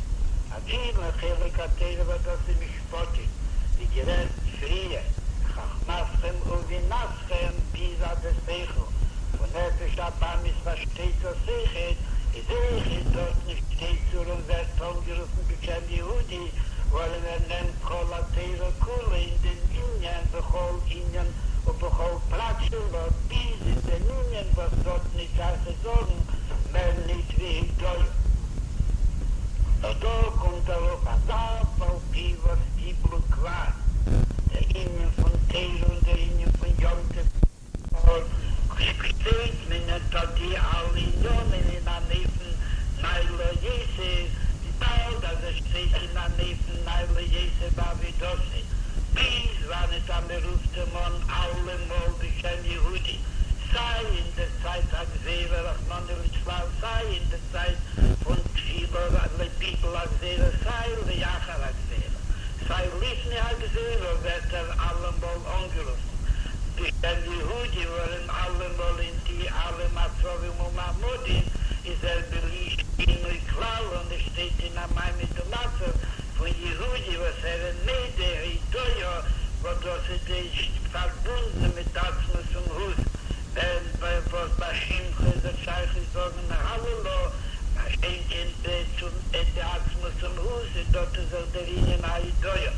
אפילו אין חלק התורה וואס דאס איז משפטים, ווי גערעדט פריער, חכמתכם ובינתכם, ביז אז די שכל פון נפש הבהמית פארשטייט דאס אויכעט, איז אויכעט דארטן שטייט ער און ווערט אנגערופן בשם יהודי, ווארום ער נעמט כל התורה כולה אין דעם ענין בכל ענין ובכל פרט שלה, ביז אין דעם ענין וואס דארט ניט שייך צו זאגן מער ניט ווי הודאה. נאר דא קומט ארויף אז אף על פי וואס קיבלו כבר דער ענין פון תורה און דער ענין פון יום טוב, שטייט מען אט אט די אלע עניינים אין אן אופן נעלה יותר, וויבאלד אז ער שטייט אין אן אופן נעלה יותר בעבודתו, ביז וואנעט אז מען רופט אים אן אלעמאל בשם יהודי, סיי אין דער צייט הגזירה רחמנא ליצלן, סיי אין דער צייט פון תפילה לביטול הגזירה, סיי לאחר הגזירה, סיי לפני הגזירה, ווערט ער אלעמאל אנגערופן בשם יהודי, ווארום אלעמאל אין די אלע מצבים ומעמדים איז ער בלי שינוי כלל און ער שטייט אין א מעמד ומצב פון יהודי וואס ער איז מודה הודאה וואס דאס איז די פארבונדן מיט עצמות ומהות ווען וואס ביי שמחה איז ער שייך צו זאגן הללא מה שאין כן די עצמות ומהות איז דארט איז דאך דער ענין ההודאה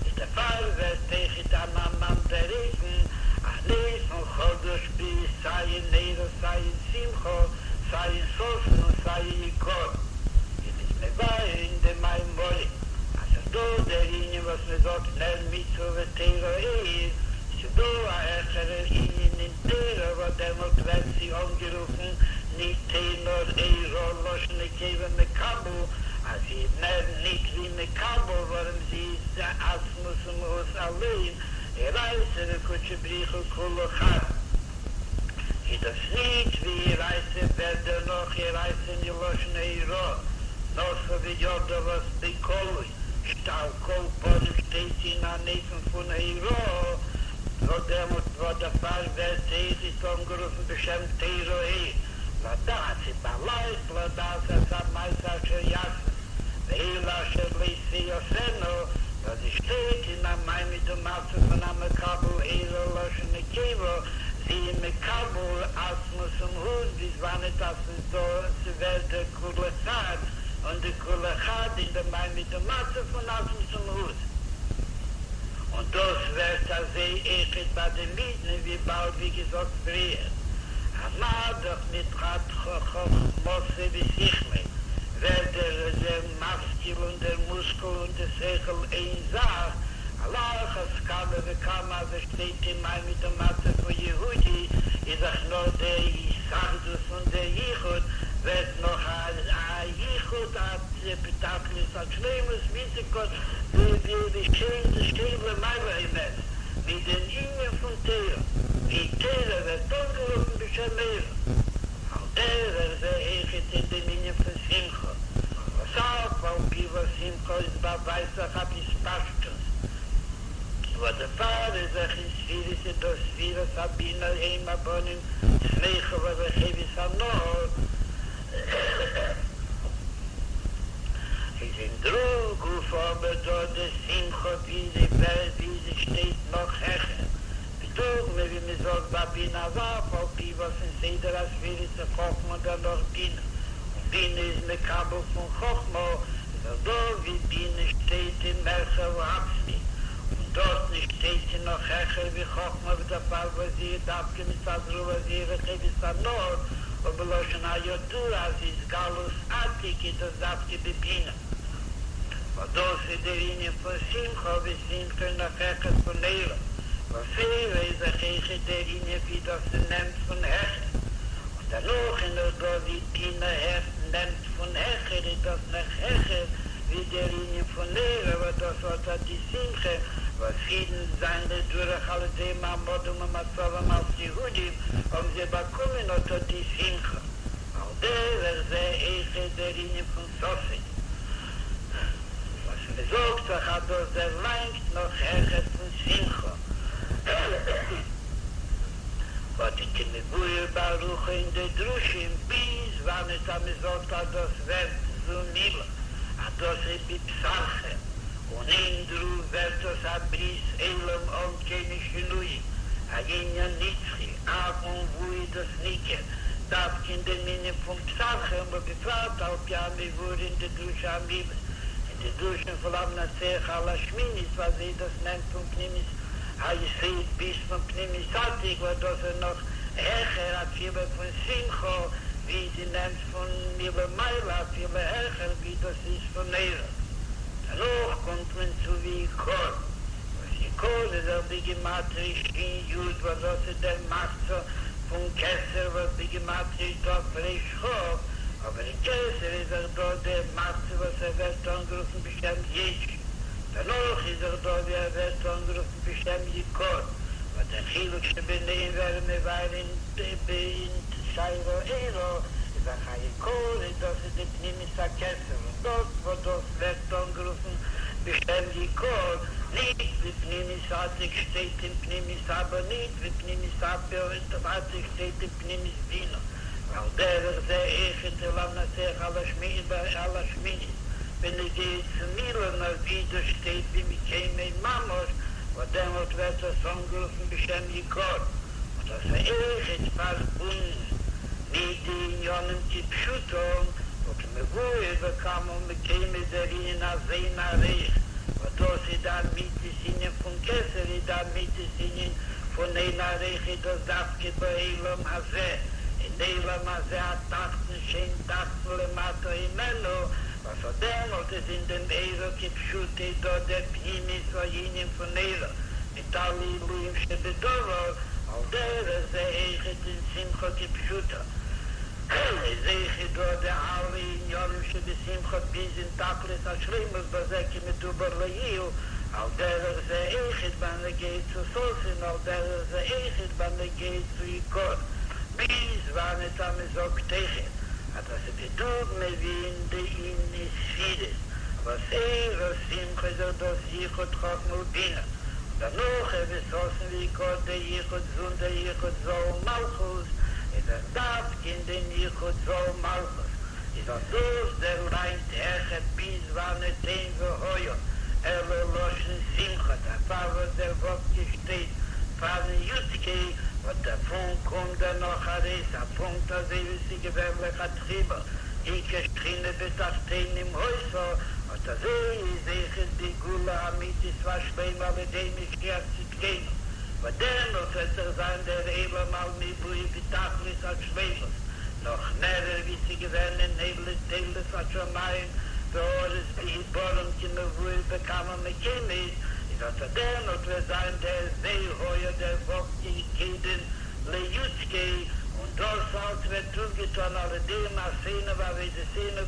איז דערפאר ווערט אויכעט אן אנדער אופן אן אופן חדש בי סיי אין אורה סיי אין שמחה סיי אין ששון און סיי אין יקר. ווי מ'איז מבאר אין די מאמרים אז ס'איז דא דער ענין וואס מ'זאגט נר מצוה ותורה אור, ס'איז דא א העכערער ענין אין תורה וואס דעמאלט ווערט זי אנגערופן ניט אור נאר אורה לשון נקבה מקבל, אז זי איז מער ניט ווי מקבל ווארום זי איז די עצמות ומהות אליין, אורייתא וקודשא בריך הוא כולא חד. איז דאס ניט ווי אורייתא ווערט דערנאך אורייתא מלשון אורה, נשא וידע וואס בגלוי על כל פנים שטייט אין אן אופן פון אורה, וואס דעמאלט וואס דערפאר ווערט אויכעט אנגערופן בשם תורה אור, לדעת איז באלייכט לדעת את המעשה אשר יעשה, ואלה אשר לא תעשינה, וואס זי שטייט אין א מעמד ומצב פון א מקבל אורה לשון נקבה, זי איז מקבל עצמות ומהות ביז וואנעט אז ס'איז דא ס'ווערט דער כולא חד, און די כולא חד אין דעם מעמד ומצב פון עצמות ומהות. און דאס ווערט אזוי אויכעט ביי דעם אידן וויבאלד ווי געזאגט פריער אז מה דאך מצד חכמתו ושכלו ווערט דער דער משכיל און דער מושכל און די שכל איין זאך, על אחת כמה וכמה אז ער שטייט אין מעמד ומצב פון יהודי, איז דאך נאך דער התאחדות און דער יחוד ווערט נאך א יחוד א בתכלית השלימות ווי ס'קאן ווי שם למעלה הימנו מיט דעם ענין פון תורה, ווי תורה ווערט אנגערופן בשם אורה. על דרך זה אויכעט אין דעם ענין פון שמחה, וואס אף על פי וואס שמחה איז באווייזט זיך אויף התפשטות, וואס דערפאר איז אויך אין ספירות איז דא ספירת הבינה אם הבנים שמחה ברחובות הנהר, איז אין דערויף גופא אבער דא די שמחה ווי זי ווערט ווי זי שטייט נאך העכער, בדוגמא ווי מען זאגט ביי בינה אז אף על פי וואס אין סדר הספירות איז חכמה דערנאך בינה, און בינה איז מקבל פון חכמה, איז דאך דא ווי בינה שטייט אין מרחב העצמי, און דארטן שטייט זי נאך העכער ווי חכמה ודערפאר וואס זי איז דווקא מצד דערויף וואס זי איז רחובות הנהר, ובלשון הידוע אז התגלות עתיק איז דאס דווקא בבינה. וואס דאס איז דער ענין פון שמחה, ווי שמחה איז נאך העכער פון אורה, וואס אורה איז דאך אויכעט דער ענין ווי דאס נעמט פון העכער, און דערנאך איז נאך דא ווי בינה העכט נעמט פון העכער איז דאס נאך העכער ווי דער ענין פון אורה, וואס דאס האט אט די שמחה וואס אידן זיינען דורך על ידי מעמדם ומצבם אלס יהודים האבן זיי באקומען אט אט די שמחה, על דרך זה אויכעט דער ענין פון ששון. וואס מען מ'זאגט דאך אז דאס דערלאנגט נאך העכער פון שמחה. וואס די כמבואר בארוכה אין די דרושים, ביז וואנעט אז מ'זאגט אז דאס ווערט זו מילה, אז דאס איז בבשרכם, און אין דערויף ווערט דאס א ברית עולם אן קיינע שינויים, א ענין נצחי, אף און וואו איז דאס ניכר דווקא אין דעם ענין פון בשרכם, ובפרט על פי המבואר אין די דרושי המילה, אין די דרושים פון למנצח על השמינית, ווי אזוי דאס נעמט פון פנימיות היסוד ביז פון פנימיות עתיק, וואס דאס איז נאך העכער אפילו פון שמחה, ווי זי נעמט פון מלמעלה אפילו העכער ווי דאס איז פון אורה. דערנאך קומט מען צו ויקר, וואס יקר איז דאך בגימטריא שין יוד וואס דאס איז דער מחצה פון כתר וואס בגימטריא תיו ריש כף, אבער אין כתר איז דאך דא דער מחצה וואס ער ווערט אנגערופן בשם יש, דערנאך איז דאך דא ווי ער ווערט אנגערופן בשם יקר, וואס דער חילוק שביניהם ווי ער איז מבאר אין שער האורה איז דאך אז יקר איז דאס איז די פנימיות הכתר און דאס וואס דאס ווערט אנגערופן בשם יקר, ניט ווי פנימיות עתיק שטייט אין פנימיות אבא ניט ווי פנימיות עתיק שטייט אין פנימיות בינה, ועל דרך זה אויכעט אין למנצח על השמינית בנוגע צו מילה נאר ווי דאס שטייט במקומו ממש וואס דעמאלט ווערט דאס אנגערופן בשם יקר, און דאס איז אויכעט פארבונדן מיט די עניינים כפשוטם, וכמבואר בכמה מקומות דער ענין אז אין ערוך, וואס דאס איז די אמיתית ענין פון כתר איז די אמיתית ענין פון אין ערוך איז דאס דווקא בעולם הזה, אין עולם הזה התחתון שאין תחתון למטה הימנו, וואס אט דעמאלט איז אין דעם אורה כפשוטו דא דער פנימיות הענין פון אורה מיט אלע עילויים שבדבר, על דרך זה אויכעט אין שמחה כפשוטה איז אויכעט דא די אלע עניינים שבשמחה ביז אין תכלית השלימות בזה כמדובר לעיל, על דרך זה אויכעט בנוגע צו ששון על דרך זה אויכעט בנוגע צו יקר, ביז וואנעט אז מ'זאגט אויכעט אז דאס איז בדוגמא ווי אין די אין די ספירות וואס אורה ושמחה איז דאך דאס יחוד חכמה ובינה, און דערנאך אויך ששון ויקר דער יחוד ז"א און דער יחוד ז"א ומלכות, איז דאך דווקא אין דעם יחוד ז"א ומלכות איז אט דאס דערלאנגט העכער ביז וואנעט אין והיה אלא לשון שמחה דערפאר וואס דער ו' ק' שטייט פארן י' ק' וואס דערפון קומט דערנאך ארויס א פונקט אזוי ווי ס'איז געווען לכתחילה עיקר שכינה בתחתונים היתה, אט אזוי איז אויכעט די גאולה האמיתית והשלימה על ידי משיח צדקינו, וואס דעמאלט וועט דאך זיין דער עולם על מילואו בתכלית השלימות, נאך מערער ווי ס'איז געווען אין אלה תולדות השמים והארץ בהבראם כמבואר בכמה מקומות, איז אט דעמאלט וועט זיין דער והיה דער ו' ק' קודם לי' ק', און דאס אלץ ווערט אויפגעטאן על ידי מעשינו ועבודתינו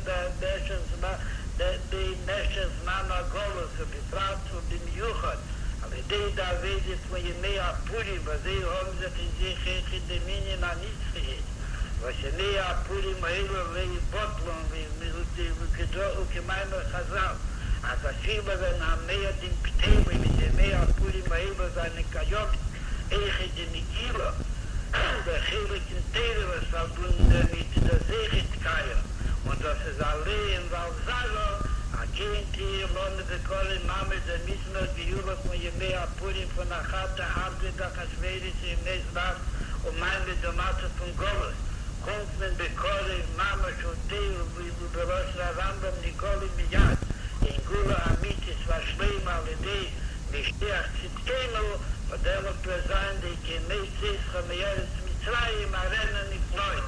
במשך זמן הגלות ובפרט ובמיוחד על ידי די עבודה פון ימי הפורים וואס זיי האבן זיך אין זיך אויכעט דעם ענין הנצחיות וואס ימי הפורים האלו לא יבוטלון וכמאמר חזל אז אפילו ווען המועדים בטלים איז ימי הפורים האלו זיינען קיימים אויכעט די מגילה דער חלק אין תורה וואס פארבונדן דערמיט איז דאס אויכעט קיים, און דאס איז עליהם ועל זרעם, אז כן תהיה לנו בקרוב ממש דער מזמור גאולה פון ימי הפורים פון החד תעבדו דאחשורוש ימי זמן ומעמד ומצב פון גלות, קומט מען בקרוב ממש ותיכף ובלשון הרמב"ם נגאלין מיד אין גאולה האמיתית והשלימה על ידי משיח צדקינו, וואס דעמאלט וועט זיין די כימי צאתך מארץ מצרים אראנו נפלאות.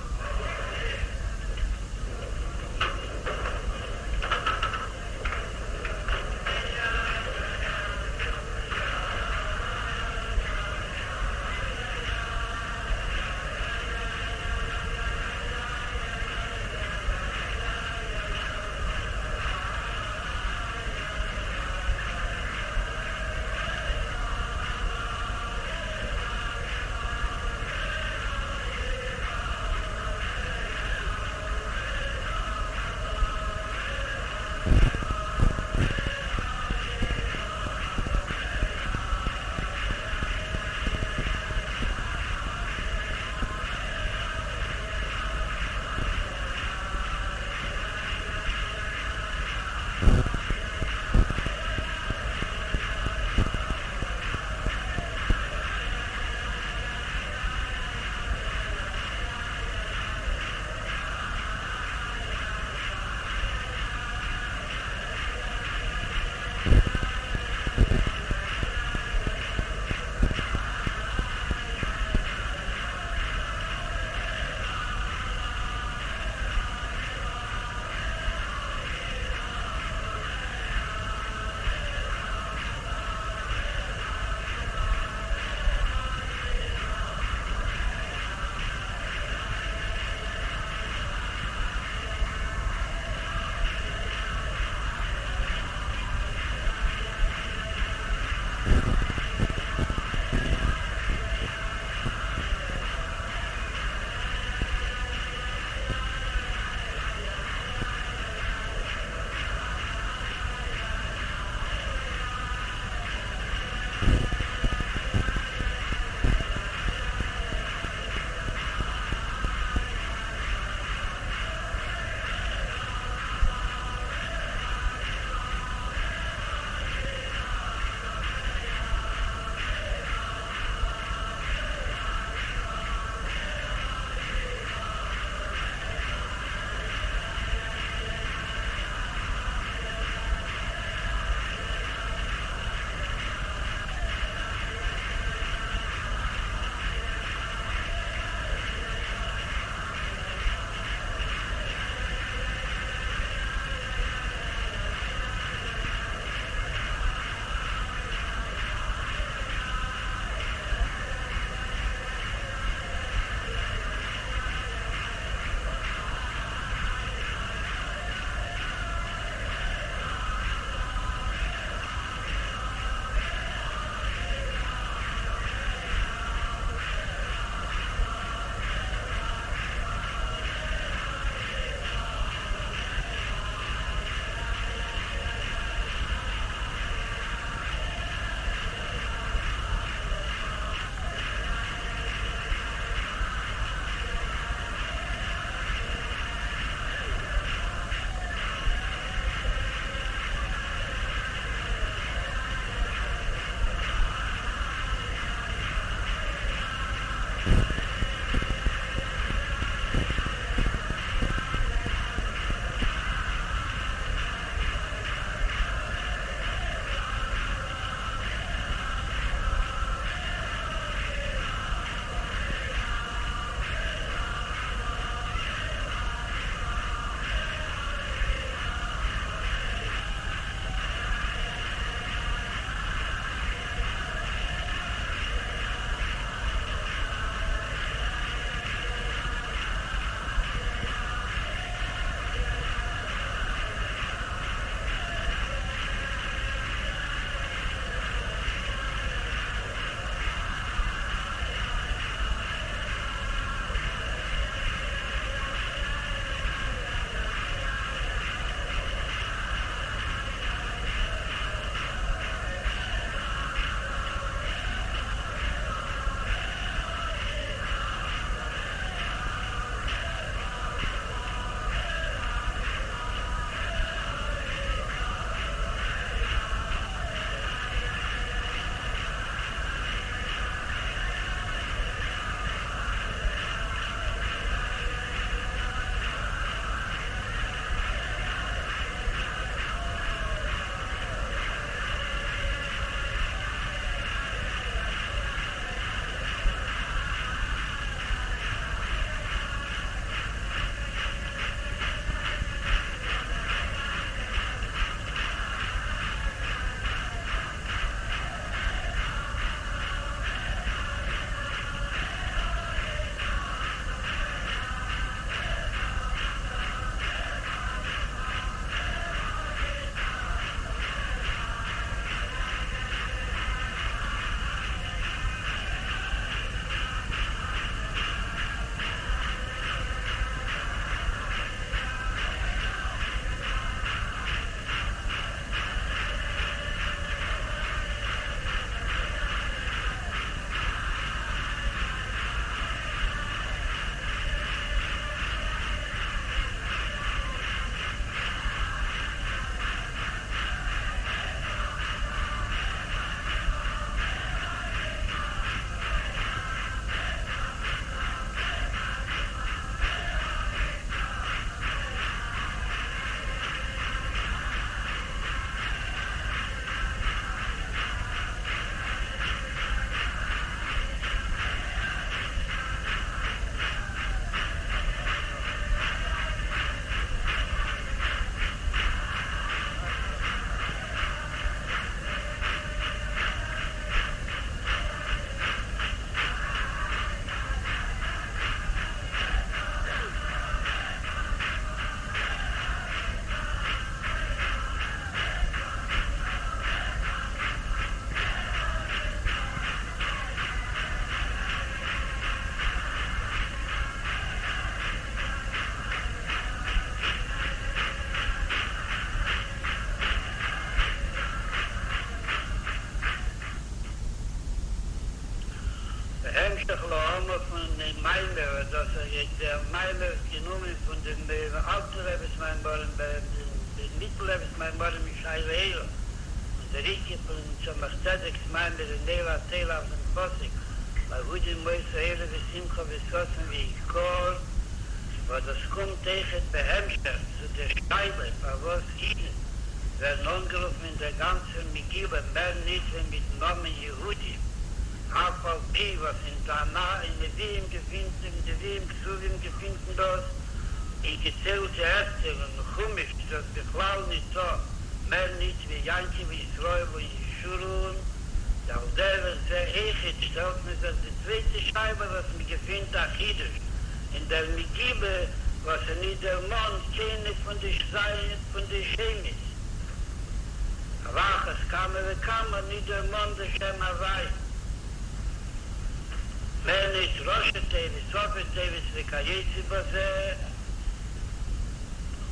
ווי דער מאמר איז גענומען פון דעם אלטן רבי'ס מאמרים דעם מיטל רבי'ס מאמרים אין שערי אורה, און דער עיקר פון צמח צדק'ס מאמר אין אור התורה אויף דעם פסוק ליהודים היתה אורה ושמחה וששון ויקר, וואס דאס קומט אויכעט בהמשך צו דער שאלה פארוואס אידן ווערן אנגערופן אין דער גאנצער מגילה מער ניט ווי מיטן נאמען יהודים, אף על פי וואס אין תנך אין נביאים געפינט אין נביאים כתובים געפינט מען דאס אין געציילטע ערטער און אין חומש איז דאס בכלל ניטא מער ניט ווי יעקב ישראל און ישורון, ועל דרך זה אויכעט שטעלט מען זיך די צווייטע שאלה וואס מען געפינט א חידוש אין דער מגילה וואס איז ניט דערמאנט קיינע פון די ז' פון די שמות. על אחת כמה וכמה ניט דערמאנט די שם הוויה. מער ניט ראשי תיבות, סופי תיבות וכיוצא בזה,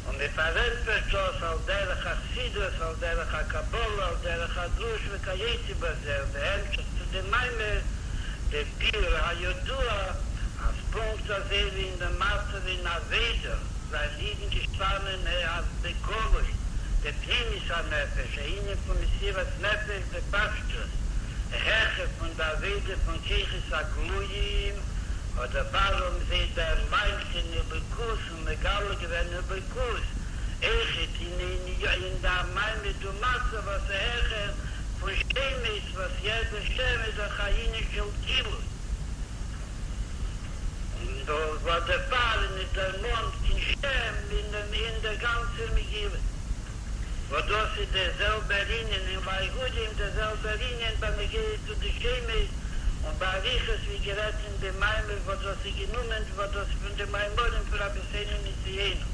און מען פארענטפערט דאס על דרך החסידות, על דרך הקבלה, על דרך הדרוש וכיוצא בזה, ובהמשך צו דעם מאמר, דער ביאור הידוע, אז פונקט אזוי ווי אין דעם מצב אין עבודה, זיינען אידן געשטאנען ע ה בגלוי, בפנימיות הנפש, א ענין פון מסירת נפש בפשטות, העכער פון די עבודה פון כוחות הגלויים, אט דערפאר האבן זיי דערלאנגט אין אלוקות און מגלה געווען אלוקות, אויכעט אין אין די מעמד ומצב וואס איז העכער פון שמות וואס יעדער שם איז דאך א ענין של גילוי. און וואס דערפאר איז נישט דערמאנט קיין שם אין דער גאנצער מגילה, וואס דאס איז דער זעלבער ענין אין ליהודים, דער זעלבער ענין בנוגע צו די שמות, און באריכות ווי גערעדט אין די מאמר וואס דאס איז גענומען וואס דאס איז פון די מאמרים פון רבותינו נשיאינו,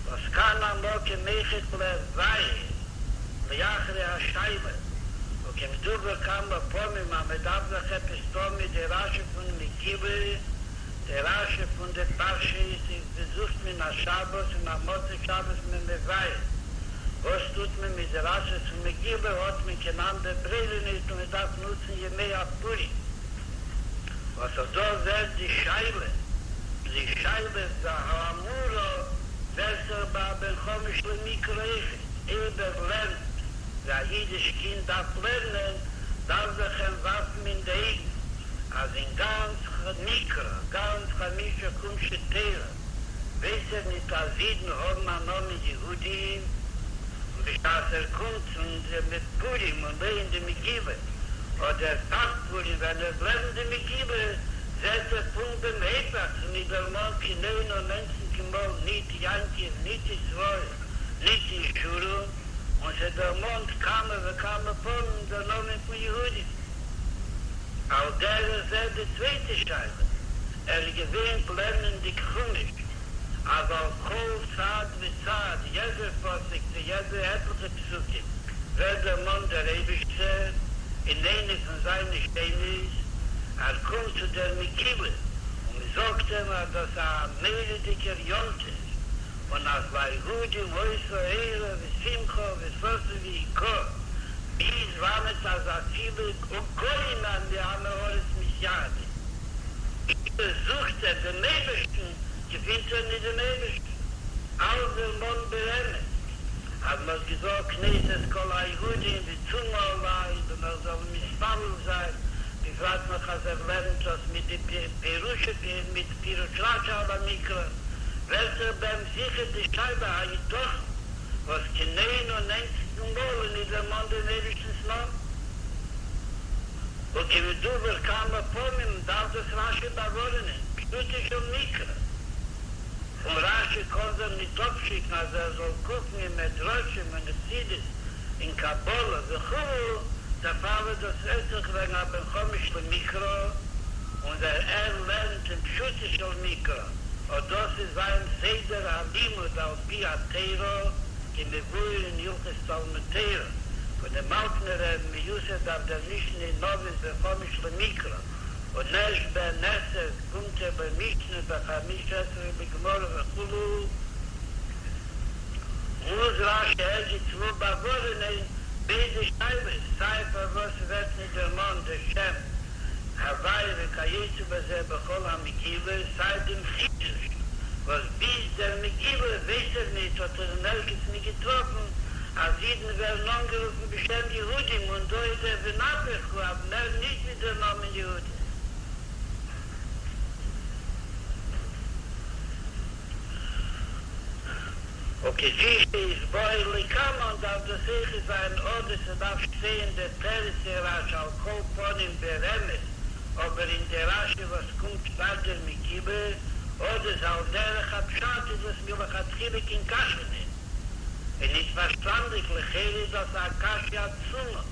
וואס כאן המקום אויכעט לבאר. לאחרי השאלה, וכמדובר כמה פעמים אז מען דארף דאך עפעס טון מיט די רשי פון מגילה, די רשי פון די פרשיות איז זוכט מען א שבת און א מוצאי שבת מען מבאר, וואס טוט מען מיט די רשי פון מגילה האט מען קיין אנדער ברירה נישט און מען דארף נוצן ימי הפורים, וואס אט דא ווערט די שאלה, די שאלה האמורה ווערט זיך ביי א בן חמש למקרא אויכעט. אויב ער לערנט ווי א אידיש קינד דארף לערנען, דארף זיך אים ווארפן אין די אויגן אז אין גאנץ מקרא, גאנץ חמשה חומשי תורה, ווייס ער ניט אז אידן האבן א נאמען יהודים, און בשעת ער קומט צו מיט פורים און לייענט די מגילה, אדער פאר פורים ווען ער לערנט די מגילה, זעט ער פונקט דעם היפך, ס'איז ניט דערמאנט קיין איין און איינציגן מאל ניט יעקב ניט ישראל. ניט ישורון, און ס'דערמאנט כמה וכמה פעמים דער נאמען פון יהודים. על דרך זה די צווייטע שאלה, ער איז געוואוינט לערנענדיג חומש, אז על כל צעד וצעד, יעדער פסוק צו יעדע עטליכע פסוקים, ווערט דערמאנט דער אייבישטער אין איינע פון זיינע שמות, ער קומט צו דער מגילה און מ'זאגט אים אז דאס איז א מורא'דיגער יום טוב, און אז ליהודים היתה אורה ושמחה וששון ויקר, ביז וואנעט אז אפילו גוים ועמי הארץ מתייהדים. אויב זוכט ער דעם אייבערשטן, געפינט ער ניט דעם אייבערשטן. אלץ דערמאנט ברמז, אז מ'האט געזאגט כנוס את כל היהודים וצומו עלי, דערנאך זאל מען מתפלל זיין, בפרט נאך אז ער לערנט דאס מיט די פירוש מיט פירוש רשי על המקרא. ווערט זיך ביי אים זיכער די שאלה היתכן וואס קיין איין און איינציגן מאל איז נישט דערמאנט דעם אייבערשטנ'ס נאמען? וכמדובר כמה פעמים דארף דאס רשי באווארענען, פשוטו של מקרא, און רשי קען זיך נישט אפשיקן אז ער זאל קוקן אין מדרשים און חסידות אין קבלה וכו', דערפאר וואס דאס רעדט זיך וועגן א בן חמש למקרא, און ווער ער לערנט אין פשוטו של מקרא, אט דאס איז זיין סדר הלימוד על פי התורה, כמבואר אין הלכות תלמוד תורה פון דעם אלטן רבי'ן מיוסד אויף דער משנה אין אבות בן חמש למקרא, און ערשט בן עשר קומט ער במשנה בחמש עשרה לגמרא וכו', מוז רשי ערגעץ וואו באווארענען ביידע שאלות, סיי פארוואס ווערט נישט דערמאנט דער שם. הוויה וכיוצא בזה בכל המגילה, סיי דעם חידוש וואס ביז דער מגילה ווייס ער ניט, האט ער אין ערגעץ ניט געטראפן אז אידן ווערן אנגערופן בשם יהודים, און דא איז דער ונהפוך הוא אז מער ניט ווי דער נאמען יהודים. וכפי שיתבאר לקמן דארף דאס אויכעט זיין אדער ס'דארף שטיין דער תירוץ אין רשי על כל פנים ברמז אבער אין די רשי וואס קומט פאר דער מגילה אדער על דרך הפשט איז דאס מלכתחילה קיין קשיא ניט און ניט פארשטאנדיג לכאורה איז דאס א קשיא עצומה.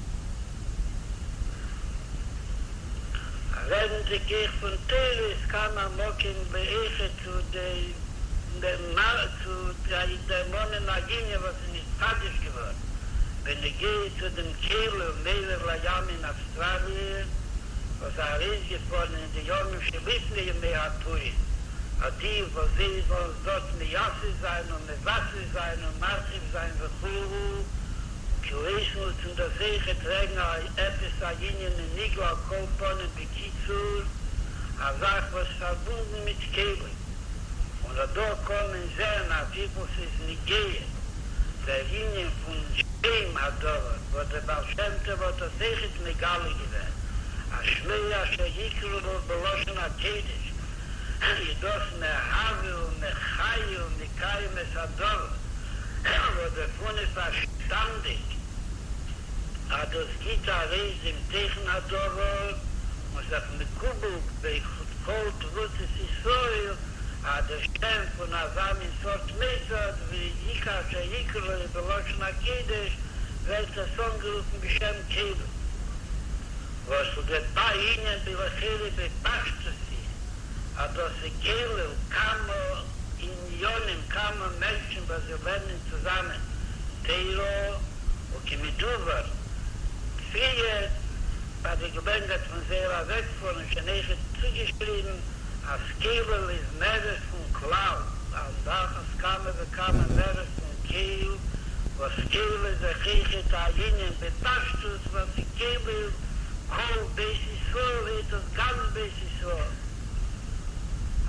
רעדנדיג אויך פון תורה איז כאן המקום אויכעט צו דערמאנען א ענין וואס איז נתחדש געווארן בנוגע צו דעם כולל מעבר לים אין אווסטראליע וואס איז ארויסגעפארן אין די ימים שלפני ימי הפורים אט די וואס זיי זאלן עס דארט מייסד זיין און מבסס זיין און מרחיב זיין וכו'. צו אויסנוצן דאס אויכעט וועגן עפעס א ענין אין נגלה על כל פנים בקיצור, א זאך וואס פארבונדן מיט כולל, און אט דא קען מען זען אויף וויפיל ס'איז נוגע דער ענין פון שם הדבר, וואס דער בעל שם טוב האט דאס אויכעט מגלה געווען אז שמו אשר יקראו לו בלשון הקודש איז דאס מהווה ומחיה ומקיים את הדבר. וואס דערפון איז פארשטאנדיק אז דאס גיט ארויס דעם תוכן הדבר, און ס'איז מקובל בכל תפוצות ישראל אז דער שם פון אזא מין סארט מוסד ויקרא אשר יקראו לו בלשון הקודש ווערט עס אנגערופן בשם כולל, וואס דער ענין בלכאורה בפשטות איז אז דאס איז כולל כמה עניינים כמה מענטשן וואס זיי לערנען צוזאמען תורה, וכמדובר פריער ביי די געלעגנהייט פון זייער אוועקפארן שוין אויכעט צוגעשריבן אז כולל איז מערער פון כלל, על אחת כמה וכמה מערער פון כל, וואס כל איז דאך אויכעט א ענין בפשטות וואס איז כולל כל בית ישראל איז דאס גאנץ בית ישראל.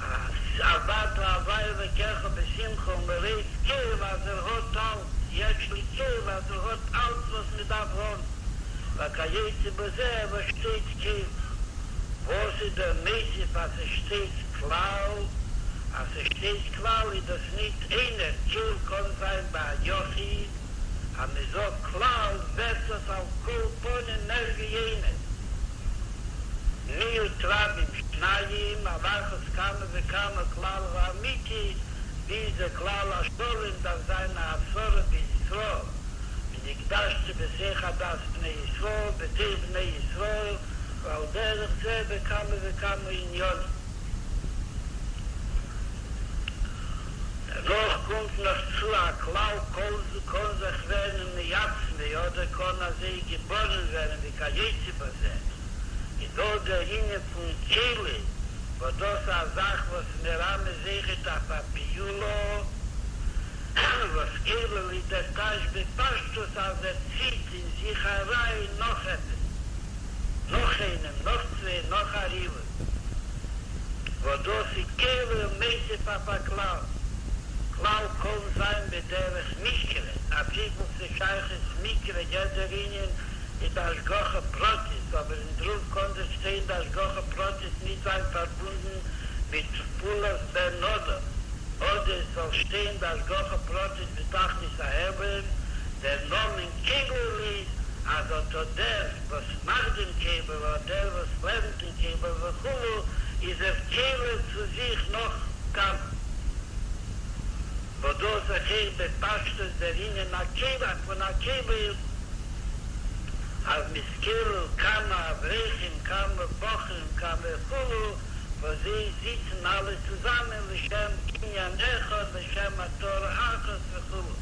אז עבדת הוי' אלקיך בשמחה ומרוב כל אז ער האט אלץ, יש לי כל אז ער האט אלץ וואס מען דארף האבן, וכיוצא בזה וואס שטייט כל. וואס איז דער מוסיף אז ס'שטייט כלל? אז ס'שטייט כלל איז דאס ניט איינער, כל קען זיין ביי א יחיד, אז מען זאגט כלל ווערט דאס על כל פנים מער ווי איינער. מיעוט רבים שניים, על אחת כמה וכמה כלל האמיתי, ביז דער כלל השלם דארף זיין א עשרה בישראל, ונקדשתי בתוך עדת בני ישראל, בתוך בני ישראל, ועל דרך זה בכמה וכמה עניינים. דערנאך קומט נאך צו א כלל כל זה קען זיך ווערן מעצמו אדער קען אזוי געבארן ווערן וכיוצא בזה, איז דא דער ענין פון כולל וואס דאס איז א זאך וואס מרמז אויכעט אויף א פעולה, וואס כולל איז דער טייטש בפשטות אז ער ציט אין זיך אריין נאך עפעס, נאך איינעם, נאך צוויי, נאך א ריבוי. וואס דאס איז כולל מוסיף אויף א כלל. כלל קען זיין בדרך מקרה, אויף וויפיל ס'שייכות מקרה, יעדער ענין איז בהשגחה פרטית, אבער אין דרוף קען דאס שטיין בהשגחה פרטית ניט זיין פארבונדן מיט פעולת בן אדם, אדער עס זאל שטיין בהשגחה פרטית בתכלית ההעלם, דער נאמען כולל איז אז אט אט דער וואס מאכט דעם כולל אדער דער וואס לערנט אין כולל וכו' איז ער כולל צו זיך נאך כמה. וואס דאס איז אויך בפשטות דער ענין הכולל פון א כולל, אז מ'איז כולל כמה אברכים כמה בחורים כמה וכו' וואס זיי זיצן אלע צוזאמען לשם ענין אחד לשם מטרה אחת וכו'.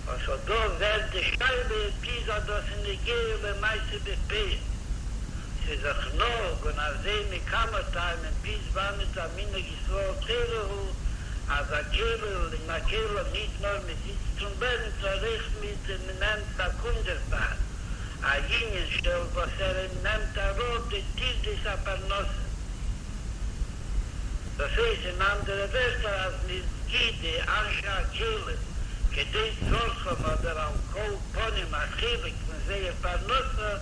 וואס אט דא ווערט די שאלה ביז אז דאס איז נוגע למעשה בפועל, ס'איז דאך נהוג און אזוי מכמה טעמים ביז וואנעט א מנהג ישראל תורה הוא אז א כולל אין א כולל ניט נאר מ'זיצט און לערנט נאר אויך מיט מ'נעמט באקומט דערפאר. א ענין של וואס ער נעמט אראפ די טירדות הפרנסה. דאס הייסט אין אנדערע ווערטער אז מען גיט די אנשי הכולל כדי צרכם אדער על כל פנים א חלק פון זייער פרנסה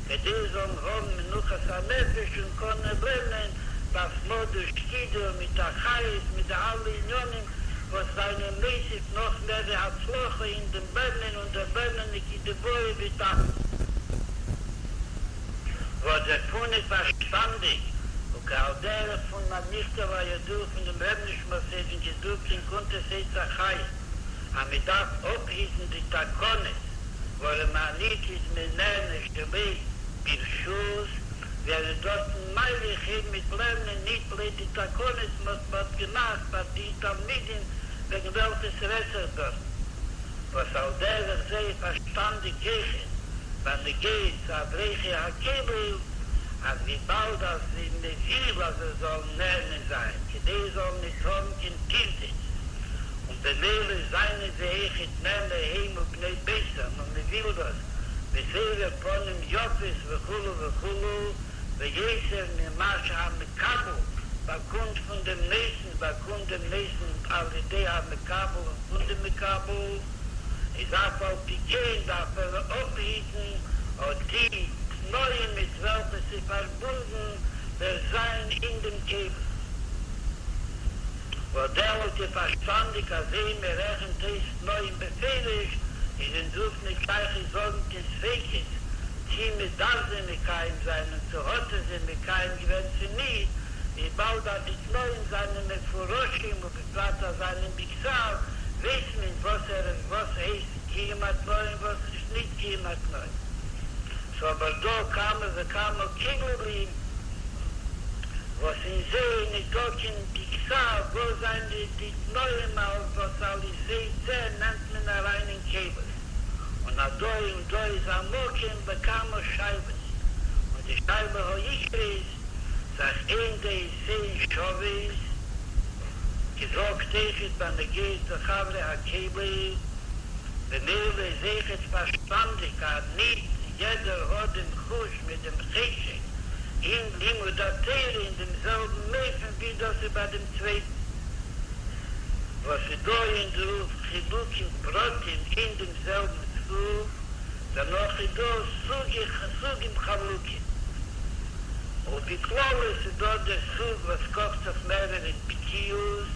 כדי זיי זאלן האבן מנוחת הנפש און קענען לערנען בהתמדה ושקידה און מיט א חיות מיט די אלע עניינים וואס זיינען מוסיף נאך מער הצלחה אין דעם לערנען און דער לערנען איז כדבעי בתכלית. וואס דערפון איז פארשטאנדיק, וכעל דרך פון המכתב הידוע פון דעם רבי'ן נשמתו עדן געדרוקט אין קונטרס עץ החיים, אז מען דארף אפהיטן די תקנות, ווארום אניט איז מען נהנה שלא ברשות, ווי ער איז דארטן מאריך אויב מ'וועט לערנען ניט לויט די תקנות וואס מען האט געמאכט פאר די תלמידים וועגן וועלכע ס'רעדט זיך דארטן. וואס על דרך זה איז פארשטאנדיק אויכעט בנוגע צו אברכי הכולל, אז וויבאלד אז מען וויל אז זיי זאלן נהנה זיין כדי זיי זאלן ניט האבן קיין טירדות, און במילא זיינען זיי אויכעט נהנה הם ובני ביתם, און מען וויל דאס בסבר פנים יפות וכו' וכו', ויותר ממה שהמקבל באקומט פון דעם נותן, באקומט דעם נותן על ידי המקבל און פון דעם מקבל, איז אף על פי כן דארף ער אפהיטן אט די תנאים מיט וועלכע ס'איז פארבונדן דער זיין אין דעם כולל. וואס דעמאלט איז פארשטאנדיק אז אויב מען רעכנט אויס תנאים בפירוש, איז אין דערויף ניט שייך זאגן קיין ספיקות צי מען דארף זיי מקיים זיין און צו האט ער זיי מקיים געווען צו ניט, וויבאלד אז די תנאים זיינען מפורשים ובפרט אז זיינען בכתב, ווייס מען וואס ער וואס הייסט קיום התנאים וואס איז ניט קיום התנאים. ס'אבער דא כמה וכמה כוללים וואס אין זיי איז ניטא קיין בכתב וואס זיינען די תנאים אויף וואס על יסוד זה נעמט מען אריין אין כולל. און אט דא און דא איז א מקום לכמה שאלות, און די שאלה העיקרית זיך אין דעותיהן שוות, געזאגט אויכעט בנוגע צו חברי הכולל, במילא איז אויכעט פארשטאנדיג אז ניט יעדער האט דעם חוש מיט דעם חשק אין לימוד התורה אין דעם זעלבן אופן ווי דאס איז ביי דעם צווייטן. וואס איז דא אין דערויף חילוקים פרטים אין דעם זעלבן סוג, דערנאך איז דא סוגי סוגים חלוקים, ובכללות איז דא דער סוג וואס קאכט זיך מערער אין בקיאות,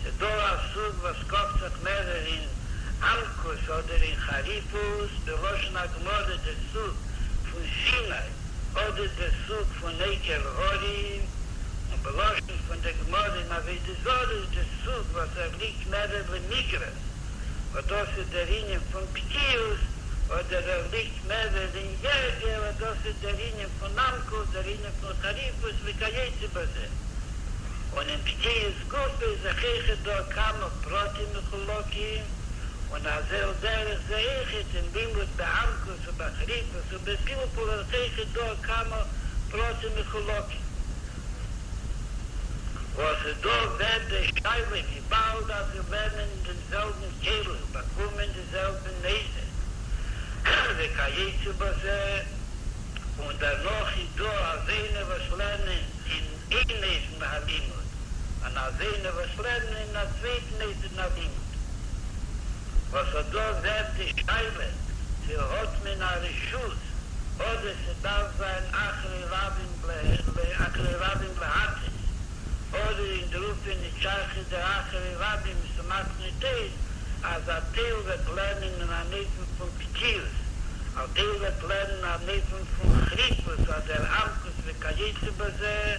ס'איז דא א סוג וואס קאכט זיך מערער אין עמקות אדער אין חריפות, בלשון הגמרא דער סוג פון סיני אדער דער סוג פון עקר הרים, און בלשון פון דער גמרא אין עבודה זרה איז דער סוג וואס ער ליגט מערער למגרס, וואס דאס איז דער ענין פון בקיאות, אדער ער ליגט מערער אין יגע, וואס דאס איז דער ענין פון עמקות, דער ענין פון חריפות וכיוצא בזה. און אין בקיאות גופא איז זיך אויכעט דא כמה פרטים מחולקים, און אזוי על דרך זה אויכעט אין לימוד בעמקות ובחריפות ובפלפול איז אויכעט דא כמה פרטים מחולקים. וואס איז דא ווערט די שאלה וויבאלד אז זיי לערנען אין דעם זעלבן כולל באקומען די זעלבע עזר וכיוצא בזה, און דערנאך איז דא אזוינע וואס לערנען אין איין אופן הלימוד און אזוינע וואס לערנען אין א צווייטן אופן הלימוד, וואס אט דא ווערט די שאלה צו האט מען א רשות אדער ס'דארף זיין אחרי רבים אחרי רבים להטות, אדער אין דערויף איז ניט שייך דער אחרי רבים ס'מאכט ניט אויס אז א טייל וועט לערנען אין אן אופן פון בקיאות, א טייל וועט לערנען אן אופן פון חריפות אדער עמקות וכיוצא בזה,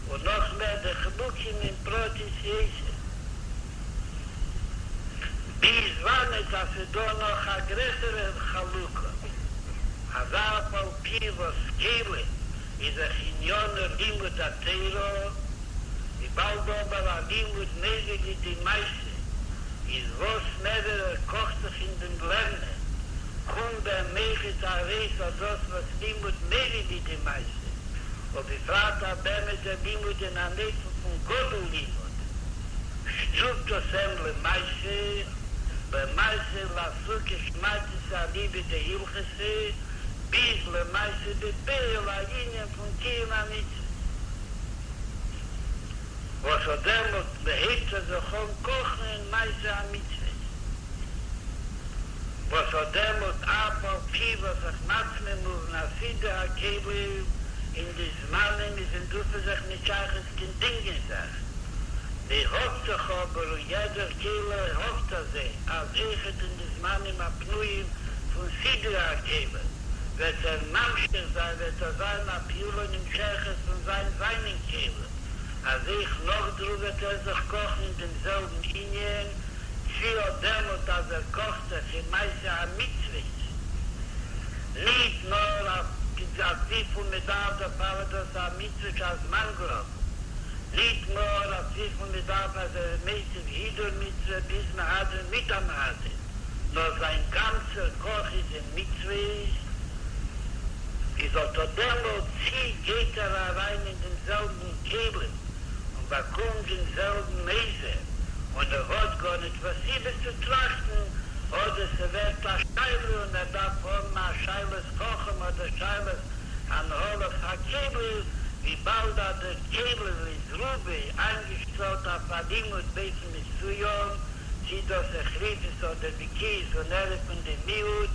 און נאך מער די חילוקים אין פרטיות יותר. ביז וואנעט אז ס'דא נאך א גרעסערע חלוקה, אז אף על פי וואס כולל איז דאך עניינו לימוד התורה, וויבאלד אבער א לימוד מביא לידי מעשה איז וואס מערער ער קאכט זיך אין דעם לערנען, קומט ביי אים אויכעט ארויס אט דאס וואס לימוד מביא לידי מעשה, ובפרט אז ביי אים איז דער לימוד אין אן אופן פון גדול לימוד, שטופט דאס אים למעשה, למעשה לאסוקי שמעתתא אליבא דהלכתא. ביז למעשה בפועל א ענין פון קיום המצוות, וואס אט דעמאלט הייבט ער זיך אן קאכן אין מעשה המצוות, וואס אט דעמאלט אף על פי וואס אויך מעצמו מובן אז סידור הכולל אין די זמנים איז אין דערויף זיך נישט שייכות קיין דינגען זיך, מען האפט זיך אבער און יעדער כולל האפט אזוי אז אויכעט אין די זמנים הפנויים פון סידור הכולל וועט ער ממשיך זיין, וועט ער זיין א פעולה נמשכת פון זיין זיין אין כולל, אז אויך נאך דערויף וועט ער זיך קאכן אין דעם זעלבן ענין, צי אט דעמאלט אז ער קאכט זיך אין מעשה המצוות, ניט נאר אויף וויפיל מען דארף דערפאר איז דאס א מצוה שהזמן גרמא, ניט נאר אויף וויפיל מען דארף אז ער איז מוסיף הידור מצוה ביז מהדרין מיט א מהדרין, נאר זיין גאנצער קאך איז אין מצוות, איז אט אט דעמאלט צי גייט ער אריין אין דעם זעלבן כולל און באקומט דעם זעלבן עזר און ער האט גארניט וואס איבערצוטראכטן, אדער ס'ווערט א שאלה און ער דארף האבן א שאלת חכם אדער שאלת הנהלת הכולל, וויבאלד אז דער כולל איז רובו איינגעשטעלט אויף א לימוד באופן מסוים, צי דאס איז חריפות אדער בקיאות און ער איז פון די מיעוט,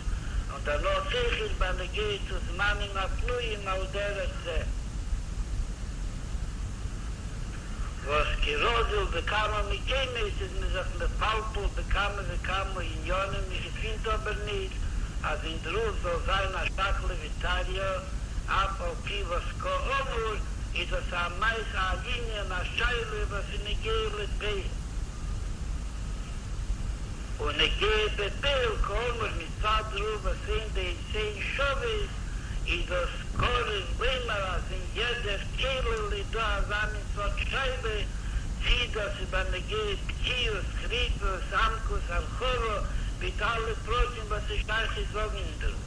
און דערנאך אויכעט בנוגע צו זמנים הפנויים על דרך זה. וואס כרגיל בכמה מקומות איז מען זיך מפלפל בכמה וכמה עניינים, מען געפינט אבער ניט אז אין דערויף זאל זיין א שקלא וטריא, אף על פי וואס כאמור איז דאס א מעשה א ענין א שאלה וואס איז נוגע לפועל. און נוגע בפועל כאמור מצד דערויף וואס אין דעותיהן שוות איז דאס קרוב לומר אז אין יעדער כולל איז דא אזא מין סארט שאלה צי דאס איז בנוגע בקיאות, חריפות, עמקות, הרחבה, מיט אלע פרטים וואס איז שייך צו זאגן אין דערויף.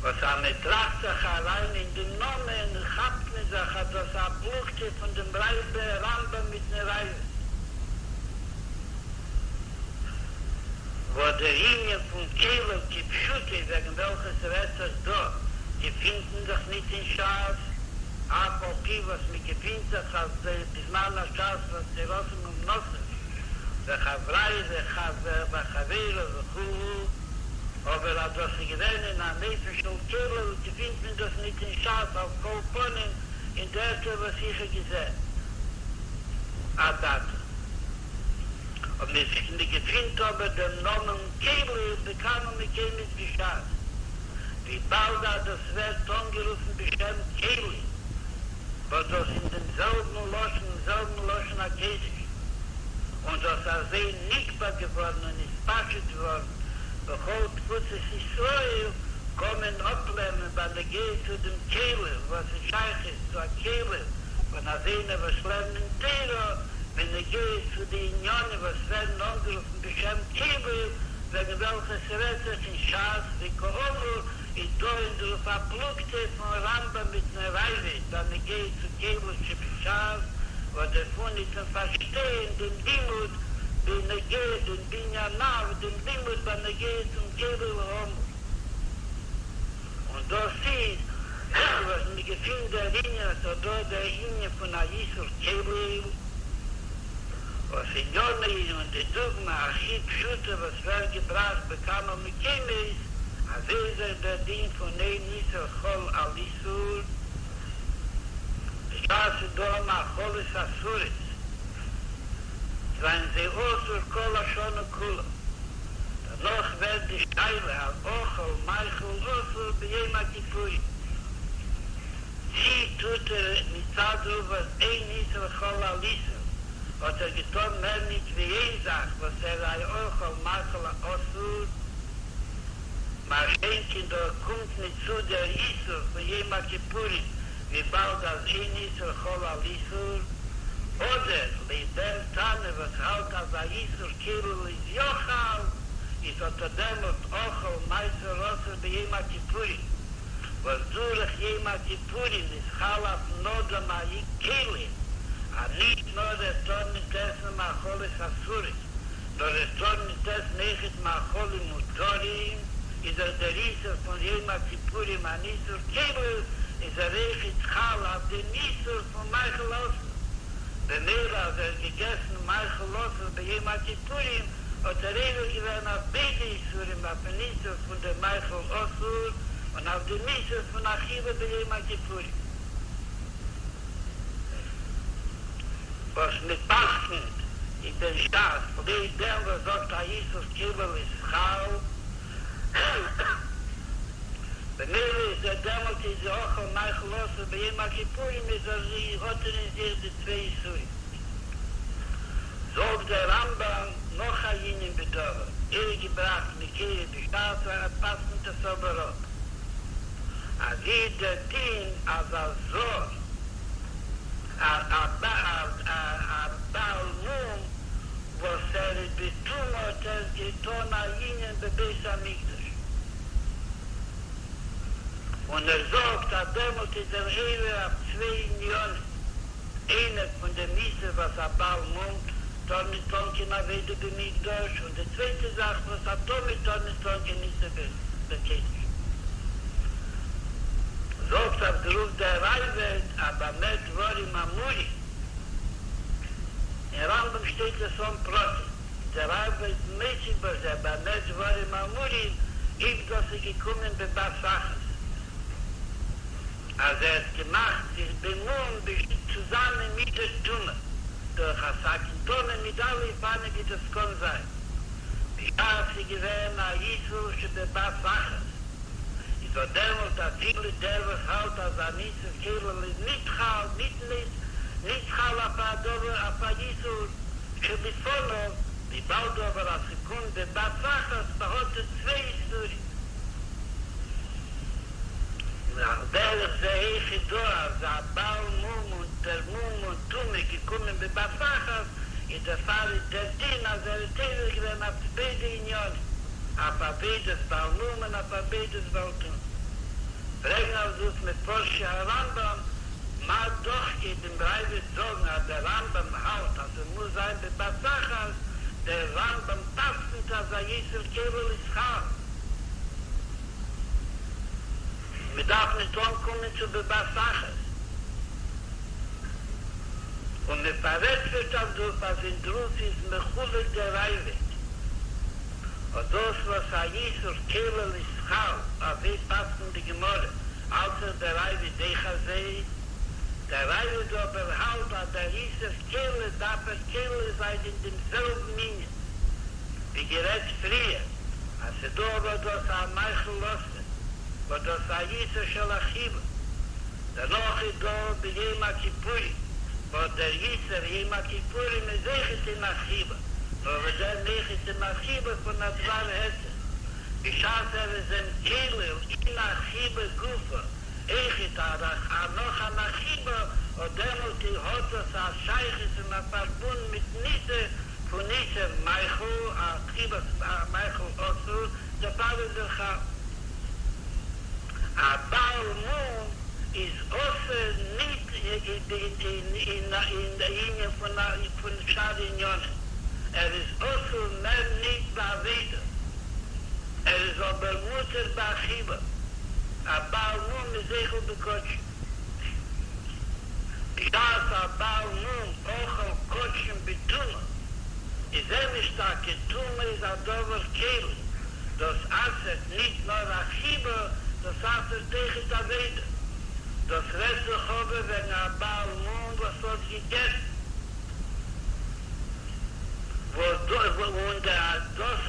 וואס אז מען טראכט זיך אריין אין דעם נאמען כאפט מען זיך אז דאס איז א פלוגתא פון דעם רמב"ם מיטן ראב"ד, וואס דער ענין פון כולל כפשוטו וועגן וועלכע ס'רעדט זיך דא געפינט מען זיך ניט אין ש"ס, אף על פי וואס מען געפינט זיך אז בזמן הש"ס וואס תורתם אומנותם וחברי' וחביריו וכו', אבער אז דאס איז געווען אין אן אופן של כולל געפינט מען דאס ניט אין ש"ס, על כל פנים אין די ערטער וואס איך האב געזען עד עתה. און מען געפינט אבער דעם נאמען כולל בכמה מקומות בש"ס, וויבאלד אז דאס ווערט אנגערופן בשם כולל, וואס דאס אין דעם זעלבן לשון, זעלבן לשון הקודש, און דאס אזוי נקבע געווארן און נתפשט געווארן בכל תפוצות ישראל, קען מען אפלערנען בנוגע צו דעם כולל וואס איז שייכות צו א כולל פון אזוינע וואס לערנען תורה, בנוגע צו די עניינים וואס ווערן אנגערופן בשם כולל, וועגן וועלכע ס'רעדט זיך אין ש"ס, וכאמור איז דא אין דערויף א פלוגתא פון רמב"ם מיטן ראב"ד בנוגע צו כולל שבש"ס, וואס דערפון וועט מען פארשטיין דעם לימוד בנוגע דעם בנין אב, דעם לימוד בנוגע צום כולל האמור. און דאס איז וואס מען געפינט דער ענין אז ס'איז דא דער ענין פון א איסור כולל, וואס ענינו איז און די דוגמא הכי פשוטה וואס ווערט געבראכט בכמה מקומות, אזוי איז אויך דער דין פון אין איסור חל על איסור, בשעת ס'איז דא מאכלות אסורות זענען זיי אסור כל השנה כולה. דערנאך ווערט די שאלה אז אכל מאכל אסור ביום הכיפורים, צי טוט ער מצד דערויף וואס אין איסור חל על איסור, האט ער געטון מער ניט ווי איין זאך וואס ער איז אכל מאכל אסור, מה שאין כן דא קומט ניט צו דער איסור פון יום הכיפורים וויבאלד אז אין איסור חל על איסור, אדער לויט דעם תנא וואס האלט אז א איסור כולל איז יא חל, איז אט א דעמאלט אכל מאכל אסור ביום הכיפורים, וואס דורך יום הכיפורים איז חל אויפן אדם א כולל, אז ניט נאר ער טאר ניט עסן מאכלות אסורות, נאר ער טאר ניט עסן אויכעט מאכלים מותרים, איז דאך דער איסור פון יום הכיפורים אן איסור כולל, איז ער אויכעט חל אויף דעם איסור פון מאכל אסור, במילא אז ער האט געגעסן מאכל אסור ביום הכיפורים האט ער עובר געווען אויף ביידע איסורים אויפן איסור פון דעם מאכל אסור און אויף דעם איסור פון אכילה ביום הכיפורים. וואס מען פסק'נט אין דער ש"ס לויט דעם וואס זאגט אז איסור כולל איז חל, במילא איז ער דעמאלט איז אכל מאכל אסור ביום הכיפורים איז ער האט ער אין זיך די צוויי איסורים. זאגט דער רמב"ם נאך א ענין בדבר, ער געבראכט מקורו בש"ס ער פסק'נט עס אבער אפ אז ווי איז דער דין אז א זר א בעל מום וואס ער איז בטומאה האט ער געטון א ענין בבית המקדש, און ער זאגט אז דעמאלט איז ער עובר אויף צוויי עניינים, איינער פון דעם איסור וואס א בעל מום טאר ניט טון קיין עבודה במקדש, און די צווייטע זאך וואס א טמא טאר ניט טון קיין איסור בקודש. זאגט אויף דערויף דער ראב"ד אז במה דברים אמורים, אין רמב"ם שטייט עס אן פרטים, דער ראב"ד מוסיף בזה במה דברים אמורים, אויב דאס איז געקומען בבת אחת אז ער האט געמאכט זיך במום צוזאמען מיט דער טומאה דורך א סכין טמא מיט אלע אופנים ווי דאס קען זיין בשעת ס'איז געווען א איסור שבבת אחת. איז אט דעמאלט אפילו דער וואס האלט אז אן איסור כולל איז ניט חל, ניט ניט ניט חל אויף א דבר אויף א איסור שלפניו, וויבאלד אבער אז ס'קומט בבת אחת האט ער צוויי איסורים. און על דרך זה אויך איז דא אז א בעל מום און דער מום און טומאה געקומען בבת אחת, איז דערפאר איז דער דין אז ער האט עובר געווען אויף ביידע עניינים. אויף עבודת בעל מום און אויף עבודת בעל טומאה. פרעגן אויף דאס מפרשי הרמב"ם, מה דחקיה דעם ראב"ד זאגן אז דער רמב"ם האלט אז ס'מוז זיין בבת אחת, דער רמב"ם פסק'נט אז א איסור כולל איז חל, מ'דארף ניט אנקומען צו בבת אחת. און מ'פארענטפערט אויף דאס אז אין דערויף איז מחולק דער ראב"ד. אט דאס וואס א איסור כולל איז חל, אזוי פסק'נט די גמרא, האלט זיך דער ראב"ד אויך אזוי, דער ראב"ד אבער האלט אז דער איסור כולל דארף ער כולל זיין אין דעם זעלבן ענין, ווי גערעדט פריער אז ס'דא אבער דאס א מאכל אסור וואס דאס א איסור של אכילה. דערנאך איז דא ביום הכיפורים, וואס דער איסור יום הכיפורים איז אויכעט אין אכילה, נאר וואס דען אויכעט אין אכילה פון א דבר היתר, בשעת ער איז אים כולל אין אכילה גופא אויכעט א נאך אן אכילה, אט דעמאלט האט דאס א שייכות און א פארבונד מיטן איסור פון איסור מאכל, אכילת מאכל אסור, דערפאר איז ער חל. א בעל מום איז אסור ניט אין ענין פון שאר ענינים, ער איז אסור מער ניט בעבודה, ער איז אבער מותר באכילה, א בעל מום איז אוכל בקדשים. בשעת א בעל מום אכל קדשים בטומאה, איז אמת טאקע, טומאה איז א דבר כולל, דאס אסר'ט ניט נאר אכילה, דאס אסר'ט אויכעט עבודה. דאס רעדט זיך אבער וועגן א בעל מום וואס האט געגעסן, און דאס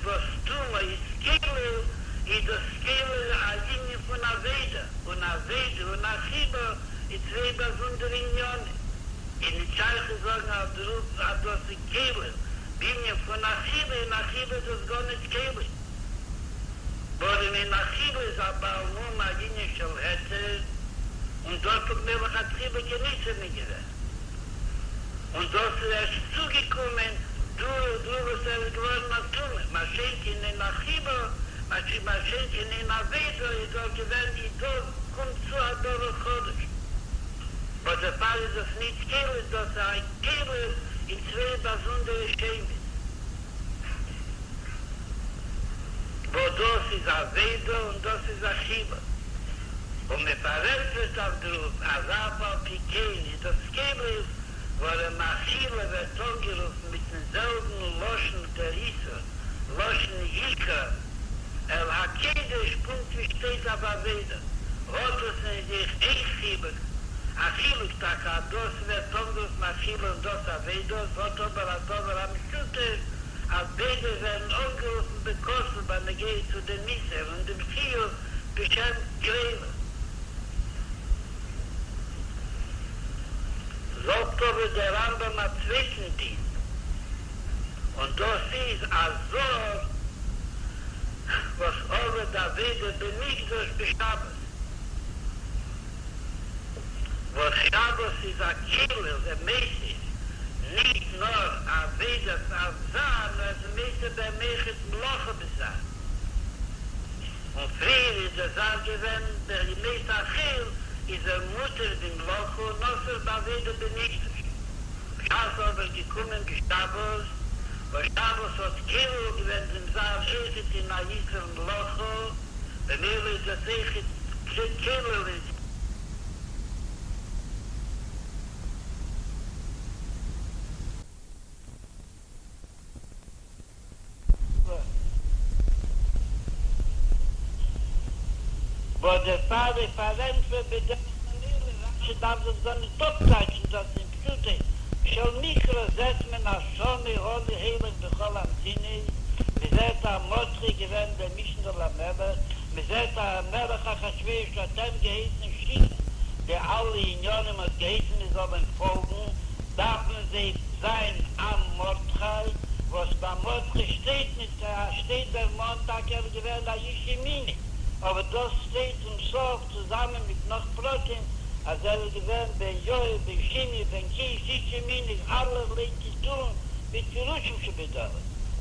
וואס טומאה איז כולל, איז דאס כולל א ענין פון עבודה, און עבודה און אכילה איז צוויי באזונדערע עניינים, איז ניט שייך צו זאגן אז דאס איז כולל. בענין פון אכילה, אין אכילה איז דאס גארניט כולל. ווארום אין אכילה איז א בעל מום א ענין של היתר, און דארט האט מלכתחילה קיין איסור ניט געווען. און דאס איז ערשט צוגעקומען דורך דערויף וואס ער איז געווארן א טמא, מה שאין כן אין אכילה, מה שאין כן אין עבודה איז דארט געווען איז דא קומט צו א דבר חדש, וואס דערפאר איז דאס ניט כולל, דאס איז א כולל אין צוויי באזונדערע שמות. דאס איז עבודה און דאס איז אכילה. און מען פארענטפערט אויף דערויף אז אף על פי כן איז דאס כולל, ווארום אכילה ווערט אנגערופן מיטן זעלבן לשון דער איסור, לשון יקרב אל הקודש, פונקט ווי שטייט אויף עבודה, האט עס אין זיך איין חילוק, א חילוק טאקע אז דאס ווערט אנגערופן אכילה און דאס עבודה, עס האט אבער א דבר המשותף אז ביידע ווערן אנגערופן בכתוב בנוגע צו דעם איסור און דעם חיוב בשם קריבה. זאגט אבער דער רמב ם א צווייטן דין, און דאס איז א זר וואס עבד עבודה במקדש בשבת, וואס שבת איז א כולל ומוסיף ניט נאר עבודת הזר נאר עס איז מוסיף ביי אים אויכעט מלאכה בזר. און פריער איז דער זר געווען בימות החול איז ער מותר במלאכה און אסור בעבודה במקדש. בשעת אבער געקומען בשבת, וואס שבת האט כולל געווען דעם זר אויכעט אין א איסור מלאכה, במילא איז דאס אויכעט כולל אין זיך. וואס דערפאר איז פארענטפערט בדרך ממילא, רשי דארף דאס גארנישט אפטייטשן, דאס אין פשוטו של מקרא זעט מען אז שנה אני הולך בכל המדינות, מען זעט אז מרדכי איז געווען דער משנה למלך, מען זעט אז המלך אחשורוש האט אים געהייסן שיקן די אלע עניינים, האט געהייסן מען זאל אים פאלגן, דארפן זיי זיין עם מרדכי, וואס ביי מרדכי שטייט ניט, שטייט דערמאנט טאקע ער איז געווען א איש ימיני, אבער דאס שטייט צום סוף צוזאמען מיט נאך פרטים אז ער איז געווען בן יאיר בן שמעי בן קיש איש ימיני, אלערליי טיטולן מיט פירושים שבדבר.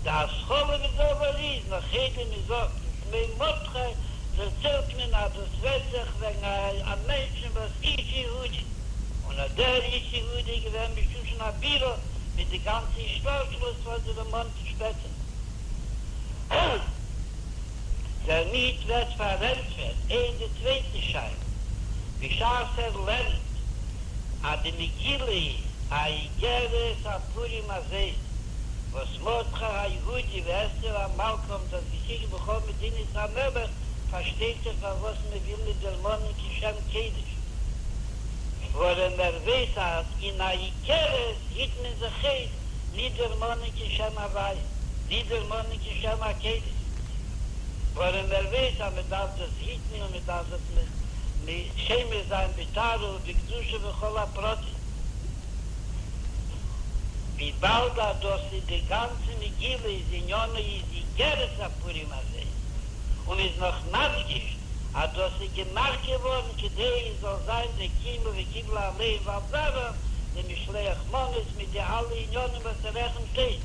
די התחלה בדבר איז נאך איידער מען זאגט ושמו מרדכי דערציילט מען אז דאס רעדט זיך וועגן א מענטשן וואס איש יהודי. און אט דער איש יהודי איז געווען בשושן הבירה מיט די גאנצע השתלשלות וואס איז דערמאנט שפעטער. דערמיט ווערט פארענטפערט אויך די צווייטע שאלה, בשעת ער לערנט אז די מגילה איז א איגרת הפורים הזאת וואס מרדכי היהודי ואסתר המלכה האבן דאס געשיקט בכל מדינות המלך, פארשטייט זיך פארוואס מען וויל ניט דערמאנען קיין שם קודש. ווארום ער ווייס אז אין א איגרת היט מען זיך אויס ניט דערמאנען קיין שם הוויה, ניט דערמאנען קיין שם הקודש, ווארום ער ווייס אז מען דארף דאס היטן און מען דארף דאס שומר זיין בטהרה ובקדושה בכל הפרטים. וויבאלד אז דאס איז די גאנצע מגילה איז עניינו איז איגרת הפורים הזאת, און איז נאך מדגיש אז דאס איז געמאכט געווארן כדי עס זאל זיין די קיימו וקיבלו עליהם ועל זרעם די משלוח מנות מיט די אלע עניינים וואס ער רעכנט אויס,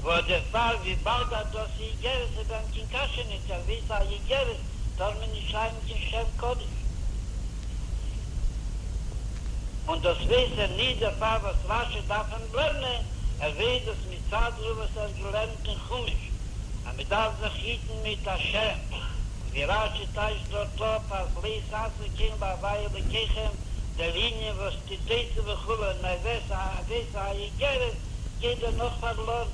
וואס דערפאר וויבאלד אז דאס איז איגרת איז ביי אים קיין קשיא ניט, ער ווייס אז איגרת טאר מען נישט שרייבן קיין שם קדוש, און דאס ווייס ער ניט דערפאר וואס רשי דארף אים לערנען, ער ווייס דאס מצד דערויף וואס ער האט געלערנט אין חומש. אז מען דארף זיך היטן מיט א שם, און ווי רשי טייטשט דארט אפ אז לא תעשו כן להוי' אלוקיכם, דער ענין וואס תצא וכו' און ער ווייס א איגרת גייט דערנאך פארלארן.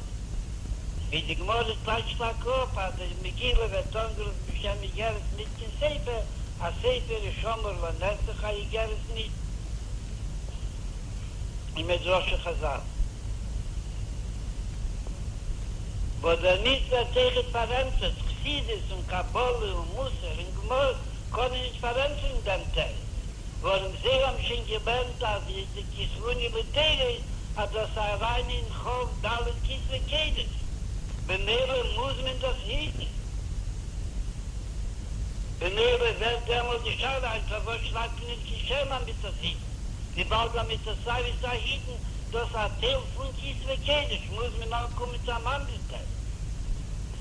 ווי די גמרא טייטשט טאקע אפ אז די מגילה ווערט אנגערופן בשם איגרת ניט קיין ספר, א ספר איז שמור לנצח א איגרת ניט. אין מדרשי חזל. וואס דערמיט ווערט אויכעט פארענטפערט, חסידות און קבלה און מוסר און גמרא קענען נישט פארענטפערן דעם תירוץ, ווארום זיי האבן שוין געלערנט אז די כתבוני לדורות אז דאס איז אריין אין כ"ד כתבי קודש, במילא מוז מען דאס היטן. במילא ווערט דעמאלט די שאלה היינט פארוואס שרייבט מען נישט קיין שם אז מ'טוט היטן, וויבאלד אז מ'טוט סיי ווי סיי היטן דאס א טייל פון כתבי קודש מוז מען אנקומען צו אן אנדער תירוץ.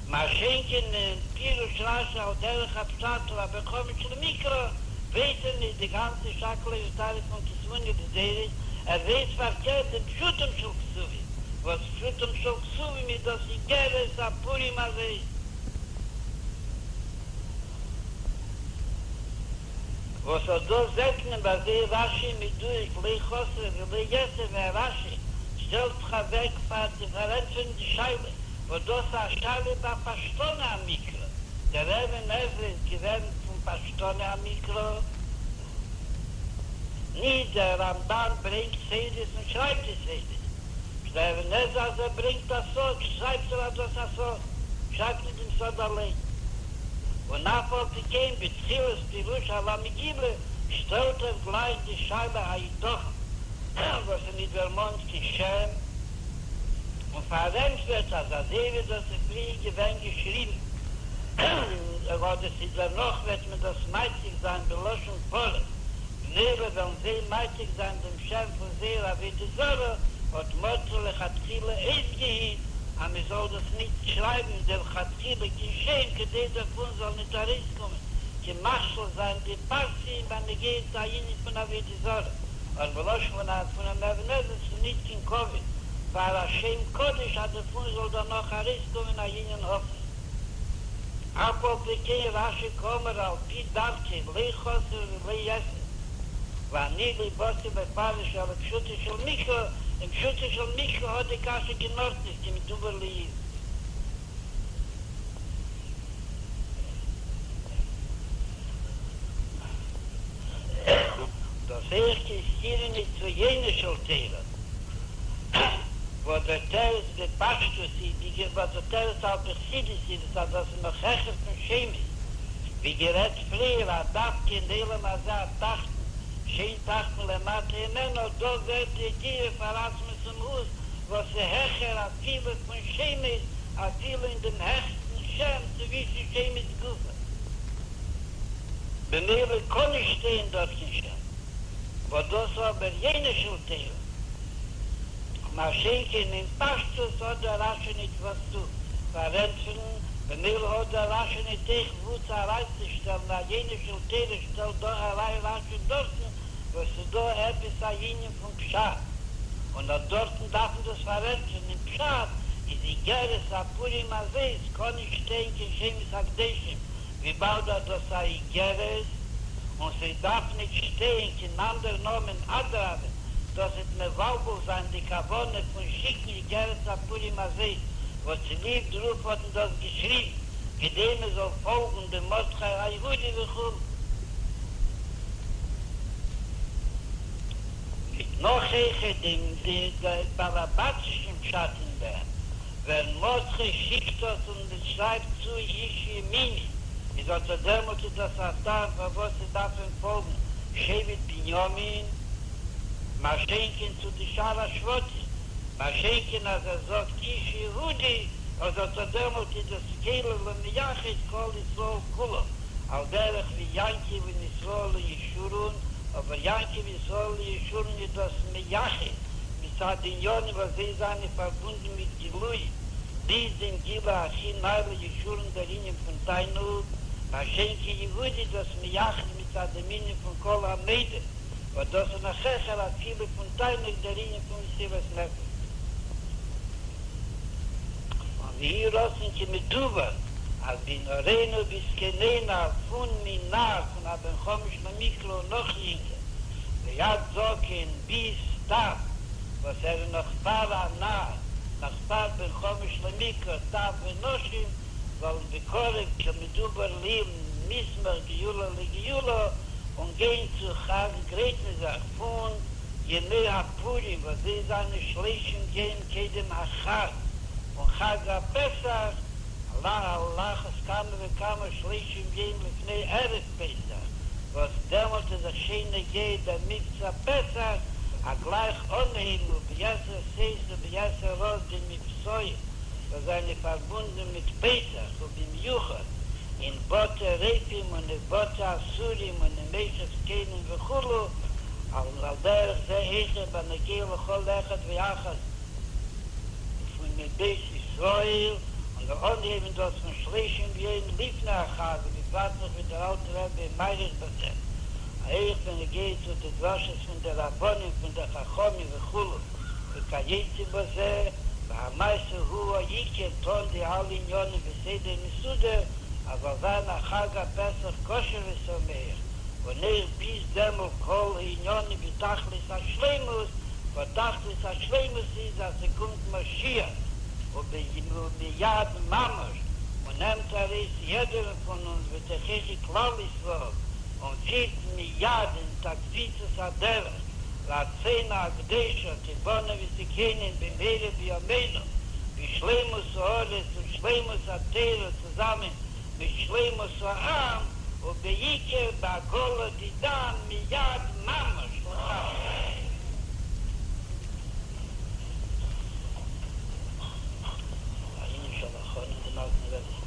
מה שאין כן אין פירוש רשי על דרך הפשט לבן חמש למקרא ווייס ער נישט די גאנצע שקלא וטריא פון כתבוני לדורות, ער ווייס פארקערט דעם פשוטם של כתובים. וואס פשוטם של כתובים איז דאס איגרת הפורים הזאת. וואס אט דא זעט מען ווי אזוי רשי מדויק לא חסר ולא יתר ווען רשי שטעלט זיך אוועק פאר צו פארענטפערן די שאלה, וואס דאס איז א שאלה ביי פשטני המקרא, דער אבן עזרא איז געווען פון פשטני המקרא, נישט דער רמבן ברענגט סודות און שרייבט די סודות, דער אבן עזרא אז ער ברענגט א סוד שרייבט ער אז דאס א סוד, שרייבט נישט דעם סוד אליין. און אף על פי כן בתחילת פירושו על המגילה שטעלט ער גלייך די שאלה היתכן וואס איז נישט דערמאנט קיין שם, און פארענטפערט אז אזוי ווי דאס איז פריער געווען געשריבן אדער ס'איז דערנאך וועט מען דאס מעתיק זיין בלשון פרס, במילא וועלן זיי מעתיק זיין דעם שם פון זייער עבודה זרה, האט מרדכי לכתחילה אויסגעהיט אז מען זאל דאס ניט שרייבן לכתחילה קיין שם כדי דערפון זאל ניט ארויסקומען קיין מכשיל זיין די פרסים בנוגע צו א ענין פון עבודה זרה, אדער בלשון פונעם אבן עזרא ס'איז ניט קיין כבוד פאר א שם קדוש אז דערפון זאל דערנאך ארויסקומען א ענין הפוך. אף על פי כן רשי כאמור על פי דרכו לא חסר ולא יתר, ואני לא באתי לפרש אלא פשוטו של מקרא, אין פשוטו של מקרא האט די קשיא קיין ארט נישט כמדובר לעיל. דאס אויך קיין סתירה ניט צו יינה של תורה, וואס דער תירוץ בפשטות איז ווי וואס דער תירוץ על פי חסידות איז עס אז דאס איז נאך העכער פון שמות, ווי גערעדט פריער אז דווקא אין עולם הזה התחתון שאין תחתון למטה הימנו דא ווערט די ידיעה פאר עצמות ומהות וואס איז העכער אפילו פון שמות אפילו אין דעם העכסטן שם צווישן שמות גופא. במילא קאן נישט שטיין דארט קיין שם. וואס דאס איז אבער יינה של תורה. מה שאין כן אין פשטות האט דער רשי ניט וואס צו פארענטפערן, במילא האט דער רשי ניט אויך וואו צו אריינצושטעלן א יינה של תורה שטעלט דא אריין רשי דארטן וואס ס'איז דא עפעס א ענין פון פשט, און אט דארטן דארף מען דאס פארענטפערן אין פשט, איז איגרת הפורים הזאת קען נישט שטיין קיין שמות הקדושים וויבאלד אז דאס א איגרת און ס'דארף ניט שטיין קיין אנדער נאמען אדרבה דאס וועט מבלבל זיין די כוונה פון שיקן איגרת הפורים הזאת וואס צוליב דערויף האט מען דאס געשריבן כדי מען זאל פאלגן דעם מרדכי היהודי וכו'. מיט נאך אויכעט דעם בעל-הבתישן פשט אין דעם, ווען מרדכי שיקט דאס און מען שרייבט צו איש ימיני, איז אט א דעמאלט איז דאס א טעם פארוואס ס'דארף אים פאלגן שבט בנימין, מה שאין כן צו די שאר השבטים, מה שאין כן אז ער זאגט איש יהודי, אז אט א דעמאלט איז דאס כולל ומייחד כל ישראל כולם, על דרך ווי יעקב און ישראל און ישורון, אבער יעקב ישראל און ישורון איז דאס מייחד מצד די עניינים וואס זיי זיינען פארבונדן מיט גילויים, ביז דעם גילוי הכי נעלה ישורון דער ענין פון תענוג, מה שאין כן יהודה איז דאס מייחד מצד דעם ענין פון כל המודים, וואס דאס איז נאך העכער אפילו פון תענוג דער ענין פון מסירת נפש. און ויהי רצון כמדובר אז בנערינו ובזקנינו פון מנער פון א בן חמש למקרא און נאך יונגער ועד זקן ביז טף וואס ער איז נאך פאר א נער נאך פאר בן חמש למקרא טף ונשים זאלן בקרוב כמדובר לעיל מסמך גאולה לגאולה און גיין צו חג גרייטן זיך פון ימי הפורים וואס זיי זיינען שלשים יום קודם החג פון חג הפסח, על אחת כמה וכמה שלשים יום לפני ערב פסח, וואס דעמאלט איז דאך שוין נוגע דער מבצע פסח, א גלייך אנהייבן וביתר שאת וביתר עוז די מבצעים וואס זיינען פארבונדן מיט פסח, ובמיוחד אין בתי רופאים און אין בתי אסורים און אין מושב זקנים וכו', על דרך זה אויכעט בנוגע לכל אחד ואחת פון מבית ישראל, און אנהייבן דאס פון שלשים יום לפני החג, ובפרט נאך ווי דער אלטער רבי איז מאריך בזה, אויך בנוגע צו די דרשות פון די רבנים פון די חכמים וכו' וכיוצא בזה. והמעשה הוא העיקר טון די אלע עניינים בסדר מסודר אז זאל זיין א חג הפסח כשר ושמח, און אויך ביז דעמאלט כל העניינים בתכלית השלימות, וואס תכלית השלימות איז אז ס'קומט משיח ומיד ממש און נעמט ארויס יעדערן פון אונז בתוככי כלל ישראל און פירט מיד אין קפיצת הדרך לארצינו הקדושה תבנה ותכונן במהרה בימינו בשלימות הארץ און שלימות התורה צוזאמען מיט שלימות העם ובעיקר בעגלא דידן מיד ממש לחיים. א ענין של הכנה דעם אלטן רבי'ן.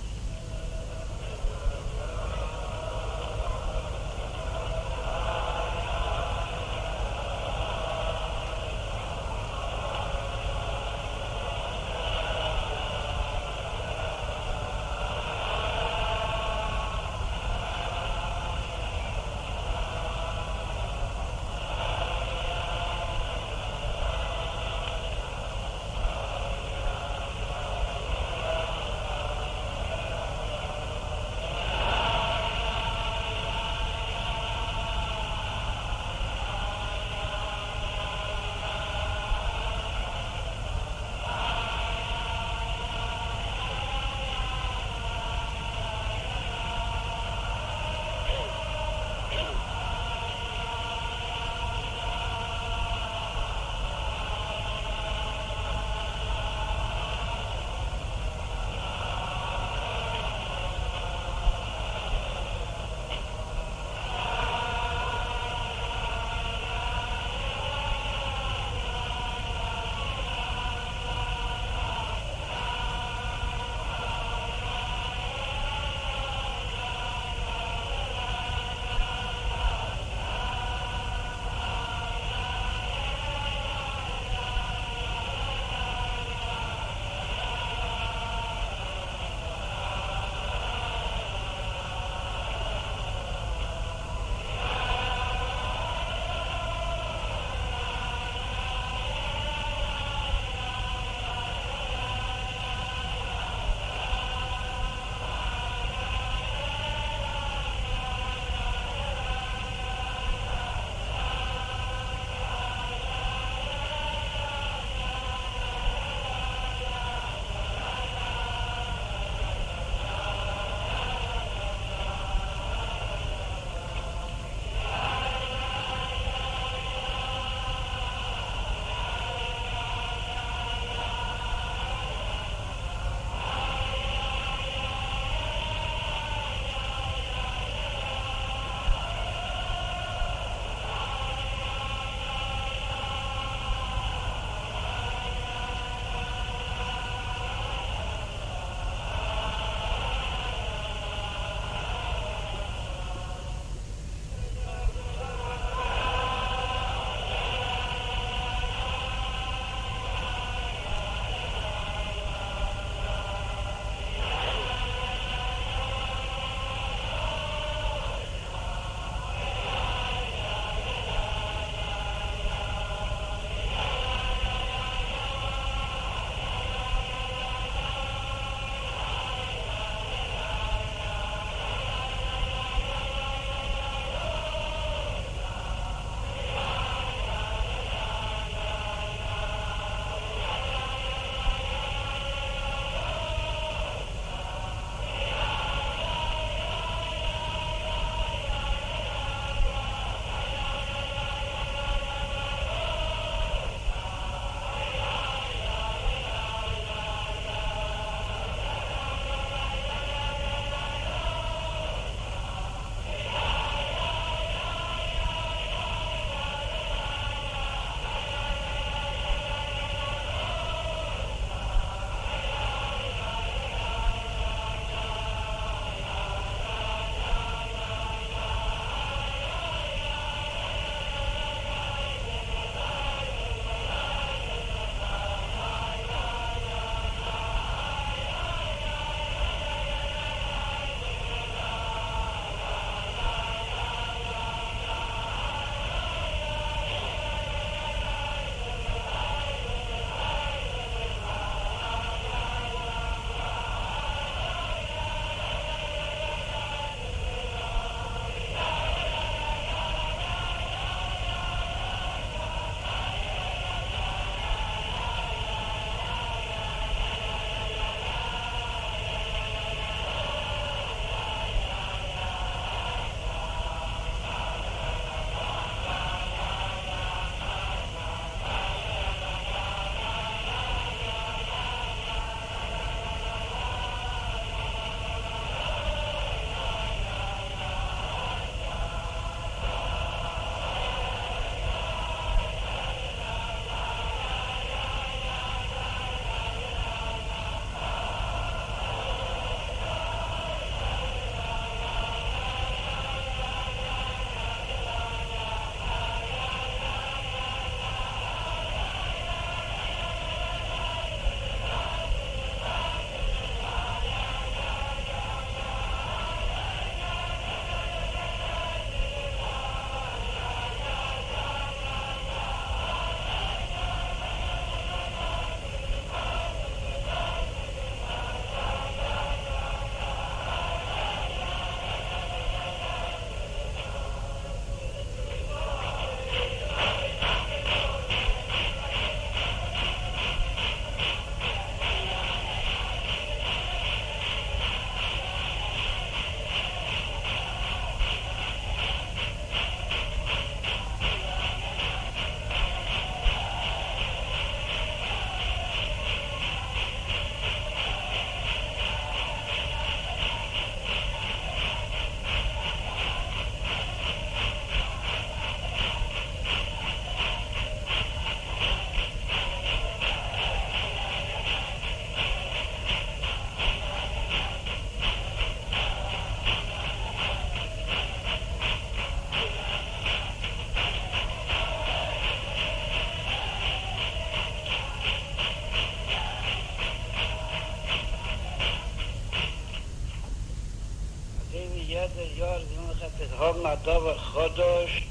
דבר חדש,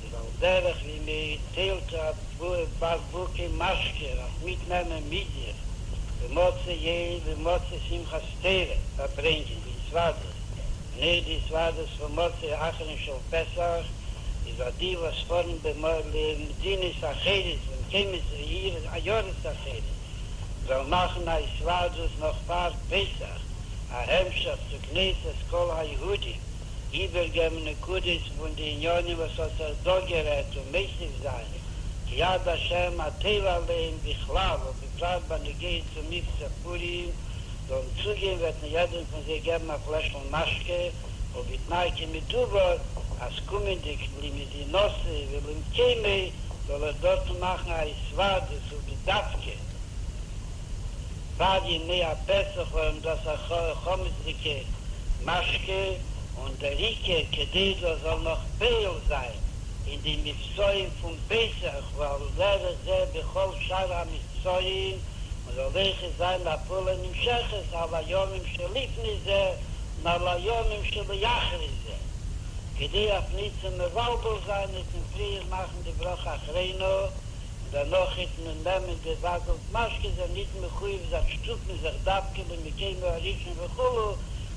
איז על דרך ווי מען טיילט בקבוקי משקה אויף מיטנעמען מיט זיך במוצאי יום במוצאי שמחת תורה פארברענגען די התוועדות, און אויך די התוועדות פון מוצאי אחרון של פסח, איז אט די וואס פארן למדינות אחרות למקומות ועיירות אחרות זאלן מאכן א התוועדות נאך פאר פסח, א המשך צו כנוס את כל היהודים, איבערגעבן נקודות פון די עניינים וואס האט זיך דא גערעדט און מוסיף זיין כי יד השם הטובה עליהם בכלל ובפרט בנוגע צו מבצע פורים, זאלן צוגיין וועט מען יעדעם פון זיי געבן א פלעשל משקה, ובתנאי כמדובר אז קומענדיג למדינתו ולמקומו זאל ער דארטן מאכן א התוועדות ובדווקא פאר ימי הפסח ווארום דאס א חמצ'דיגע משקה, און דער עיקר כדי דאס זאל נאך פועל זיין אין די מבצעים פון פסח ועל דרך זה בכל שאר המבצעים, און זאל אויכעט זיין א פעולה נמשכת על הימים שלפני זה און על הימים שלאחרי זה, כדי אויף ניט צו מבלבל זיין וועט מען פריער מאכן די ברכה אחרונה און דערנאך וועט מען נעמען די בקבוק משקה, זיי ניט מחויב זיך שטופן זיך דווקא למקומו הראשון וכו',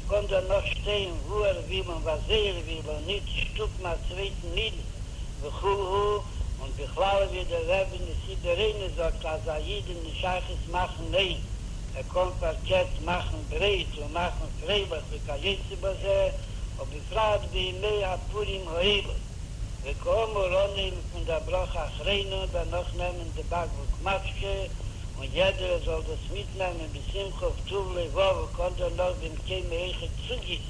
קען דערנאך שטיין וואו ער וויל און ווי אזוי ער וויל און ניט שטופן א צווייטן אידן וכו', און בכלל ווי דער רבי נשיא דורנו זאגט אז א איד איז נישט שייכות מאכן איין, ער קען פארקערט מאכן ברייט און מאכן פרייליך וכיוצא בזה, ובפרט בימי הפורים האלו. וכאמור אנהייבן פון דער ברכה אחרונה און דערנאך נעמען די בקבוק משקה, און יעדערער זאל דאס מיטנעמען בשמחה ובטוב לבב און קען דערנאך במקומו אויכעט צוגיסן.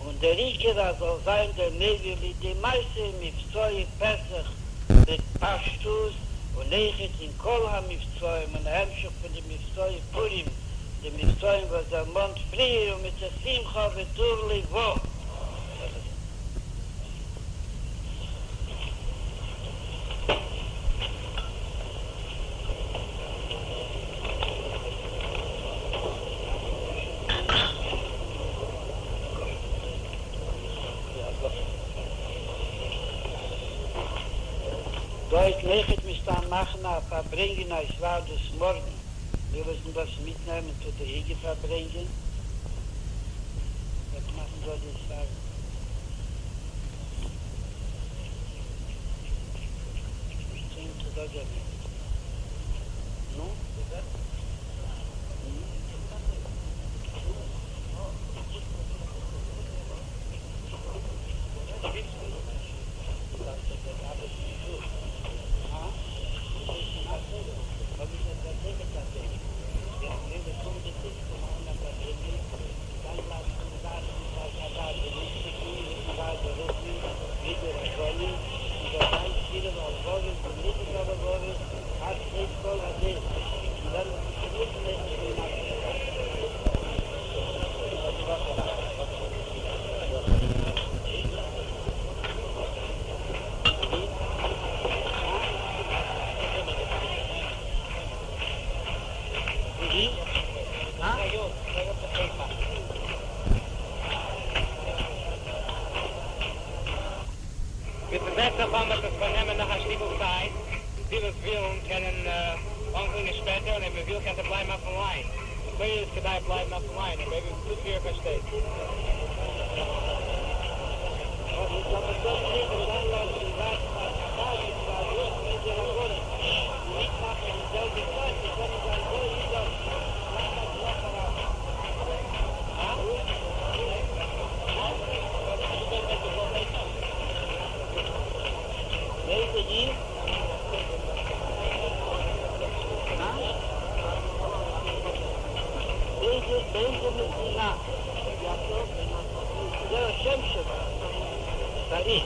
און דער עיקר אז זאל זיין דער מביא לידי מעשה מבצעי פסח בפשטות, און אויכעט אין כל המבצעים און המשך פון די מבצעי פורים, די מבצעים וואס דערמאנט פריער און מיט שמחה וטוב לבב. דא וועט מען אויכעט מסתם מאכן א פארברענגען א התוועדות מארגן, מיר וועלן דאס מיטנעמען צו די היגע פארברענגען, וועט מאכן דא די התוועדות. מיטן בעסטער פאל וועט עס פארנעמען נאך א שטיקל צייט, די וואס ווילן קענען אנקלינגען שפעטער און אויב מען וויל קען זיך בלייבן אויפן ליין, לכאורה איז כדאי בלייבן אויפן ליין אבער אויב טוט ווי איר פארשטייט. באיזה מדינה? זה השם שלו. בריא.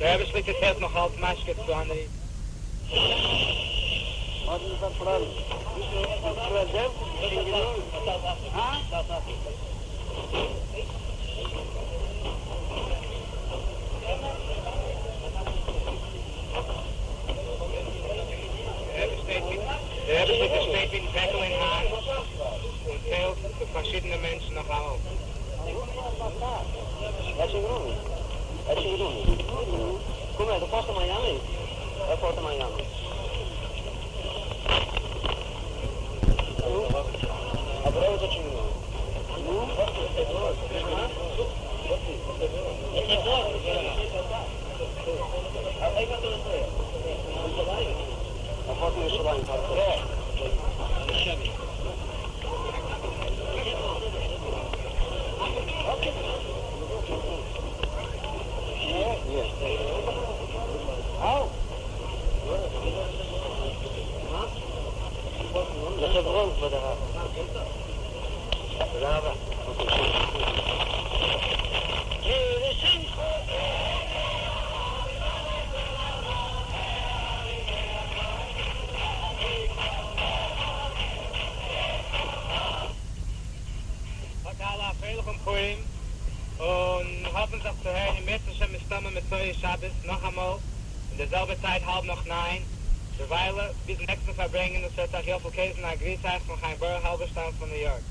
דער רבי שליט"א טיילט נאך אלץ משקה צו אנדערע אידן. דער רבי שליט"א שטייט מיטן פעקל אין האנט און טיילט צו פארשידענע מענטשן נאך אלץ. האט אלע א פרייליכן פורים און האפן זיך צו הערן אם ירצה השם מסתמא מוצאי שבת נאכאמאל אין די זעלבע צייט האלב נאך ניין, דערוויילע ביז נעקסטן פארברענגען דאס וועט אייך יאסל קעזן א גריס אייך פון חיים ברוך האלבערשטאם פון ניו יארק.